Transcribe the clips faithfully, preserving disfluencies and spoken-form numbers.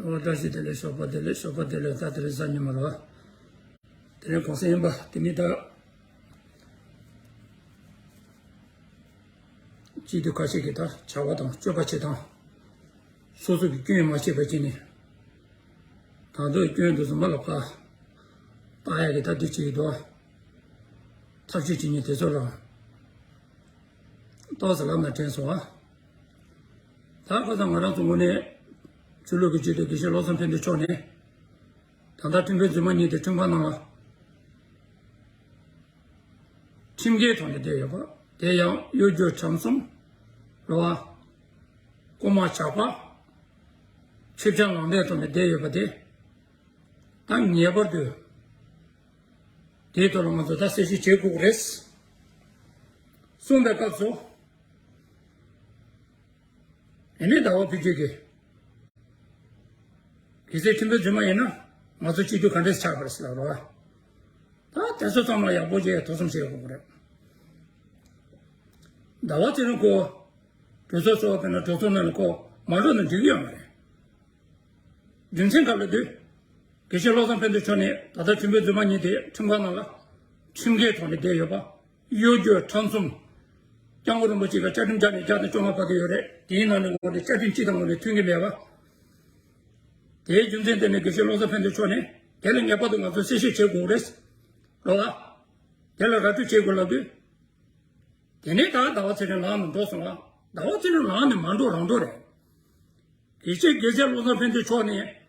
བཀྲ་ཤིས་བདེ་ལེགས། ཞོགས་པ་བདེ་ལེགས། ཞོགས་པ་བདེ་ལེགས། ད་དེ་རིང་གཟའ་ཉི་མ་རེད་བ། དེ་རིང་གུང་སེང་ཡིན་པ། དེ་ནི་ད་སྤྱི་འཐུས་ཁ་ཤས་ཀྱིས་ད་བྱ་བ་དང་སྤྱོད་པ་བྱེད་སྟངས། སོ་སོ་གི་སྐྱོན་མ་ཤེས་པ་བྱས་ནས། ད་དུང་སྐྱོན་དེ་ཚོ་མ་ལབ་ཁ། བཏགས་ཡག་གི་ད་འདི་བྱེད་ཀྱི་འདུག་བ། ཐབས་ཤེས་བྱེད་མཁན་དེ་ཚོ་ལ་ཏོག་ཙམ་ལམ་ལ་དྲན་སོང་བ། ད་ཁ་སང་ང་རང་ཚོ་ངོས་ནས་ཆོས་ལུགས་ཀྱི་སྤྱི་འཐུས་དགེ་བཤེས་བློ་བཟང་ཕན་བདེ་མཆོག་ནས། ད་ལྟ་ཁྲིམས་དཔོན་རྫུན་མ་གཉིས་དེ་ཁྲིམས་ཁང་ནང་ལ་ཁྲིམས་འགལ་ཐོག་ནས་བསྡད་ཡོད་པ། དེ་ཡང་གཡོ་སྒྱུ་ཁྲམ་གསུམ་རེད་བ། རྐུན་མ་ཇག་པ། ཆོས་ཁྲིམས་ལུང་འདྲེན་ཐོག་ནས་བསྡད་ཡོད་པ་དེ། ད་ངེས་པར་དུ་དེའི་ཐོག་ལ་ང་ཚོ་ད་གསལ་བཤད་བྱེད་དགོས་ཀྱི་རེད་གསུངས་པའི་སྐབས་སུ། ཨ་ནི་ཟླ་བ་ཕུན་ཚོགས་ཀྱིས། གལ་སྲིད་ཁྲིམས་དཔོན་རྫུན་མ་ཡིན་ན་ང་ཚོ་སྤྱི་འཐུས་ག་འདྲས་ཆགས་པ་རེད་ཟེར་ལབ་རོགས། ད་དེ་ཚོ་ཚང་མ་ཡག་པོ་ཅིག་ཐུགས་བསམ་བཞེས་དགོས་ཀྱི་རེད། ཟླ་བ་ཚེ་རིང་ཁོ། གྲོས་ཚོགས་གཙོ་བོ་དཔེར་ན་གྲོས་ཚོགས་ནང་ལ་ཁོ་མ་འགྲོ་ན་འགྲིག་གི་ཡོད་མ་རེད། རྒྱུ་མཚན་ག་ལ་འདུག་དགེ་བཤེས་བློ་བཟང་ཕན་བདེ་མཆོག་ནས་ད་ལྟ་ཁྲིམས་དཔོན་རྫུན་མ་གཉིས་དེ་ཁྲིམས་ཁང་ནང་ལ་ཁྲིམས་འགལ་ཐོག་ནས་བསྡད་ཡོད་པ། གཡོ་སྒྱུ་ཁྲམ་གསུམ། སྐྱབས་མགོན་རིན་པོ་ཆེ་གི་བཅའ་ཁྲིམས་བརྒྱ་ནས་བརྒྱ་དང་བཅོ་ལྔ་ཕབ་ཀྱི་ཡོད་རེད། དེའི་ནང་ནས་ངོས་ནས་བཅའ་ཁྲིམས་སྤྱི་དང་ངོས་ནས་མཐུན་གྱི་མེད་པ། དེའི་རྒྱུ་མཚན་དེ་ནས་དགེ་བཤེས་བློ་བཟང་ཕན་བདེ་མཆོག་ནས་དེ་ལ་ངེས་པར་དུ་ང་ཚོ་གསལ་བཤད་བྱེད་དགོས་རེད། རེད་བ། དེ་ལ་ར་སྤྲོད་བྱེད་དགོས་ལབ་དུས། དེ་ནས་ད་ཟླ་བ་ཚེ་རིང་ལངས་ནས་འགྲོ་སོང་ང་། ཟླ་བ་ཚེ་རིང་ལངས་ནས་མ་འགྲོ་རང་འགྲོ་རེད། དེ་བཞིན་དགེ་བཤེས་བློ་བཟང་ཕན་བདེ་མཆོག་ནས་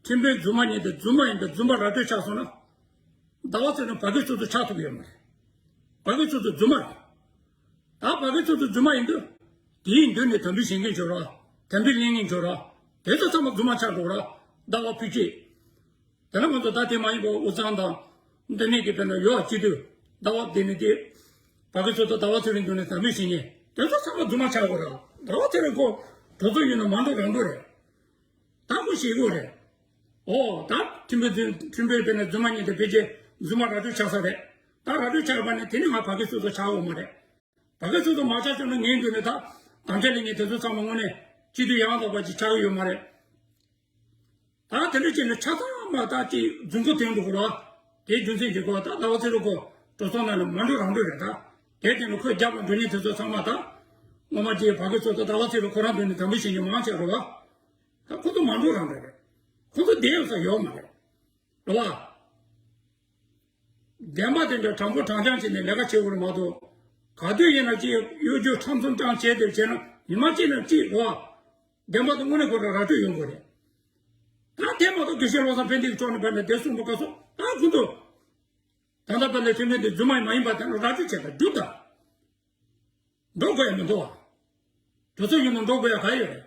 ཁྲིམས་དཔོན་རྫུན་མ་ཡིན་ཏེ་རྫུན་མ་ཡིན་ཏེ་རྫུན་པ་ར་སྤྲོད་ཆགས་སོང་ན། ཟླ་བ་ཚེ་རིང་བ་གི་ཚོད་དུ་ཆགས་ཐུབ་ཡོད་མ་རེད། བ་གི་ཚོད་དུ་རྫུན་མ་རེད། ད་བ་གི་ཚོད་དུ་རྫུན་མ་ཡིན་དུས། དེའི་མདུན་ནས་དམ་འབུལ་བྱེད་མཁན་བྱོས་རོགས། དམ་འབུལ་ལེན་མཁན་བྱོས་རོགས། དེ་ཚོ་ཚང་མ་རྫུན་མ་ཆགས་འགྲོ་རོགས། ཟླ་བ་ཕུད་ཅིག་དེ་ལ་ང་ཚོ་ད་དེ་མ་ཡིན་པ་དབུས་གཙང་དང་། འདི་ནས་ཀྱི་དཔེར་ན་ཡོ་ཨ་སྤྱི་འཐུས། ཟླ་བ་འདི་ནས་དེ། བ་གི་ཚོད་དུ་ཟླ་བ་ཚེ་རིང་མདུན་ནས་དམ་འབུལ་བྱེད་མཁན་དེ་ཚོ་ཚང་མ་རྫུན་མ་ཆགས་དགོས་རོགས། ཟླ་བ་ཚེ་རིང་ཁོ། གྲོས་ཚོགས་ཡིན་ན་མ་འགྲོ་རང་འགྲོ་རེད། ད་ཁོ་ཞེད་དགོས་རེད། ཨོ་ད་ཁྲིམས་དཔོན་ཁྲིམས་དཔོན་དཔེར་ན་རྫུན་མ་གཉིས་དེ་ཕལ་ཆེར་རྫུན་མ་ར་སྤྲོད་ཆགས་ས་རེད། ད་ར་སྤྲོད་ཆགས་པ་ནི་དེ་ནི་ང་བ་གི་ཚོད་དུ་ཆགས་འོང་མ་རེད། བ་གི་ཚོད་དུ་མ་ཆགས་བྱུང་ན་ངའི་མདུན་ནས་ད་དམ་བཅའ་ལེན་མཁན་དེ་ཚོ་ཚང་མ་དངོས་གནས་སྤྱི་འཐུས་ཡང་དག་པ་ཅིག་ཆགས་ཀྱི་ཡོད་མ་རེད། ད་དེ་འདྲ་བྱས་ན་ཆ་ཚང་མ་ད་ཅིག་རྫུན་གོ་དེང་འགྲོ་གི་རེད་བ། དེའི་རྒྱུ་མཚན་གྱིས་ཁོ་ད་ཟླ་བ་ཚེ་རིང་ཁོ་གྲོས་ཚོགས་ནང་ནས་མ་འགྲོ་རང་འགྲོ་རེད་ད། དེ་དེ་ནི་ཁོས་རྒྱབ་ལ་འགྲོ་མཁན་དེ་ཚོ་ཚང་མ་ད། སྔོན་མ་ཅིག་བ་གི་ཚོད་དུ་ཟླ་བ་ཚེ་རིང་ཁོ་རང་མདུན་ནས་དམ་འབུལ་བྱེད་མཁན་མང་ཆེ་རེད་བ། ད་ཁོ་ཚོ་མ་འགྲོ་རང་འགྲོ་རེད། ཁོ་ཚོ་བསྡད་ཡོད་ས་ཡོད་མ་རེད། རེད་བ། བདེན་པ་དེ་འདྲ་དྲང་པོ་དྲང་རྐྱང་བྱས་ནས་ལས་ཀ་བྱེད་དགོས་རེད་མ་གཏོགས། ག་དུས་ཡིན་ན་ཅིག་གཡོ་སྒྱུ་ཁྲམ་གསུམ་རྐྱང་བྱས་དེ་བྱས་ན་ཉི་མ་གཅིག་ན་གཅིག་རེད་བ། བདེན་པ་དེ་དངོས་གནས་ཁོ་རང་ར་སྤྲོད་ཡོང་དགོས་རེད། ད་དེ་མ་གཏོགས་དགེ་བཤེས་བློ་བཟང་ཕན་བདེ་མཆོག་ནས་བར་ནས་དེ་གསུངས་པ་ག་སོ་ད་ཁོ་ཚོ། ད་ལྟ་བར་ནས་ཁྲིམས་དཔོན་དེ་རྫུན་མ་མ་ཡིན་པ་དེ་ལ་ར་སྤྲོད་བྱས་པ་སྒྲུབ་དང་། འགྲོ་དགོས་ཡ་མི་འདུག་བ། གྲོས་ཚོགས་ཡིན་ན་འགྲོ་དགོས་ཡ་ག་ཡོད་རེད།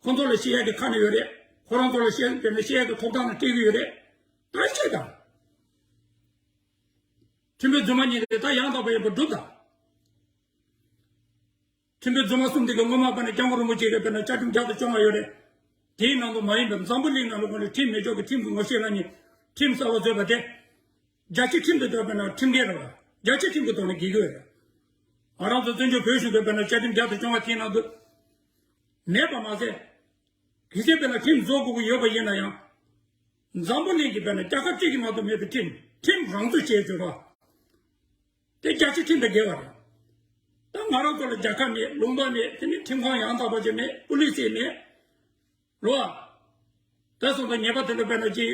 ཁོང་ཚོ་ལ་བཤད་ཡ་གི་ཁ་ནས་ཡོད་རེད། ཁོ་རང་ཚོ་ལ་བཤད་དེ་ནས་བཤད་ཡ་གི་ཐོབ་ཐང་ནས་སྤྲད་གི་ཡོད་རེད། ད་བཤད་དང་། ཁྲིམས་དཔོན་རྫུན་མ་གཉིས་དེ་ད་ཡང་དག་པ་ཡིན་པ་སྒྲུབ་དང་། ཁྲིམས་དཔོན་རྫུན་མ་གསུམ་དེ་གི་སྔོན་མ་པ་ནས་སྐྱབས་མགོན་རིན་པོ་ཆེ་གི་དཔེར་ན་བཅའ་ཁྲིམས་བརྒྱ་དང་བཅོ་ལྔ་ཡོད་རེད། དེའི་ནང་དུ་མ་ཡིན་པའི་འཛམ་བུ་གླིང་ནང་ལ་ཁོང་ལ་ཁྲིམས་མེད་ཕྱོགས་ཀྱི་ཁྲིམས་ཀྱི་ངོ་ཤེས་ལ་ནི་ཁྲིམས་གསར་པ་བཟོས་པ་དེ། རྒྱལ་སྤྱིའི་ཁྲིམས་དེ་ལྟར་དཔེར་ན་ཁྲིམས་འགལ་རེད་བ། རྒྱལ་སྤྱིའི་ཁྲིམས་ཀྱི་ཐོག་ནས་འགལ་གྱི་ཡོད་རེད། ང་རང་ཚོ་བཙན་བྱོལ་བོད་གཞུང་གི་དཔེར་ན་བཅའ་ཁྲིམས་བརྒྱ་དང་བཅོ་ལྔ་དེའི་ནང་དུ་མེད་པ་མ་ཟད། གལ་སྲིད་དཔེར་ན་ཁྲིམས་བཟོ་དགོས་ཀྱི་ཡོད་པ་ཡིན་ན་ཡང་། འཛམ་བུ་གླིང་གི་དཔེར་ན་རྒྱལ་ཁབ་གཅིག་གི་ནང་དུ་མེད་པའི་ཁྲིམས་ཁྲིམས་རང་བཟོ་བྱས་བྱུང་བ། དེ་རྒྱལ་སྤྱིའི་ཁྲིམས་དང་འགལ་བ་རེད། ད་ང་རང་ཚོ་ལ་རྒྱལ་ཁབ་མེད། ལུང་པ་མེད། དེ་ནི་ཁྲིམས་ཁང་ཡང་དག་པ་ཅིག་མེད། པུ་ལི་སི་མེད། རེད་བ། དེ་སོང་ཙང་ཉེས་པ་དེ་འདྲ་དཔེར་ན་ཅིག་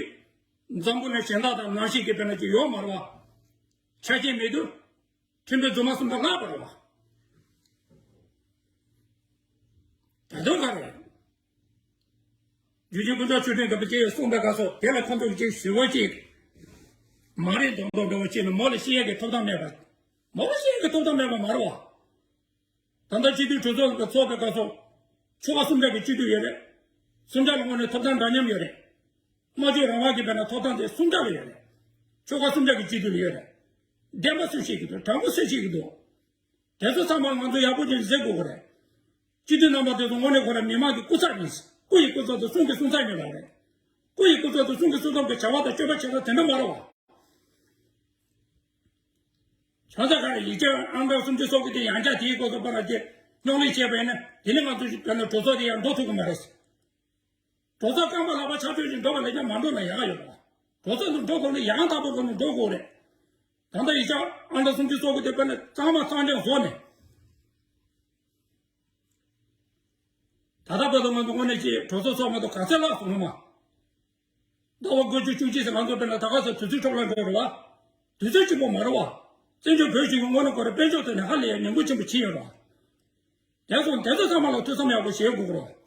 འཛམ་བུ་གླིང་གཞན་དག་དང་ནང་བཞིན་གྱི་དཔེར་ན་ཅིག་ཡོད་མ་རེད་བ། ཆ་རྐྱེན་མེད་དུས། ཁྲིམས་དཔོན་རྫུན་མ་གསུམ་པ་བརླག་པ་རེད་བ། ད་དུང་ག་རེ། རྒྱུ་ཆེན་ཀུན་བཟང་ཆོས་སྒྲོན་རྒན་པོ་ཅིག་གསུངས་པའི་སྐབས་སུ་དེ་ལ་ཁོང་ཚོ་ཅིག་ཞུ་བ་ཅིག་མ་རེད་མདོག་མདོག་འདྲ་བོ་བྱས་ནས་མོ་ལ་བཤད་ཡས་ཀྱི་ཐོབ་ཐང་མེད་པ། མོ་ལ་བཤད་ཡས་ཀྱི་ཐོབ་ཐང་མེད་པ་མ་རེད་བ། ད་ལྟ་སྤྱི་འཐུས་གྲོས་ཚོགས་ཀྱི་ཚོགས་པའི་སྐབས་སུ། ཆོལ་ཁ་གསུམ་ཆ་གི་སྤྱི་འཐུས་ཡོད་རེད། གསུམ་ཆ་ལ་དངོས་གནས་ཐོབ་ཐང་འདྲ་མཉམ་ཡོད་རེད། སྨྲ་བརྗོད་རང་དབང་གི་དཔེར་ན་ཐོབ་ཐང་དེ་གསུམ་ཆ་ལ་ཡོད་རེད། ཆོལ་ཁ་གསུམ་ཆ་གི་སྤྱི་འཐུས་ལ་ཡོད་རེད། བདེན་པ་སུས་བཤད་ཀྱི་འདུག་དྲང་པོ་སུས་བཤད་ཀྱི་འདུག་དེ་ཚོ་ཚང་མ་ང་ཚོ་ཡག་པོ་ཅིག་གཟིགས་དགོས་ཀྱི་རེད། སྤྱི་འཐུས་རྣམ་པ་དེ་ཚོ་དངོས་གནས་ཁོ་རང་མི་མང་གི་སྐུ་ཚབ་ཡིན། སྐུ་ཡི་སྐུ་ཚབ་དང་གསུང་གི་གསུང་ཚབ་ཡིན་ལབ་རེད། སྐུ་ཡི་སྐུ་ཚབ་དང་གསུང་གི་གསུང་ཚབ་ཀྱི་བྱ་བ་དང་སྤྱོད་པ་བྱེད་སྟངས་དེ་འདྲ་མ་རེད་བ། བྱང་ས་ག་རེ་ཡིག་ཆ་ཨང་གྲངས་སུམ་ཅུ་སོ་དགུ་དེ་ཡང་བསྐྱར་དེའི་སྐོར་དུ་པར་ར་དེ་རྙོག་གླེང་བྱས་པ་ཡིན་ན་དེ་ནི་ང་ཚོ་ཞིག་ག་ན་གྲོས་ཚོགས་དེ་ཡང་འགྲོ་ཐུབ་ཀྱི་མ་རེད། གྲོས་ཚོགས་རྐང་པ་ལག་པ་ཆག་ཆོད་ཅིག་འགྲོ་བ་ལས་ཀྱང་མ་འགྲོ་ན་ཡག་ཡོད་པ། གྲོས་ཚོགས་འདི་འགྲོ་དགོས་ན་ཡང་དག་པོ་དགོས་ན་འགྲོ་དགོས་རེད། ད་ལྟ་ཡིག་ཆ་ཨང་གྲངས་སུམ་ཅུ་སོ་དགུ་དེ་དཔེར་ན་གཙང་མ་གཙང་རྐྱང་བཟོ་ནས། ད་ལྟ་བར་དུ་ང་ཚོ་དངོས་གནས་ཀྱི་གྲོས་ཚོགས་ཚོགས་མ་གཏོགས་ག་ཚད་ལྷག་སོང་ལོ་མ། ཟླ་བ་དགུ་བཅུ་བཅུ་གཅིག་ཙམ་ང་ཚོ་དཔེར་ན་ད་ག་ཚོད་དུས་ཚོད་འཕྲོ་བརླག་འགྲོ་རེད་བ། དུས་ཚོད་གཅིག་པོ་མ་རེད་བ། བཙན་བྱོལ་བོད་གཞུང་གི་དངོས་གནས་ཁོ་རང་དཔལ་འབྱོར་ཐོག་ནས་ཧ་ལས་ཡ་ཉམས་རྒུད་ཆེན་པོ་ཕྱིན་ཡོད་རེད་བ། དེ་སོང་དེ་ཚོ་ཚང་མ་ལ་ཐུགས་བསམ་ཡག་པོ་བཞེས་དགོས་ཀྱི་རེད་བ།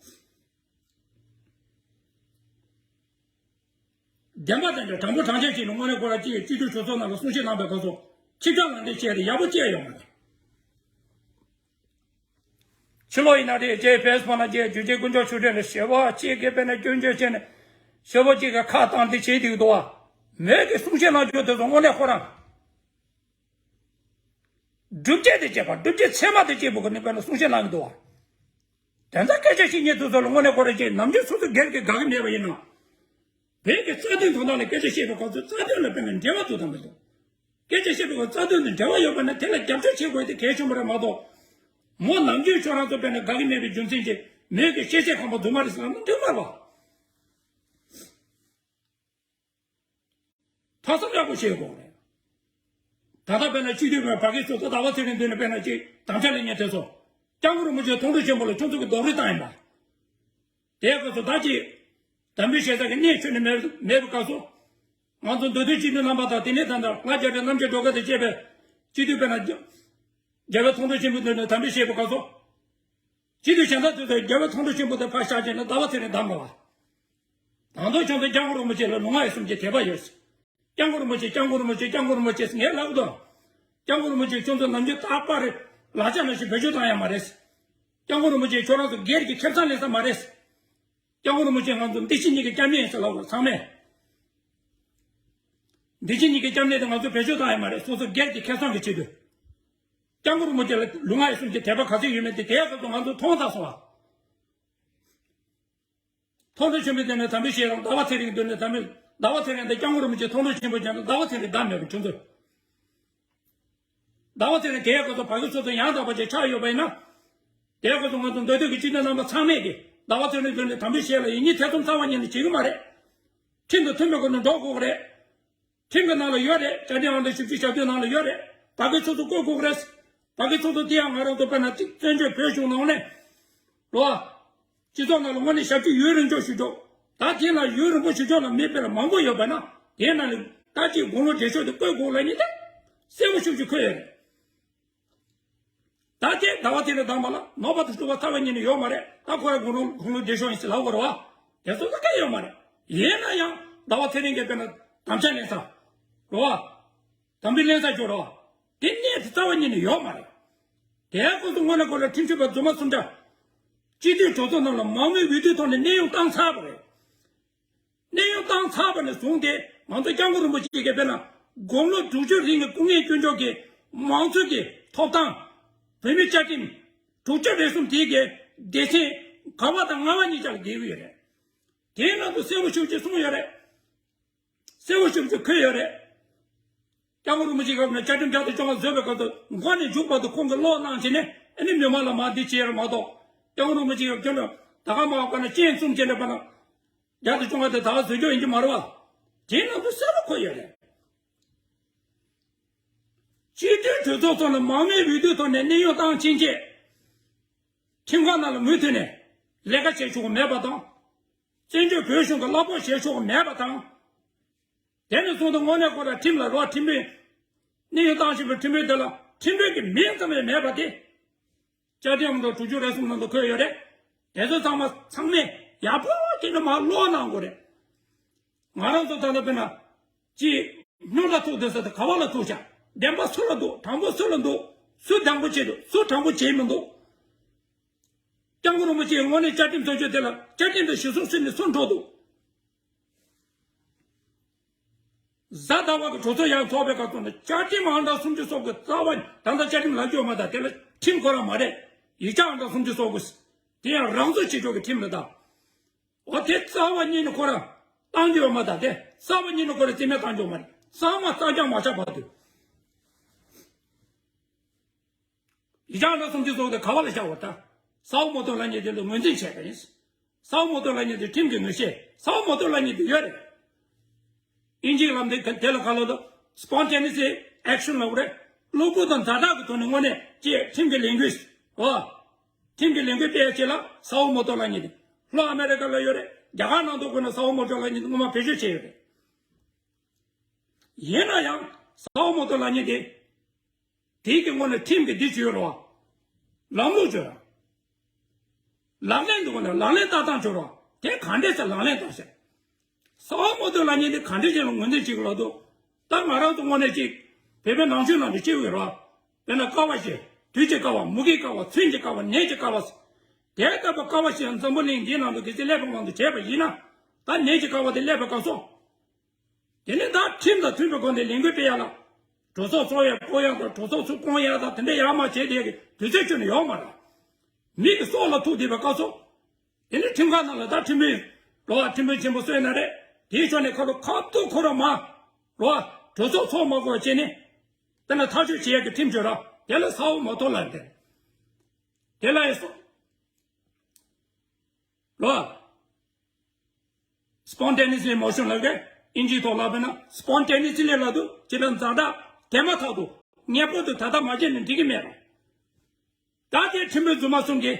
བདེན་པ་དེ་འདྲ་དྲང་པོ་དྲང་བཞག་བྱས་ནས་དངོས་གནས་ཁོ་རང་གཅིག་སྤྱི་འཐུས་གྲོས་ཚོགས་ནང་ལ་གསུང་བཤད་གནང་པའི་སྐབས་སུ་ཁྱི་སྐད་ལངས་ཏེ་བཤད་དེ་ཡག་པོ་བཤད་ཡོད་མ་རེད། ཕྱི་ལོགས་ཡིན་ན་རེད་ཅེས་ཕེ་སི་བུག་ནང་བཅས་རྒྱུ་ཆེན་དཀོན་མཆོག་ཆོས་སྒྲོན་ལ་ཞེ་པོ་གཅིག་གིས་དཔེར་ན་སྐྱོན་བརྗོད་བྱས་ནས་ཞེ་པོ་གཅིག་གིས་ཁ་བཏང་སྟེ་བྱེད་འདུག་འདུག་བ། མོས་ཀྱི་གསུང་བཤད་གནང་རྒྱུ་དེ་ཚོ་དངོས་གནས་ཁོ་རང་སྒྲུབ་བྱེད་དེ་བྱེད་པ་སྒྲུབ་བྱེད་ཚད་མ་དེ་བྱེད་པོ་གི་ནི་དཔེར་ན་གསུང་བཤད་གནང་གི་འདུག་བ། དེ་འདྲ་སྐད་ཆ་བཤད་མཁན་ཚོ་ཚོ་ལ་དངོས་གནས་ཁོ་རང་ཅིག་ནམ་རྒྱུན་སོ་སོ་སྒེར་གྱི་དགའ་གི་མེད་པ་ཡིན་ན། བོད་ཀྱི་རྩ་དོན་དོན་དག་ལ་སྐད་ཆ་བཤད་པའི་སྐབས་སུ་རྩ་དོན་ལ་དཔེར་ན་འབྲེལ་བ་འདུག་དང་མི་འདུག་སྐད་ཆ་བཤད་པའི་སྐབས་རྩ་དོན་དང་འབྲེལ་བ་ཡོད་པ་ན་དེ་ལ་རྒྱབ་སྐྱོར་བྱེད་དགོས་དེ་གལ་ཆེན་པོ་རེད་མ་གཏོགས། མོ་ནམ་རྒྱུན་ཁྱོད་རང་ཚོ་དཔེར་ན་དགའ་གི་མེད་པའི་རྒྱུ་མཚན་གྱིས་མོས་ཀྱི་ཤེས་ཚད་ཁམ་པ་རྫུན་མ་རེད་ཟེར་ན་འགྲིག་མ་རེད་བ། ཐག་གཅོད་ཡག་པོ་བྱེད་དགོས་རེད། ད་ལྟ་དཔེར་ན་སྤྱི་འཐུས་པའི་བར་བརྒལ་ཚོ་ད་ཟླ་བ་ཚེ་རིང་མདུན་ནས་དཔེར་ན་ཅིག་དམ་བཅའ་ལེན་མཁན་དེ་ཚོ། སྐྱབས་མགོན་རིན་པོ་ཆེ་མཐོང་གྲོལ་ཆེན་པོ་ལ་ཁྱོད་ཚོ་གི་རྡོག་རོལ་བཏང་ཡིན་པ། དེའི་སྐབས་སུ་ད་ཅིག་དམ་འབུལ་བྱེད་ས་གི་གནས་ཁྱོན་ནས་མེད་མེད་པའི་སྐབས་སུ། ང་ཚོ་མདོ་སྟོད་སྤྱི་འཐུས་རྣམ་པ་དང་དེ་ནས་ད་ལྟ་ང་རྒྱལ་བའི་རྣམ་རྒྱལ་སྒྲོལ་དཀར་དང་བཅས་པའི་སྤྱི་འཐུས་དཔེར་ན་རྒྱ་རྒྱལ་བའི་མཐོང་གྲོལ་ཆེན་པོའི་མདུན་ནས་དམ་འབུལ་བྱེད་པའི་སྐབས་སུ། སྤྱི་འཐུས་གཞན་དག་ཚོས་རྒྱལ་བའི་མཐོང་གྲོལ་ཆེན་པོ་དེ་ཕར་བཞག་བྱས་ནས་ཟླ་བ་ཚེ་རིང་བདམས་པ་བ། ད་དུང་ཁྱོད་ཚོ་སྐྱབས་མགོན་རིན་པོ་ཆེ་ལ་ལུས་ངག་ཡིད་གསུམ་གྱི་དད་པ་ཡོད། སྐྱབས་མགོན་རིན་པོ་ཆེ་སྐྱབས་མགོན་རིན་པོ་ཆེ་སྐྱབས་མགོན་རིན་པོ་ཆེ་ངས་ལབ་དོ། སྐྱབས་མགོན་རིན་པོ་ཆེ་ཁྱོད་ཚོ་ནམ་རྒྱུན་རྟག་པར་ལག་ཆ་ནང་བཞིན་བེད་སྤྱོད་བཏང་ཡ་མ་རེད། སྐྱབས་མགོན་རིན་པོ་ཆེ་ཁྱོད་རང་ཚོ་སྒེར་གྱི་ཁེ་བཟང་ལེན་ས་མ་རེད། སྐྱབས་མགོན་རིན་པོ་ཆེ་ང་ཚོ་འདི་ཕྱི་གཉིས་ཀྱི་སྐྱབས་གནས་ཡིན་ཟེར་ལབ་དགོས་ཚང་མས། འདི་ཕྱི་གཉིས་ཀྱི་སྐྱབས་གནས་དེ་ང་ཚོ་བེད་སྤྱོད་བཏང་ཡ་མ་རེད། སོ་སོ་སྒེར་གྱི་ཁེ་བཟང་གི་ཆེད་དུ། སྐྱབས་མགོན་རིན་པོ་ཆེ་ལ་ལུས་ངག་ཡིད་གསུམ་གྱི་དད་པ་ག་ཚོད་ཡོད་མེད་དེ་དེའི་སྐབས་སུ་ང་ཚོ་མཐོང་ཚར་སོང་བ། མཐོང་གྲོལ་ཆེན་པོའི་མདུན་ནས་དམ་འབུལ་བྱེད་རོགས། ཟླ་བ་ཚེ་རིང་མདུན་ནས་དམ་འབུལ། ཟླ་བ་ཚེ་རིང་དང་སྐྱབས་མགོན་རིན་པོ་ཆེ་མཐོང་གྲོལ་ཆེན་པོ་བྱས་ན་ཟླ་བ་ཚེ་རིང་བདམས་ཡོད་པ་བྱུང་ཚུལ། ཟླ་བ་ཚེ་རིང་དེའི་སྐབས་སུ་བར་སྐབས་སོ་སོ་ཡང་དག་པ་ཅིག་ཆགས་ཡོད་པ་ཡིན་ན། དེའི་སྐབས་སུ་ང་ཚོ་མདོ་སྟོད་ཀྱི་སྤྱི་འཐུས་རྣམ་པ་ཚང་མས་ཀྱིས་ཟླ་བ་ཚེ་རིང་མདུན་ནས་དམ་འབུལ་བྱེད་ལ་ཡིན་གཉིས་ཐེ་ཚོམ་རྩ་བ་ཉིད་ནས་བྱེད་ཀྱི་མ་རེད། ཁྲིམས་དང་མཐུན་པའི་སྒོ་ནས་འགྲོ་དགོས་ཀྱི་རེད། ཁྲིམས་ཀྱི་ནང་ལ་ཡོད་རེད། བཅའ་ཁྲིམས་ཨང་གྲངས་བཞི་བཅུ་ཞེ་བདུན་ནང་ལ་ཡོད་རེད། བར་བརྒལ་ཚོགས་གཙོ་བསྐོ་དགོས་ཀྱི་རེད། བར་བརྒལ་ཚོགས་གཙོ་དེ་ཡང་ང་རང་ཚོ་དཔེར་ན་གཅིག་བཙན་བྱོལ་བོད་གཞུང་ནང་ནས་རོ། སྤྱི་ཚོགས་ནང་ལ་དངོས་གནས་ཞབས་ཕྱི་ཡུན་རིང་ཕྱོགས་ཞུ་ཆོག་ད་དེ་ལ་ཡུན་རིང་པོ་ཞུ་ཆོག་ལ་མི་དཔེར་ན་མང་པོ་ཡོད་པ་ན་དེའི་ནང་ལ་ད་གཅིག་དགུང་ལོ་བགྲེས་ཤོས་དེ་བསྐོ་དགོས་ལབ་མཁན་དེ་གསལ་པོ་ཞེ་པོ་ཅིག་འཁོད་ཡོད་རེད། ད་ལྟའི་ཟླ་བ་ཚེ་རིང་བདམས་པ་ལ་ནོར་བ་དང་འཁྲུལ་པ་རྩ་བ་ཉིད་ནས་ཡོད་མ་རེད། ད་ཁོ་རང་དགུང་ལོ་དགུང་ལོ་བགྲེས་ཤོས་ཡིན་ཟེར་ལབ་དགོས་རེད་བ། དེ་ཚོ་ད་གང་ཡོད་མ་རེད། ཡིན་ན་ཡང་ཟླ་བ་ཚེ་རིང་གིས་དཔེར་ན་དམ་བཅའ་ལེན་ས་རེད་བ། དམ་འབུལ་ལེན་ས་ཅིག་ཡོད་རེད་བ། དེ་གནས་དེ་རྩ་བ་ཉིད་ནས་ཡོད་མ་རེད། དེའི་སྐབས་སུ་དངོས་གནས་ཁོ་རང་ཁྲིམས་ཞིབ་པ་རྫུན་མ་གསུམ་ཆ། སྤྱི་འཐུས་གྲོས་ཚོགས་ནང་ལ་མང་མོས་འོས་བསྡུའི་ཐོག་ནས་གནས་དབྱུང་བཏང་ཚར་བ་རེད། གནས་དབྱུང་བཏང་ཚར་བ་ནས་བཟུང་སྟེ་ང་ཚོ་སྐྱབས་མགོན་རིན་པོ་ཆེ་གིས་དཔེར་ན་དགུང་ལོ་དྲུག་ཅུ་རིང་གི་སྐུ་ངལ་སྐྱོན་ཅོག་གི་མང་གཙོ་གི་ཐོབ་ཐང་། བོད་མིའི་བཅའ་ཁྲིམས་དྲུག་ཅུ་རེ་གསུམ་དེ་གའི་སྡེ་ཚན་ག་བ་དང་ལྔ་བ་གཉིས་ཆར་འགལ་གྱི་ཡོད་རེད། དེའི་ནང་དུ་གསལ་པོ་ཞེ་པོ་ཅིག་གསུངས་ཡོད་རེད། གསལ་པོ་ཞེ་པོ་ཅིག་འཁོད་ཡོད་རེད། སྐྱབས་མགོན་རིན་པོ་ཆེ་སྐབས་ནས་བཅའ་ཁྲིམས་བརྒྱ་དང་བཅོ་ལྔ་བཟོས་པའི་སྐབས་སུ་མགོ་ནས་མཇུག་བར་དུ་ཁོང་གིས་ཀློག་གནང་བྱས་ནས་ཨ་ནི་མི་མང་ལ་མར་འདི་བྱས་རེད་མ་གཏོགས། སྐྱབས་མགོན་རིན་པོ་ཆེ་སྐབས་ཁྱོད་ད་ག་མ་བ་ན་སྤྱན་བཙུམ་བྱས་ནས་པ་ན་བརྒྱ་དང་བཅོ་ལྔ་དེ་ད་ག་བཟོ་རྒྱུ་ཡིན་གྱི་མ་རེད་བ། དེའི་ནང་དུ་གསལ་པོ་འཁོད་ཡོད་རེད། སྤྱི་འཐུས་གྲོས་ཚོགས་ཚོ་ནས་མང་མོས་འོས་བསྡུའི་ཐོག་ནས་གནས་དབྱུང་བཏང་ཕྱིན་ཆད། ཁྲིམས་ཁང་ནང་ལ་མུ་མཐུད་ནས་ལས་ཀ་བྱེད་ཆོག་གི་མེད་པ་དང་། བཙན་བྱོལ་བོད་གཞུང་གི་གླ་ཕོགས་བྱེད་ཆོག་གི་མེད་པ་དང་། དེ་ནས་བཟུང་སྟེ་དངོས་གནས་ཁོ་རང་ཁྲིམས་ལ་རོགས་ཁྲིམས་དཔོན། གནས་དབྱུང་བཏང་བཞིན་པའི་ཁྲིམས་དཔོན་དེ་ལ་ཁྲིམས་དཔོན་གྱི་མིང་ཙམ་ཡང་མེད་པ་དེ། བཅའ་ཁྲིམས་ཨང་གྲངས་དྲུག་ཅུ་རེ་གསུམ་ནང་དུ་འཁོད་ཡོད་རེད། དེ་ཚོ་ཚང་མ་ཚང་མས་ཡག་པོ་བྱས་ནས་མར་ཀློག་གནང་དགོས་རེད། ང་རང་ཚོ་ད་ལྟ་དཔེར་ན། ཅིག་སྙོན་གྲགས་ཐུག་བསྡད་ས་དེ་ག་བ་ལ་ཐུག་བཞག་བདེན་པ་སུ་ལ་འདུག་དྲང་པོ་སུ་ལ་འདུག་སུ་དྲང་པོ་བྱས་འདུག་སུ་དྲང་པོ་བྱས་མི་འདུག་སྐྱབས་མགོན་རིན་པོ་ཆེའི་དངོས་གནས་བཅའ་ཁྲིམས་བཟོ་བཅོས་དེ་ལ་བཅའ་ཁྲིམས་དང་གཞི་བཟུང་ཟིན་ནས་སུ་འགྲོ་འདུག་གཟའ་ཟླ་བ་གི་གྲོས་ཚོགས་ཡང་ཚོགས་པའི་སྐབས་སུ་ནི་བཅའ་ཁྲིམས་ཨང་གྲངས་སུམ་ཅུ་སོ་དགུ་རྩ་བ་ད་ལྟ་བཅའ་ཁྲིམས་ལབ་རྒྱུ་ཡོད་མ་ད་དེ་ལ་ཁྲིམས་ཁོ་རང་མ་རེད། ཡིག་ཆ་ཨང་གྲངས་སུམ་ཅུ་སོ་དགུ། དེ་ཡང་རང་བཟོ་བྱེད་ཕྱོགས་ཀྱི་ཁྲིམས་རེད་ད། འོ་དེ་རྩ་བ་ཉིད་ནས་ཁོ་རང་བཏང་རྒྱུ་ཡོད་མ་ད་དེ་རྩ་བ་ཉིད་ནས་ཁོ་རང་རྩིས་མེད་བཏང་རྒྱུ་མ་རེད། གཙང་མ་རྩ་རྐྱང་མ་ཆགས་བར་དུ། ཡིག་ཆ་ཨང་གྲངས་སུམ་ཅུ་སོ་དགུ་དེ་ག་བ་ལ་བཞག་པ་ད། ས་འོག་མ་གཏོགས་ལ་ཉེ་དེ་ལ་ངོས་འཛིན་བྱས་པ་ཡིན། ས་བོ་མོ་ཏོ་ལབ་མཁན་དེ་ཁྲིམས་ཀྱི་ངོས་བཤད། ས་བོ་མོ་ཏོ་ལབ་མཁན་དེ་ཡོད་རེད། དབྱིན་ཇིའི་ལམ་དེ་དེ་ལ་ག་ལབ་འདུག Spontaneous action ལབ་རེད། གློ་བུར་དང་ཛ་དྲག་གི་ཐོག་ནས་དངོས་གནས་ཅིག་ཁྲིམས་ཀྱི་ལས་འགུལ། ཨོ། ཁྲིམས་ཀྱི་ལས་འགུལ་སྤེལ་ཡ་ཅིག་ལ་ས་བོ་མོ་ཏོ་ལབ་མཁན་དེ། ལྷོ་ཨ་མེ་རི་ཀ་ལ་ཡོད་རེད། རྒྱ་གར་ནང་དུ་དགོས་ན་ས་བོ་མོ་ཏོ་ལབ་མཁན་དེ་སྔོན་མ་བེད་སྤྱོད་བྱས་ཡོད་རེད། ཡིན་ན་ཡང་ས་བོ་མོ་ཏོ་ལབ་མཁན་དེ། དེའི་གི་སྔོན་ལ་ཁྲིམས་ཀྱི་འདི་བྱོས་རོགས། ལམ་ལུགས་བྱོས་ར། ལག་ལེན་དུ་གོ་ན་ལག་ལེན་བསྟར་སྟངས་བྱོས་རོགས། དེ་ག་འདྲས་སེ་ལག་ལེན་བསྟར་ཤག་ས་བོ་མོ་ཏོ་ལབ་མཁན་དེ་ག་འདྲས་ཅིག་ལ་ངོས་འཛིན་བྱེད་ཀྱི་ལབ་འདུག་ད་ང་རང་ཚོ་དངོས་གནས་ཅིག་བོད་པའི་ནང་ཆོས་ནང་དུ་སྐྱེ་བའི་རོགས། དཔེར་ན་དཀའ་བ་ཞེས། དུས་ཀྱི་དཀའ་བ། མུ་གེའི་དཀའ་བ། མཚོན་གྱི་དཀའ་བ། ནད་ཀྱི་དཀའ་བ། དེ་ལྟ་བུ་དཀའ་བ་ཞིག་འཛམ་བུ་གླིང་འདིའི་ནང་དུ་གལ་སྲིད་ཀླད་པ་མང་དུ་བྱས་པ་ཡིན་ན། ད་ནད་ཀྱི་དཀའ་བ་དེ་ཀླད་པ་སྐབས་སོ། དེ་ནས་ད་ཁྲིམས་དང་མཐུན་པའི་སྒོ་ནས་ལས་འགུལ་སྤེལ་ཡ་ལ། གྲོས་ཚོགས་ཚོགས་ཡ་སྤོ་ཡ་དང་གྲོས་ཚོགས་ཚུར་སྐོང་ཡ་དང་དེ་འདྲ་ཡར་མར་བྱས་བསྡད་ཀྱི་དུས་ཚོད་ཁྱོན་ནས་ཡོད་མ་རེད། མི་གི་སྲོག་ལ་ཐུག་བསྡད་པའི་སྐབས་སུ། དེ་ནས་ཁྲིམས་ཁང་ནང་ལ་ད་ཁྲིམས་དཔོན། རོ་བ། ཁྲིམས་དཔོན་ཆེན་པོ་སུ་ཡིན་ན་རེད། དེའི་ཕྱོགས་ནས་ཁ་ལོ་ཁ་ཐུག་ཁོ་རང་མ། རོ་བ། གྲོས་ཚོགས་ཚོགས་མ་དགོས་བྱས་ནས། དེ་ལ་ཐག་གཅོད་བྱེད་ཡ་གི་ཁྲིམས་གཅོད་ར། དེ་ལ་ས་བོ་མོ་ཏོ་ལབ་འདུག་དེ་ལ་ཡི་སོ། རོ། Spontaneous motion ལབ་ཀྱི། ཨིན་ཇིའི་ཐོག་ལབ་པ་ན་spontaneously ལབ་དུས་ཅི་ལ་ཛ་དྲག་དེ་མ་ཐག་ཏུ་ངེས་པར་དུ་ད་ལྟ་མ་བྱས་ན་འགྲིག་གི་མེད་པ། ད་དེ་ཁྲིམས་དཔོན་རྫུན་མ་གསུམ་གྱིས།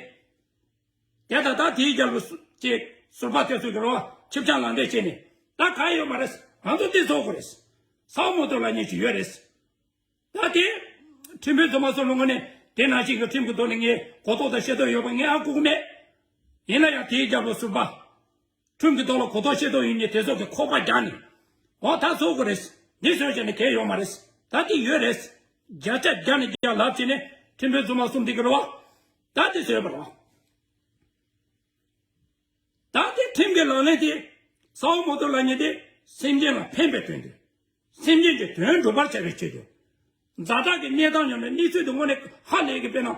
དེ་ད་ལྟ་དེའི་རྒྱབ་ལ་སུ་ཅིག་ཟུར་པ་དེ་ཚོ་གི་རོ་ཆིབས་རྐྱང་ལངས་འདེད་བྱས་ནས། ད་ག་ཡོད་མ་རེད། ང་ཚོ་འདི་ཚོགས་དགོས་རེད། ས་བོ་མོ་ཏོ་ལབ་མཁན་ཅིག་ཡོད་རེད། ད་དེ། ཁྲིམས་དཔོན་རྫུན་མ་སོགས་ལ་དངོས་གནས་དེ་ནང་བཞིན་གྱི་ཁྲིམས་ཀྱི་ཐོག་ནས་ངས་གོ་རྟོགས་དང་ཤེས་རྟོགས་ཡོད་པ་ངས་ཧ་གོ་གི་མེད། ཡིན་ན་ཡང་དེའི་རྒྱབ་ལ་ཟུར་པ། ཁྲིམས་ཀྱི་ཐོག་ལ་གོ་རྟོགས་ཤེས་རྟོགས་ཡོད་མཁན་དེ་ཚོ་གི་ཁོག་པ་རྒྱག་ནས། འོ་ད་ཟོ་དགོས་རེད། འདི་ཟོས་བྱས་ནས་གལ་ཡོད་མ་རེད། ད་དེ་ཡོད་རེད། བརྒྱ་ཆ་བརྒྱ་ནས་བརྒྱ་ལབ་བྱས་ནས་ཁྲིམས་དཔོན་རྫུན་མ་གསུམ་དེ་གི་རེད་བ། ད་དེ་ཟོས་པ་རེད་བ། ད་དེ་ཁྲིམས་ཀྱི་ལག་ལེན་དེ། ས་བོ་མོ་ཏོ་ལབ་མཁན་དེ། སེམས་ཅན་ལ་ཕན་པའི་དོན་དུ། སེམས་ཅན་གྱི་དོན་སྒྲུབ་པར་བྱ་བའི་ཆེད་དུ། ཛ་དྲག་གི་གནས་སྟངས་ཡོང་ནས་གནས་ཚུལ་དུ་དངོས་གནས་ཧ་ལས་ཀྱི་དཔེར་ན།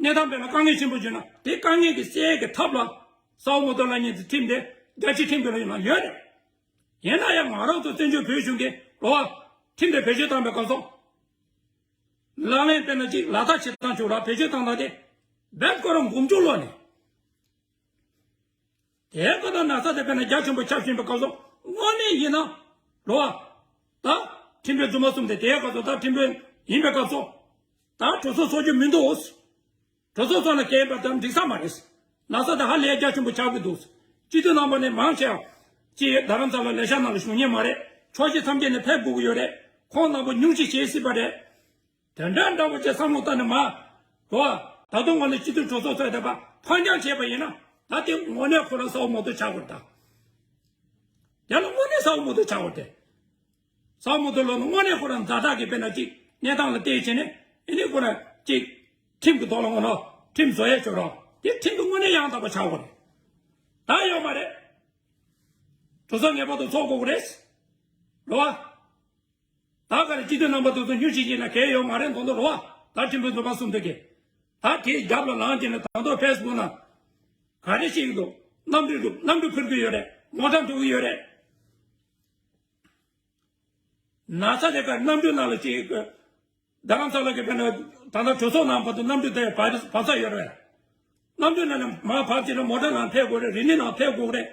གནས་སྟངས་དཔེར་ན་དཀའ་ངལ་ཆེན་པོ་བྱུང་ན་དེ་དཀའ་ངལ་གྱི་སེལ་གྱི་ཐབས་ལ། ས་བོ་མོ་ཏོ་ལབ་མཁན་དེ་ཁྲིམས་དེ་རྒྱལ་སྤྱིའི་ཁྲིམས་ཀྱི་ལ་ཡོད་ན་ཡོད་རེད། ཡིན་ན་ཡང་ང་རང་ཚོ་བཙན་བྱོལ་བོད་གཞུང་གིས་རོ་བ། ཁྲིམས་དེ་བེད་སྤྱོད་བཏང་པའི་སྐབས་སུ། ལག་ལེན་དཔེར་ན་གཅིག་ལག་བསྟར་བྱེད་སྟངས་བྱུང་ར་བེད་སྤྱོད་བཏང་སྟངས་དེ། རྦད་ཁོ་རང་མགོ་མཇུག་ལོག་ནས། དེའི་སྐབས་དང་ན་ཚ་དེ་དཔེར་ན་རྒྱ་ཆེན་པོ་ཁྱབ་བཞིན་པའི་སྐབས་སུ་དངོས་གནས་ཡིན་ན། རོ་བ། ད། ཁྲིམས་དཔོན་རྫུན་མ་གསུམ་དེ་དེའི་སྐབས་སུ་ད་ཁྲིམས་དཔོན་ཡིན་པའི་སྐབས་སུ། ད་གྲོས་ཚོགས་ཚོགས་རྒྱུ་མི་འདུག་གྲོས་ཚོགས་ཚོགས་ན་གལ་ཡིན་པ་དང་འགྲིག་ས་མ་རེད། ན་ཚ་དེ་ཧ་ལས་རྒྱ་ཆེན་པོ་ཆགས་ཀྱི་འདུག་སྤྱི་འཐུས་རྣམ་པ་ནས་མང་ཆེ་བ། ཅིག་རྡ་རམ་ས་ལ་ལས་ཤག་ནང་ལ་བཞུགས་མཁན་མ་རེད། ཕྱོགས་གཅིག་མཚམས་བརྒྱད་ནས་ཕེབས་དགོས་ཀྱི་ཡོད་རེད། ཁོང་རྣམ་པ་ཉུང་ཤས་བྱེད་སྲིད་པ་རེད། དེ་འདྲ་འདྲ་པོ་ཅིག་བསམ་བློ་བཏང་ནས་མ། རོ། ད་དུང་ང་ལ་སྤྱི་འཐུས་གྲོས་ཚོགས་ཚོགས་བསྡད་པ་ཕར་འགྱངས་བྱས་པ་ཡིན་ན། ད་དེ་དངོས་གནས་ཁོ་རང་ས་བོ་མོ་ཏོ་ཆགས་དགོས་རེད་ད། དེ་ལ་དངོས་གནས་ས་བོ་མོ་ཏོ་ཆགས་དགོས་རེད། ས་བོ་མོ་ཏོ་ལོ་ན་དངོས་གནས་ཁོ་རང་ཛ་དྲག་གི་དཔེར་ན་ཅིག་གནས་སྟངས་ལ་བལྟས་བྱས་ནས་ཨེ་ནི་ཁོ་རང་ཅིག་ཁྲིམས་ཀྱི་ཐོག་ལ་ངོ་ནོ་ཁྲིམས་བཟོ་ཡས་བྱོས་རོགས། དེ་ཁྲིམས་ཀྱི་དངོས་གནས་ཡང་དག་པ་ཆགས་དགོས་རེད། ད་ཡོད་མ་རེད། གྲོས་ཚོགས་ངེས་པར་དུ་ཚོགས་དགོས་ཀྱི་རེད། རོ་བ། ད་ག་རེ་སྤྱི་འཐུས་རྣམ་པ་དེ་ཚོ་སྙུང་གཞི་ཡིན་ན་གལ་ཡོད་མ་རེད་མདོག་མདོག་རེད་བ། ད་ཁྲིམས་དཔོན་རྫུན་མ་གསུམ་དེ་གས། ད་དེའི་རྒྱབ་ལ་ལངས་བྱས་ནས་ད་དུང་ཕེ་སི་བུག་ནང་ག་རེ་བཤད་ཀྱི་འདུག་གནམ་གྲུ་འདུག་གནམ་གྲུ་འཕུར་གྱི་ཡོད་རེད། མོ་ཊ་འགྲོ་གི་ཡོད་རེད། ན་ཚ་དེ་ག་གནམ་གྲུ་ནང་ལ་ཅིག་རྡ་རམ་ས་ལ་གི་དཔེར་ན་ད་ལྟ་གྲོས་ཚོགས་ནང་བར་དུ་གནམ་གྲུ་དེ་བབས་བབས་ས་ཡོད་རེད། གནམ་གྲུ་ནང་ནས་མར་བབས་བྱས་ན་མོ་ཊ་ནང་ཕེབས་དགོས་རེད། རི་ལི་ནང་ཕེབས་དགོས་རེད།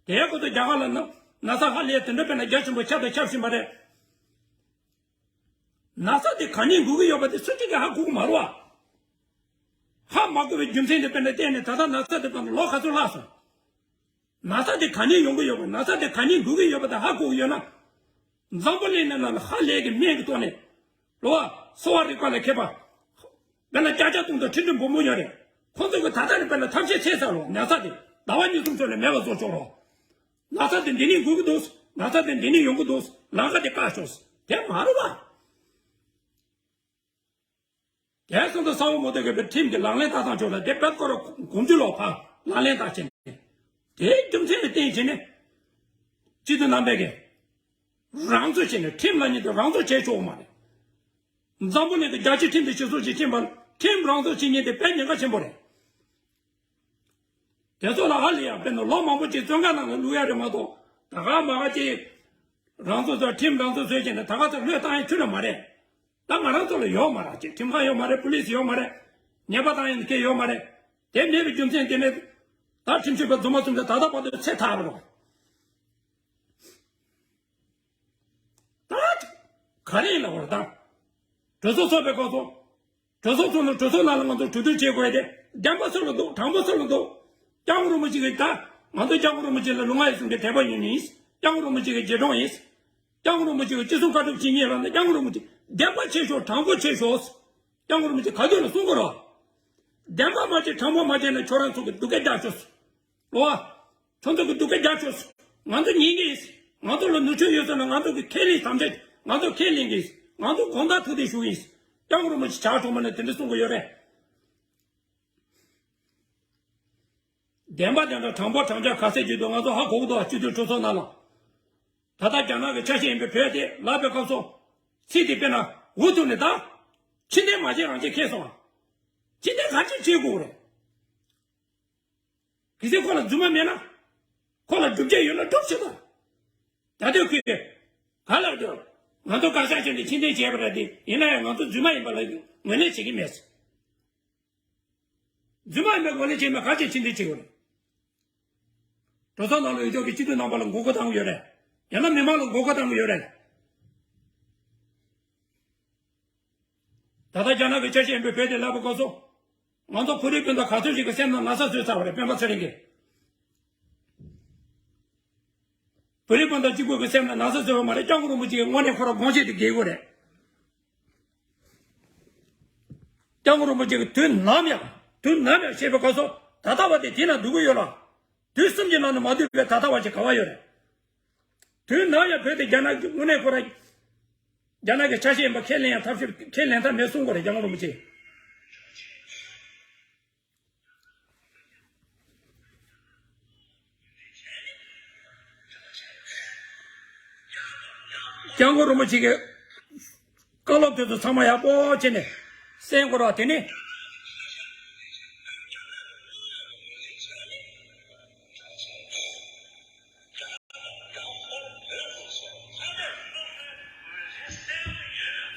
དེའི་སྐོར་དུ་རྒྱ་གར་ལ་ན་ན་ཚ་ཧ་ལས་དེ་འདྲ་དཔེར་ན་རྒྱ་ཆེན་པོ་ཁྱབ་དང་ཁྱབ་བཞིན་པ་རེད། ན་ཚ་དེ་ག་ནས་འགོས་ཀྱི་ཡོད་པ་དེ་སུ་གཅིག་གིས་ཧ་གོ་གི་མ་རེད་བ། ཧ་མ་གོ་བའི་རྒྱུ་མཚན་དེ་དཔེར་ན་བལྟས་ནས་ད་ལྟ་ན་ཚ་དེ་དཔེར་ན་ལོ་ག་ཚོད་ལྷག་སོང་། ན་ཚ་དེ་ག་ནས་ཡོང་གི་ཡོད་པ། ན་ཚ་དེ་ག་ནས་འགོས་ཀྱི་ཡོད་པ་དེ་ཧ་གོ་གི་ཡོད་ན། འཛམ་བུ་གླིང་ནང་ལ་ཧ་ལས་ཀྱི་སྨན་གྱི་ཐོག་ནས། རོ་བ། གསོ་བ་རིག་པ་ལ་མཁས་པ། དཔེར་ན་ཀྱ་ཀྱ་ཏུང་དང་ཁྲི་ཁྲི་འབུམ་འབུམ་ཡོད་རེད། ཁོང་ཚོ་གི་ད་ལྟ་ནས་དཔེར་ན་ཐབས་ཤེས་བྱས་ཚར་རོགས། ན་ཚ་དེ་ཟླ་བ་གཉིས་གསུམ་ཙམ་ལས་མེད་པ་བཟོ་ཆོག་རོགས། ན་ཚ་དེ་འདི་ནས་འགོས་ཀྱི་འདུག་ན་ཚ་དེ་འདི་ནས་ཡོང་གི་འདུག་ལམ་ཁ་དེ་བཀག་ཆོག་དེ་མ་རེད་བ། དེ་སོང་ཙང་ས་བོ་མོ་ཏོ་གི་ཁྲིམས་ཀྱི་ལག་ལེན་བསྟར་སྟངས་ཆོག་ལ་དེ་དཔེ་སྐོར་གོམ་རྒྱུ་ལོག་ཕར་ལག་ལེན་བསྟར་བྱས་ནས། དེའི་རྒྱུ་མཚན་ལ་བརྟེན་བྱས་ནས། སྤྱི་འཐུས་རྣམ་པས་ཀྱི་རང་བཟོ་བྱས་ནས་ཁྲིམས་ལབ་མཁན་དེ་རང་བཟོ་བྱས་ཆོག་མ་རེད། འཛམ་བུ་གླིང་གི་རྒྱལ་སྤྱིའི་ཁྲིམས་དང་སྤྱི་ཚོགས་ཀྱི་ཁྲིམས་པ་ཁྲིམས་རང་བཟོ་བྱེད་མཁན་དེ་དཔེ་ཉེན་ཁ་ཆེན་པོ་རེད། དེ་ཚོ་ལ་ཧ་ལས་ཡ་དཔེར་ན་ལོ་མང་པོ་ཅིག་བཙོན་ཁང་ནང་ལ་བླུག་ཡ་རེད་མ་གཏོགས། ད་ག་མ་ག་ཅིག་རང་བཟོ་བཟོ་ཁྲིམས་རང་བཟོ་བཟོས་བྱས་ནས་ད་ག་ཚོད་བློས་བཏང་ཡ་ཁྱོན་ནས་མ་རེད། ད་ང་རང་ཚོ་ལ་ཡོད་མ་རེད། ཅིག་ཁྲིམས་ཁང་ཡོད་མ་རེད། པུ་ལིས་ཡོད་མ་རེད། ཉེས་པ་བཏང་ཡ་མཁན་ཡོད་མ་རེད། དེ་མེད་པའི་རྒྱུ་མཚན་དེ་ནས། ད་ཁྲིམས་ཞིབ་པ་རྫུན་མ་རྫུན་མ་ད་ལྟ་བར་དུ་ཚེ་ཐར་རོགས། ད་ག་རེ་ཡིན་ལབ་པ་རེད་ད། གྲོས་ཚོགས་ཚོགས་པའི་སྐབས་སུ། གྲོས་ཚོགས་ཚོགས་ནས་གྲོས་ཚོགས་ནང་ལ་ང་ཚོ་གྲོས་བསྡུར་བྱེད་དགོས་ཏེ། བདེན་པ་སུ་ལ་འདུག་དྲང་པོ་སུ་ལ་འདུག་སྐྱབས་མགོན་རིན་པོ་ཆེ་གིས་ད་ང་ཚོ་སྐྱབས་མགོན་རིན་པོ་ཆེ་ལ་ལུས་ངག་ཡིད་གསུམ་གྱི་དད་པ་ཡོད་ནི་ཡིན། སྐྱབས་མགོན་རིན་པོ་ཆེ་གི་རྗེས་འབྲང་ཡིན། སྐྱབས་མགོན་རིན་པོ་ཆེ་གིས་ཅི་གསུང་བཀའ་སྒྲུབ་བྱེད་མཁན་ལ་ནི་སྐྱབས་མགོན་རིན་པོ་ཆེ་བདེན་པ་བྱེད་ཤོག་དྲང་པོ་བྱེད་ཤོག་སྐྱབས་མགོན་རིན་པོ་ཆེ་ག་དུས་ལ་གསུང་གི་རོགས། བདེན་པ་མ་བྱེད་དྲང་པོ་མ་བྱེད་ན་ཁྱོད་རང་ཚོ་གི་སྡུག་སྐད་རྒྱག་ཤོག་ལོ། ཁྱོད་ཚོ་གི་སྡུག་སྐད་རྒྱག་ཆོག་ང་ཚོ་ཉན་གི་ཡིན། ང་ཚོ་ལ་ནུས་ཕྱོད་ཡོད་ཟེར་ན་ང་ཚོ་གི་ཁས་ལེན་དམ་བཅའ། ང་ཚོ་ཁས་ལེན་གི་ཡིན། ང་ཚོ་དགོངས་དག་ཐུགས་གཏད་ཞུ་གི་ཡིན། སྐྱབས་མགོན་རིན་པོ་ཆེ་ཇག་གྲོགས་མོ་ནས་དེ་འདྲ་གསུང་གི་ཡོད་རེད། བདེན་པ་དེ་འདྲ་དྲང་པོ་དྲང་བཞག་ག་ཚད་ཅིག་འདུག་ང་ཚོ་ཧ་གོ་གི་འདུག་སྤྱི་འཐུས་གྲོས་ཚོགས་ནང་ལ། ད་ལྟ་རྒྱ་ནག་གི་ཆ་ཤས་ཡིན་པའི་བོད་དེ་ལབ་པའི་སྐབས་སུ། ཚིག་དེ་དཔེར་ན་འུ་ཐུག་ནས་ད། ཕྱིར་འཐེན་མ་བྱེད་རང་བྱེད་ཁེལ་སོང་ང་། ཕྱིར་འཐེན་ག་ཅིག་བྱེད་དགོས་རེད། གལ་སྲིད་ཁོ་ལ་རྫུན་མ་མེད་ན། ཁོ་ལ་སྒྲུབ་བྱེད་ཡོད་ན་སྒྲུབ་ཤོག་དང་། ད་དུས་ཁོས། ག་ལ་སྒྲུབ། ང་ཚོ་བཀའ་ཤག་ཕྱིན་ཏེ་ཕྱིར་འཐེན་བྱས་པ་རེད་དེ་ཡིན་ན་ཡང་ང་ཚོ་རྫུན་མ་ཡིན་པ་ལ་ངོས་ལེན་བྱེད་ཀྱི་མེད། རྫུན་མ་ཡིན་པའི་ངོས་ལེན་བྱས་ན་ག་ཅིག་ཕྱིར་འཐེན་བྱེད་དགོས་རེད། གྲོས་ཚོགས་ནང་ལ་ཡོད་ཆོག་གི་སྤྱི་འཐུས་རྣམ་པ་ལ་མགོ་སྐོར་བཏང་གི་ཡོད་རེད། ཡང་ན་མི་མང་ལ་མགོ་སྐོར་བཏང་གི་ཡོད་རེད། ད་ལྟ་རྒྱ་ནག་གི་ཆ་ཤས་ཡིན་པའི་བོད་དེ་ལབ་པའི་སྐབས་སུ། ང་ཚོ་བོད་རིགས་སྤུན་ཟླ་ག་ཚོད་ཞིག་གི་སེམས་ནང་ན་ཚ་བཟོས་ཚར་བ་རེད་སྤེན་པ་ཚེ་རིང་གིས། བོད་རིགས་སྤུན་ཟླ་གཅིག་པུ་གི་སེམས་ནང་ན་ཚ་བཟོས་པ་མ་རེད། སྐྱབས་མགོན་རིན་པོ་ཆེ་གི་དངོས་གནས་ཁོ་རང་དགོངས་བཞེད་དེ་འགེལ་དགོས་རེད། སྐྱབས་མགོན་རིན་པོ་ཆེ་གི་དུས་ནམ་ཡང་དུས་ནམ་ཡང་ཞེས་པའི་སྐབས་སུ་ད་ལྟ་བ་དེ་དེ་ན་འདུག་གི་ཡོད་ལ། དུས་གསུམ་གྱི་ནང་ནས་མ་འདུས་པའི་ད་ལྟ་བ་ཞིག་ག་བ་ཡོད་རེད། དུས་ནམ་ཡང་བོད་དེ་རྒྱ་ནག་གི་དངོས་གནས་ཁོ་རང་རྒྱ་ནག་གི་ཆ་ཤས་ཡིན་པ་ཁས་ལེན་ཡང་ཐབས་ཤེས་ཁས་ལེན་ཐབས་མེད་གསུང་དགོས་རེད་སྐྱབས་མགོན་རིན་པོ་ཆེ། སྐྱབས་མགོན་རིན་པོ་ཆེ་གི་བཀའ་སློབ་དེ་ཚོ་ཚང་མ་ཡག་པོ་བྱས་ནས་གསན་དགོས་ར་དེ་ནི།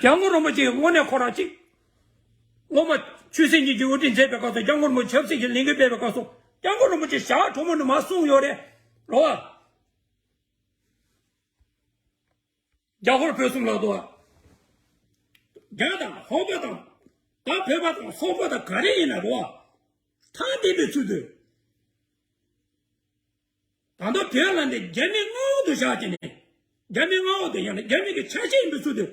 སྐྱབས་མགོན་རིན་པོ་ཆེ་གི་དངོས་གནས་ཁོ་རང་གཅིག་སྔོན་མ་ཆོས་སྲིད་གཉིས་ཀྱི་དབུ་ཁྲིད་མཛད་པའི་སྐབས་སུ་སྐྱབས་མགོན་རིན་པོ་ཆེ་ཆབ་སྲིད་ཀྱི་ལས་འགུལ་སྤེལ་བའི་སྐབས་སུ་སྐྱབས་མགོན་རིན་པོ་ཆེ་ཞྭ་གྲོགས་མོ་ནས་མར་གསུངས་ཡོད་རེད་རོ། རྒྱ་ཧོར་བོད་གསུམ་ལ་དོ། རྒྱ་དང་ཧོར་པ་དང་། ད་བོད་པ་དང་སོག་པོ་དང་ག་རེ་ཡིན་ན་རོ། ཐང་འདི་པའི་ཚུལ་དུ། ད་ལྟ་བོད་ལ་འདི་རྒྱ་མི་མངའ་འོག་ཏུ་བཞག་ཅིག་ནས། རྒྱ་མི་མངའ་འོག་ཏུ་ཡང་ན་རྒྱ་མི་གི་ཆ་ཤས་ཡིན་པའི་ཚུལ་དུ།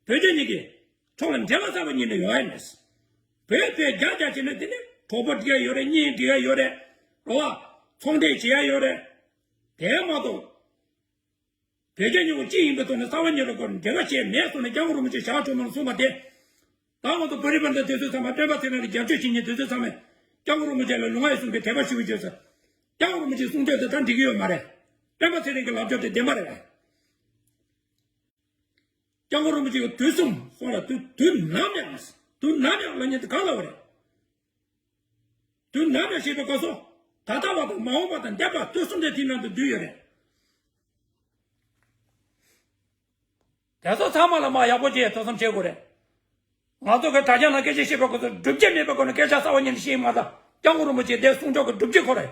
བོད་རྒྱ་གཉིས་ཀྱི་ཐོག་ལ་འབྲེལ་བ་གསར་པ་གཉིས་ནས་ཡོང་ཡ་མེད། བོད་བོད་རྒྱ་རྒྱ་བྱས་ན་དེ་ནི་གྲོགས་པོ་འགྲིག་ཡ་ཡོད་རེད་གཉེན་འགྲིག་ཡ་ཡོད་རེད། རོ་བ། ཚོང་འབྲེལ་བྱེད་ཡ་ཡོད་རེད། དེ་མ་གཏོགས། བོད་རྒྱ་གཉིས་པོ་གཅིག་ཡིན་པའི་ཐོག་ནས་རྩ་བ་ཉིད་ལ་སྐོར་འབྲེལ་བ་བྱས་མེད་སོང་ནས་སྐྱབས་མགོན་རིན་པོ་ཆེ་ཞྭ་གྲོགས་མོ་ལ་གསུངས་པ་དེ། ད་ང་ཚོ་བོད་རིགས་སྤུན་ཟླ་དེ་ཚོ་ཚང་མ་སྤེན་པ་ཚེ་རིང་ལ་རྒྱབ་སྐྱོར་བྱེད་མཁན་དེ་ཚོ་ཚང་མས་སྐྱབས་མགོན་རིན་པོ་ཆེ་ལ་ལུས་ངག་ཡིད་གསུམ་གྱི་དད་པ་ཞུ་རྒྱུ་ཟེར། སྐྱབས་མགོན་རིན་པོ་ཆེའི་གསུང་ཆོས་དེ་ད་འགྲིག་གི་ཡོད་མ་རེད། སྤེན་པ་ཚེ་རིང་གི་ལབ་ཕྱོགས་དེ་བདེན་པ་རེད། སྐྱབས་མགོན་རིན་པོ་ཆེ་གི་དུས་གསུམ་སོང་ལ་དུས་དུས་ནམ་ཡང་དུས་ནམ་ཡང་ལབ་མཁན་དེ་གང་ལབ་པ་རེད། དུས་ནམ་ཡང་ཞེས་པའི་སྐབས་སུ་ད་ལྟ་བ་དང་མ་འོངས་པ་དང་འདས་པ་དུས་གསུམ་དེ་དེའི་ནང་དུ་འདུས་ཡོད་རེད། དེ་ཚོ་ཚང་མ་ལ་མ་ཡག་པོ་བྱས་ཐུགས་བསམ་བྱེད་དགོས་རེད། ང་ཚོ་གི་དྲ་རྒྱ་ནང་སྐད་ཆ་བཤད་པའི་སྐབས་སུ་སྒྲུབ་བྱེད་མེད་པའི་སྒོ་ནས་སྐད་ཆ་གསར་པ་ཉིད་ནས་བཤད་མ་ད་སྐྱབས་མགོན་རིན་པོ་ཆེ་དེ་གསུང་ཆོས་ཀྱི་སྒྲུབ་བྱེད་ཁོ་རེད།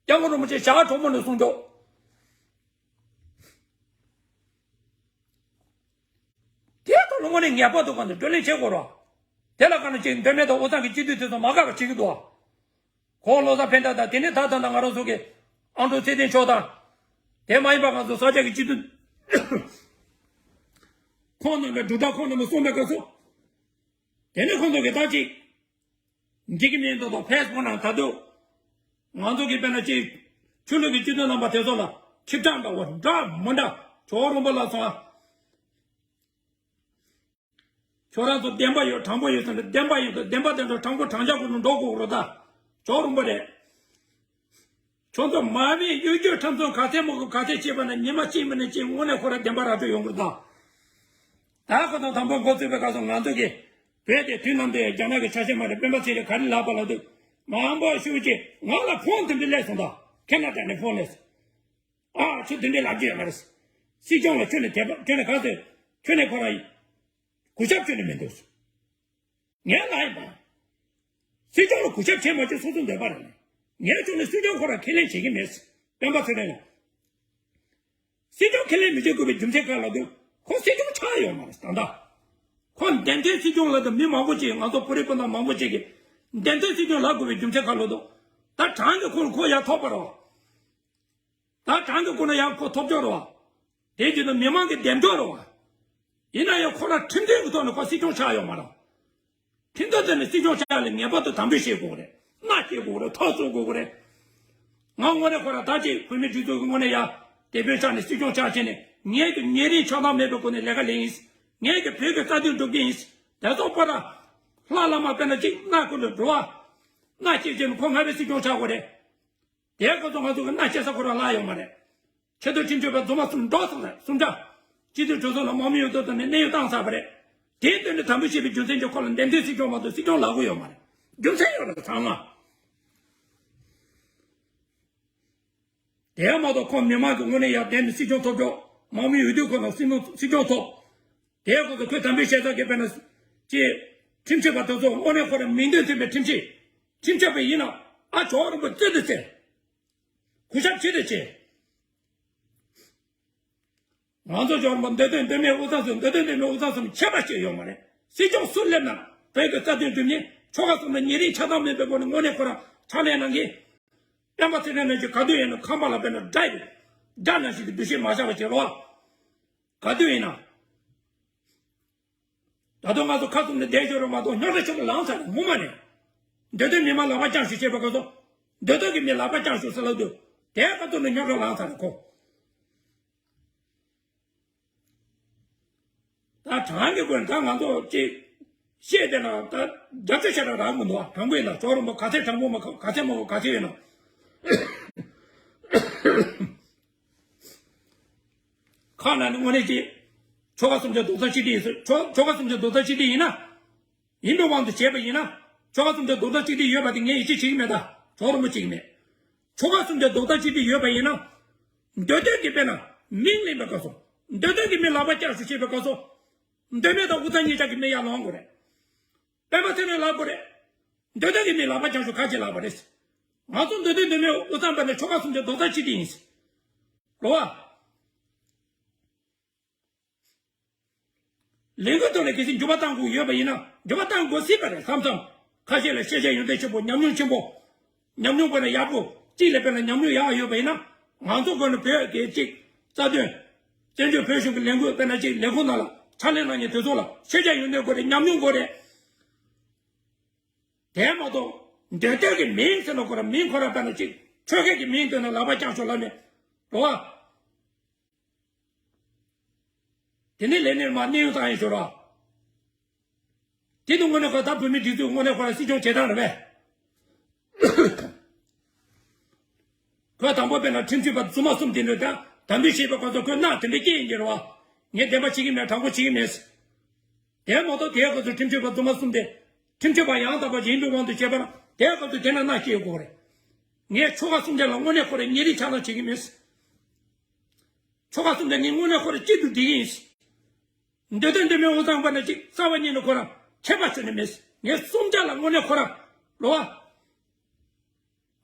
སྐྱབས་མགོན་རིན་པོ་ཆེ་ཞྭ་གྲོགས་མོ་ནས་གསུང་ཆོས། དེ་ཐོག་ལ་དངོས་གནས་ངེས་པར་དུ་གང་དུ་བགྲོ་གླེང་བྱེད་དགོས་རོགས། དེ་ལ་ག་ནས་ཅིག་མདོ་སྨད་དང་དབུས་གཙང་གི་སྤྱི་འཐུས་དེ་ཚོ་མ་དགའ་བ་བྱེད་ཀྱི་འདུག་ཁོང་བློ་བཟང་ཕན་བདེ་དང་དེ་ནས་ད་ད་ད་ང་རང་ཚོ་གི་ཨང་དྲུག་ཚེ་བརྟན་མཆོག་དང་། དེ་མ་ཡིན་པ་ང་ཚོ་ས་སྐྱ་གི་སྤྱི་འཐུས་ཁོང་རྣམས་ལ་འབྲུག་སྒྲ་ཁོང་རྣམས་ལ་གསུངས་པའི་སྐབས་སུ། དེ་ནས་ཁོང་ཚོ་གི་ད་ཅིག་འགྲིག་གི་མིན་འདུག་དང་ཕེ་སི་བུག་ནང་ད་དུང་ང་ཚོ་གི་དཔེར་ན་ཅིག་ཆོས་ལུགས་ཀྱི་སྤྱི་འཐུས་རྣམ་པ་དེ་ཚོ་ལ་ཁྱི་ཕྲ་འདྲ་བོ་འདྲ་མི་འདྲ་ཇོ་བོ་རིན་པོ་ལ་སོང་ཨ། ཁྱོད་རང་ཚོ་བདེན་པ་ཡོད་དྲང་པོ་ཡོད་ཟེར་ནས་བདེན་པ་ཡིན་དང་བདེན་པ་དེ་འདྲ་དྲང་པོ་དྲང་བཞག་ཁོ་ནས་འགྲོ་དགོས་རོ་ད། ཇོ་བོ་རིན་པོ་རེད། ཁྱོད་ཚོ་མ་བས་གཡོ་སྒྱུ་ཁྲམ་ཚོང་ག་ཚད་མོ་གི་ག་ཚད་བྱས་པ་ན་ཉི་མ་གཅིག་མིན་ན་གཅིག་དངོས་གནས་ཁོ་རང་བདེན་པ་ར་སྤྲོད་ཡོང་གི་རེད་ད། ད་ཁོ་ཚོ་དང་པོ་འགོ་ཚུགས་པའི་སྐབས་སུ་ང་ཚོ་གིས་བོད་དེ་དུས་ནམ་དུ་ཡང་རྒྱ་ནག་གི་ཆ་ཤས་མ་རེད་སྤེན་པ་ཚེ་རིང་ག་རེ་ལབ་པ་ལབ་དུས་མང་པོ་ཞུ་གི་ང་ལ་ཕོན་དེ་འདྲ་སླེབས་སོང་ད་ཁེ་ན་ཌ་ནས་ཕོན་སླེབས་སོང་། ཨ་ཁྱོད་དེ་འདྲ་ལབ་རྒྱུ་ཡོད་མ་རེད། སྲིད་སྐྱོང་ལ་ཁྱོད་ནས་དད་པ་ཁྱོད་ནས་ག་ཚོད་ཁྱོད་ནས་ཁོ་རང་གུས་ཞབས་ཁྱོད་ནས་མི་འདུག་ངས་ལབ་ཡིན་པ། སྲིད་སྐྱོང་ལ་གུས་ཞབས་བྱེད་མ་བྱེད་སོ་སོ་འདོད་པ་རེད། ངའི་ཕྱོགས་ནས་སྲིད་སྐྱོང་ཁོ་རང་ཁས་ལེན་བྱེད་ཀྱི་མེད། སྤེན་པ་ཚེ་རིང་ལགས། སྲིད་སྐྱོང་ཁས་ལེན་མི་བྱེད་དགོས་པའི་རྒྱུ་མཚན་ག་ལ་དུས་ཁོ་སྲིད་སྐྱོང་ཆགས་ཡོད་མ་རེད་ད་ལྟ། ཁོ་འདེམས་ཐོན་སྲིད་སྐྱོང་ལ་དུ་མི་མང་པོ་ཅིག་ང་ཚོ་བོད་རིགས་སྤུན་ཟླ་མང་པོ་ཅིག་གིས་འདེམས་ཐོན་སྲིད་སྐྱོང་ལབ་དགོས་པའི་རྒྱུ་མཚན་ག་ལ་དུས་ད་གྲངས་ཀྱི་ཁོ་ཁོ་ཡར་ཐོབ་པ་རེད་བ། ད་གྲངས་ཀྱི་སྒོ་ནས་ཡང་ཁོ་ཐོབ་ཆོག་རེད་བ། དེ་བརྒྱུད་དུ་མི་མང་གི་འདེམས་ཐོན་རེད་བ། ཡིན་ན་ཡང་ཁོ་རང་ཁྲིམས་མཐུན་གྱི་ཐོག་ནས་ཁོ་སྲིད་སྐྱོང་ཆགས་ཡོད་མ་རེད། ཁྲིམས་མཐུན་ཐོག་ནས་སྲིད་སྐྱོང་ཆགས་ཡ་ལ་ངེས་པར་དུ་དམ་འབུལ་བྱེད་དགོས་རེད། མནའ་སྐྱེལ་དགོས་རེད། ཐོག་བཙུགས་དགོས་རེད། ང་དངོས་གནས་ཁོ་རང་ད་ཅིག་བོད་མི་སྒྲིག་འཛུགས་ཀྱི་ངོས་ནས་ཡ་དེ་བོད་ཆགས་ནས་སྲིད་སྐྱོང་ཆགས་བྱས་ནས་ངས་ཀྱི་ཉེ་རིང་ཆགས་སྡང་མེད་པའི་སྒོ་ནས་ལས་ཀ་ལས་ཡིན། ངས་ཀྱི་བོད་ཀྱི་རྩ་དོན་སྒྲུབ་ཀྱི་ཡིན། དེ་ཚོ་པ་ར་ལྷ་བླ་མ་དཔེར་ན་ཅིག་མནའ་སྐོར་ལ་འགྲོ་བ། མནའ་སྐྱེལ་བྱས་ནས་ཁོ་ང་བའི་སྲིད་སྐྱོང་ཆགས་དགོས་རེད། དེའི་སྐབས་སུ་ང་ཚོ་གི་མནའ་སྐྱེལ་ས་ཁོ་རང་ལྷག་ཡོད་མ་རེད། ཆེས་མཐོའི་ཁྲིམས་ཞིབ་པ་རྫུན་མ་གསུམ་འགྲོ་ཚར་རེད། གསུམ་ཆ། སྤྱི་འཐུས་གྲོས་ཚོགས་ལ་དམག་མི་ཡོད་དོ་དང་ནས་གནས་དབྱུང་བཏང་ཚར་བ་རེད། དེའི་དོན་དུ་དམ་འབུལ་བྱས་པའི་རྒྱུ་མཚན་གྱིས་ཁོ་ལ་འདེམས་ཐོན་སྲིད་སྐྱོང་མ་གཏོགས་སྲིད་སྐྱོང་ལབ་གི་ཡོད་མ་རེད། རྒྱུ་མཚན་ཡོད་རེད་ཚང་མ། དེ་མ་གཏོགས་ཁོ་མི་མང་གི་ངོས་ནས་ཡར་བསྡད་ནས་སྲིད་སྐྱོང་ཐོབ་ཆོག་དམག་མི་ཡོད་དུས་ཁོ་ན་སྲིད་སྐྱོང་ཐོབ། དེའི་སྐབས་སུ་ཁོས་དམ་འབུལ་བྱས་ཚར་གི་དཔེར་ན། ཅེས། ཁྲིམས་ཞིབ་པ་དེ་ཚོ་དངོས་གནས་ཁོ་རང་མིང་དོན་མཐུན་པའི་ཁྲིམས་ཞིབ། ཁྲིམས་ཞིབ་པ་ཡིན་ན་ཨ་ཇོ་རིན་པོ་རྩེ་དུ་རྩེ། གུས་ཞབས་ཇི་ལྟར་བྱེད། ང་ཚོ་ཇོ་རིན་པོ་འདོད་དོན་འདོད་མེད་དབུས་གཙང་གསུམ། འདོད་དོན་འདོད་མེད་དབུས་གཙང་གསུམ་ཁྱད་པར་ཅིག་ཡོད་མ་རེད། སྲིད་སྐྱོང་སུ་སླེབས་ན་བོད་ཀྱི་རྩ་དོན་སྒྲུབ་མཁན། ཆོལ་ཁ་གསུམ་ལ་ཉེ་རིང་ཆགས་སྡང་མེད་པའི་སྒོ་ནས་དངོས་གནས་ཁོ་རང་ཕྱག་ལས་གནང་མཁན། སྤེན་པ་ཚེ་རིང་ནང་བཞིན་ག་དུས་ཡིན་ན་ཁང་པ་ལ་དཔེར་ན་དགྲ་ཡོད། དགྲ་ནང་བཞིན་གྱི་འདུ་ཤེས་མ་བཞག་པ་བྱེད་རོགས། ག་དུས་ཡིན་ན། ད་དུང་ང་ཚོ་ཁ་ཐུག་ནས་བསྡད་ཞོར་རུ་མ་གཏོགས་རྙོག་དྲ་ཆེན་པོ་ལངས་ཚར་རེད་ངོ་མ་ནས། འདོད་དོན་མི་མང་ལག་པ་བརྐྱངས་ཞུ་བྱེད་པའི་སྐབས་སུ། འདོད་དོན་གྱི་མི་ལག་པ་བརྐྱངས་ཞུ་ཟེར་ལབ་དུས་དེའི་ཁ་ཐུག་ནས་རྙོག་དྲ་ལངས་ཚར་རེད་ཁོ། ད་གྲངས་ཀྱི་སྐོར་ད་ང་ཚོ་ཅིག་བཤད་བསྡད་ན་ད་རྒྱབ་སྐྱོར་བྱེད་ར་རག་མི་འདུག་དྲང་པོ་ཡིན་ན་ཇོ་རིན་པོ་ག་ཚད་དྲང་པོ་མ་ག་ཚད་མ་ག་ཚད་ཡོད་ན། ཁ་ན་ནི་དངོས་གནས་ཀྱི། ཆོལ་ཁ་གསུམ་ཆ་རྡོག་རྩ་གཅིག་སྒྲིལ་ཡིན་ཟེར། ཆོལ་ཆོལ་ཁ་གསུམ་ཆ་རྡོག་རྩ་གཅིག་སྒྲིལ་ཡིན་ན། ཡིན་པའི་དབང་དུ་བྱས་པ་ཡིན་ན། ཆོལ་ཁ་གསུམ་ཆ་རྡོག་རྩ་གཅིག་སྒྲིལ་ཡོད་པ་དེ་ངས་ཡིད་ཆེས་བྱེད་ཀྱི་མེད་ད། ཇོ་རིན་པོ་ཆེ་གི་མེད། ཆོལ་ཁ་གསུམ་ཆ་རྡོག་རྩ་གཅིག་སྒྲིལ་ཡོད་པ་ཡིན་ན། འདོད་དོན་གྱི་དཔེར་ན་མིང་ལེན་པའི་སྐབས་སུ། འདོད་དོན་གྱི་མི་ལག་པ་བརྐྱངས་ཞུ་བྱེད་པའི་སྐབས་སུ། འདོད་མེད་དང་དབུས་གཙང་གཉིས་ཆ་གི་མི་ཡར་ལངས་དགོས་རེད། སྤེན་པ་ཚེ་རིང་ལབ་དགོས་རེད། འདོད་དོན་གྱི་མི་ལག་པ་བརྐྱངས་ཞུ་ག་ཅི་ལབ་པ་རེད། ང་ཚོ་འདོད་དོན་འདོད་མེད་དབུས་གཙང་པ་ནས་ཆོལ་ཁ་གསུམ་ཆ་རྡོག་རྩ་གཅིག་སྒྲིལ་ཡིན། རེད་བ། ལས་འགུལ་ཐོག་ནས་གལ་སྲིད་འགྱུར་བ་གཏང་དགོས་ཡོད་པ་ཡིན་ན་འགྱུར་བ་གཏང་དགོས་སྲིད་པ་རེད་བསམ་བསམ། ཁ་ཤས་ལ་ཤེས་བྱ་ཡོན་ཏན་ཆེན་པོ། ཉམས་མྱོང་ཆེན་པོ། ཉམས་མྱོང་དཔེར་ན་ཡག་པོ་གཅིག་ལ་དཔེར་ན་ཉམས་མྱོང་ཡག་ཡོད་པ་ཡིན་ན་ང་ཚོ་དགོས་ན་བོད་ཀྱི་གཅིག་རྩ་དོན། བཙན་བྱོལ་བོད་གཞུང་གི་ལས་འགུལ་དཔེར་ན་གཅིག་ལས་ཁུངས་ནང་ལ་ཕྱག་ལས་གནང་མཁན་དེ་ཚོ་ལ་ཤེས་བྱ་ཡོན་ཏན་དགོས་རེད། ཉམས་མྱོང་དགོས་རེད། དེ་མ་གཏོགས་འདོད་དོན་གྱི་མིང་ཟེར་ན་ཁོ་རང་མིང་ཁོ་རང་དཔེར་ན་གཅིག་ཆོལ་ཁའི་གི་མིང་བཏོན་ན་ལག་པ་བརྐྱངས་ཤོག་ལབ་ནས་རེད་བ། དེ་ནས་ལས་ནས་མར་གནས་དབྱུང་བཏང་ཡིན་ཞོར་ར། དེ་ནི་དངོས་གནས་ཁོ་ད་བོད་མི་སྒྲིག་འཛུགས་དངོས་གནས་ཁོ་རང་སྲིད་སྐྱོང་བྱེད་སྟངས་རེད་པས། ཁོས་དང་པོ་དཔེར་ན་ཁྲིམས་ཞིབ་པ་རྫུན་མ་གསུམ་དེ་འདྲ་དང་དམ་འབུལ་བྱེད་པའི་སྐབས་སུ་ཁོས་མནའ་དེ་འདྲ་སྐྱེལ་ཡིན་གྱི་རེད་བ། ངས་བདེན་པ་བྱེད་ཀྱི་མེད། དྲང་པོ་བྱེད་ཀྱི་མེད། དེ་མ་གཏོགས་དེའི་སྐབས་སུ་ཁྲིམས་ཞིབ་པ་རྫུན་མ་གསུམ་དེ་ཁྲིམས་ཞིབ་པ་ཡང་དག་པ་ཞིག་ཡིན་པའི་དབང་དུ་བྱས་པ་ན་དེའི་སྐབས་སུ་དེ་ན་མནའ་སྐྱེལ་དགོས་རེད། ངས་ཆོལ་ཁ་གསུམ་ཆ་ལ་དངོས་གནས་ཁོ་རང་ཉེ་རིང་ཆགས་སྡང་བྱེད་ཀྱི་མེད། ཆོལ་ཁ་གསུམ་ཆ་ངས་དངོས་གནས་ཁོ་རང་གཅིག་ཏུ་བསྒྲིལ་གྱི་ཡིན། འདོད་དོན་འདོད་མེད་དབུས་གཙང་པ་ན་གཅིག་རྩ་བ་ཉིད་ནས་ཁོ་རང་ཁྱད་པར་ཅི་ནས་མེད། ངས་གསུམ་ཆ་ལ་དངོས་གནས་ཁོ་རང་རེད་བ།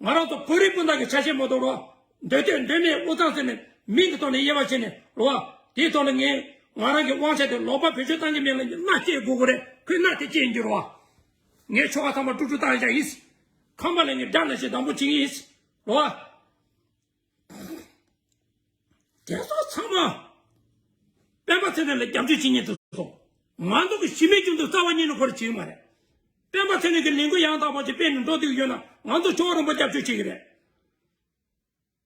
ང་རང་ཚོ་བོད་རིགས་སྤུན་ཟླ་གི་ཆ་ཤས་མ་གཏོགས་རེད་བ། འདོད་དོན་འདོད་མེད་དབུས་གཙང་ཟེར་ནས་མིང་གི་ཐོག་ནས་དབྱེ་བ་ཕྱེ་ནས་རེད་བ། དེའི་ཐོག་ནས་ངས་ང་རང་གི་དབང་ཆ་དེ་ལོག་པ་བེད་སྤྱོད་བཏང་གི་མེད་ལ་མནའ་སྐྱེལ་དགོས་ཀྱི་རེད། ཁོས་མནའ་དེ་སྐྱེལ་རྒྱུ་རེད་བ། ངས་ཆོལ་ཁ་ཚང་མ་དཀྲུག་དཀྲུག་བཏང་བཞག་ཡིན། ཁང་པ་ལ་ངས་དགྲ་ནང་བཞིན་སྡང་པོ་བྱེད་ཀྱི་ཡིན། རེད་བ། དེ་ཚོ་ཚང་མ་སྤེན་པ་ཚེ་རིང་ལ་རྒྱབ་སྐྱོར་བྱེད་མཁན་དེ་ཚོ། ང་ཚོ་གི་གཞི་མེད་རྒྱུ་འདུག་རྩ་བ་ཉིད་ནས་ཁོ་ར་བྱེད་ཀྱི་མ་རེད། སྤེན་པ་ཚེ་རིང་གི་ལས་འགུལ་ཡང་དག་པ་ཅིག་སྤེལ་ནས་འགྲོ་བསྡད་ཀྱི་ཡོད་ན་ང་ཚོ་ཇོ་བོ་རིན་པོ་རྒྱབ་སྐྱོར་བྱེད་ཀྱི་རེད།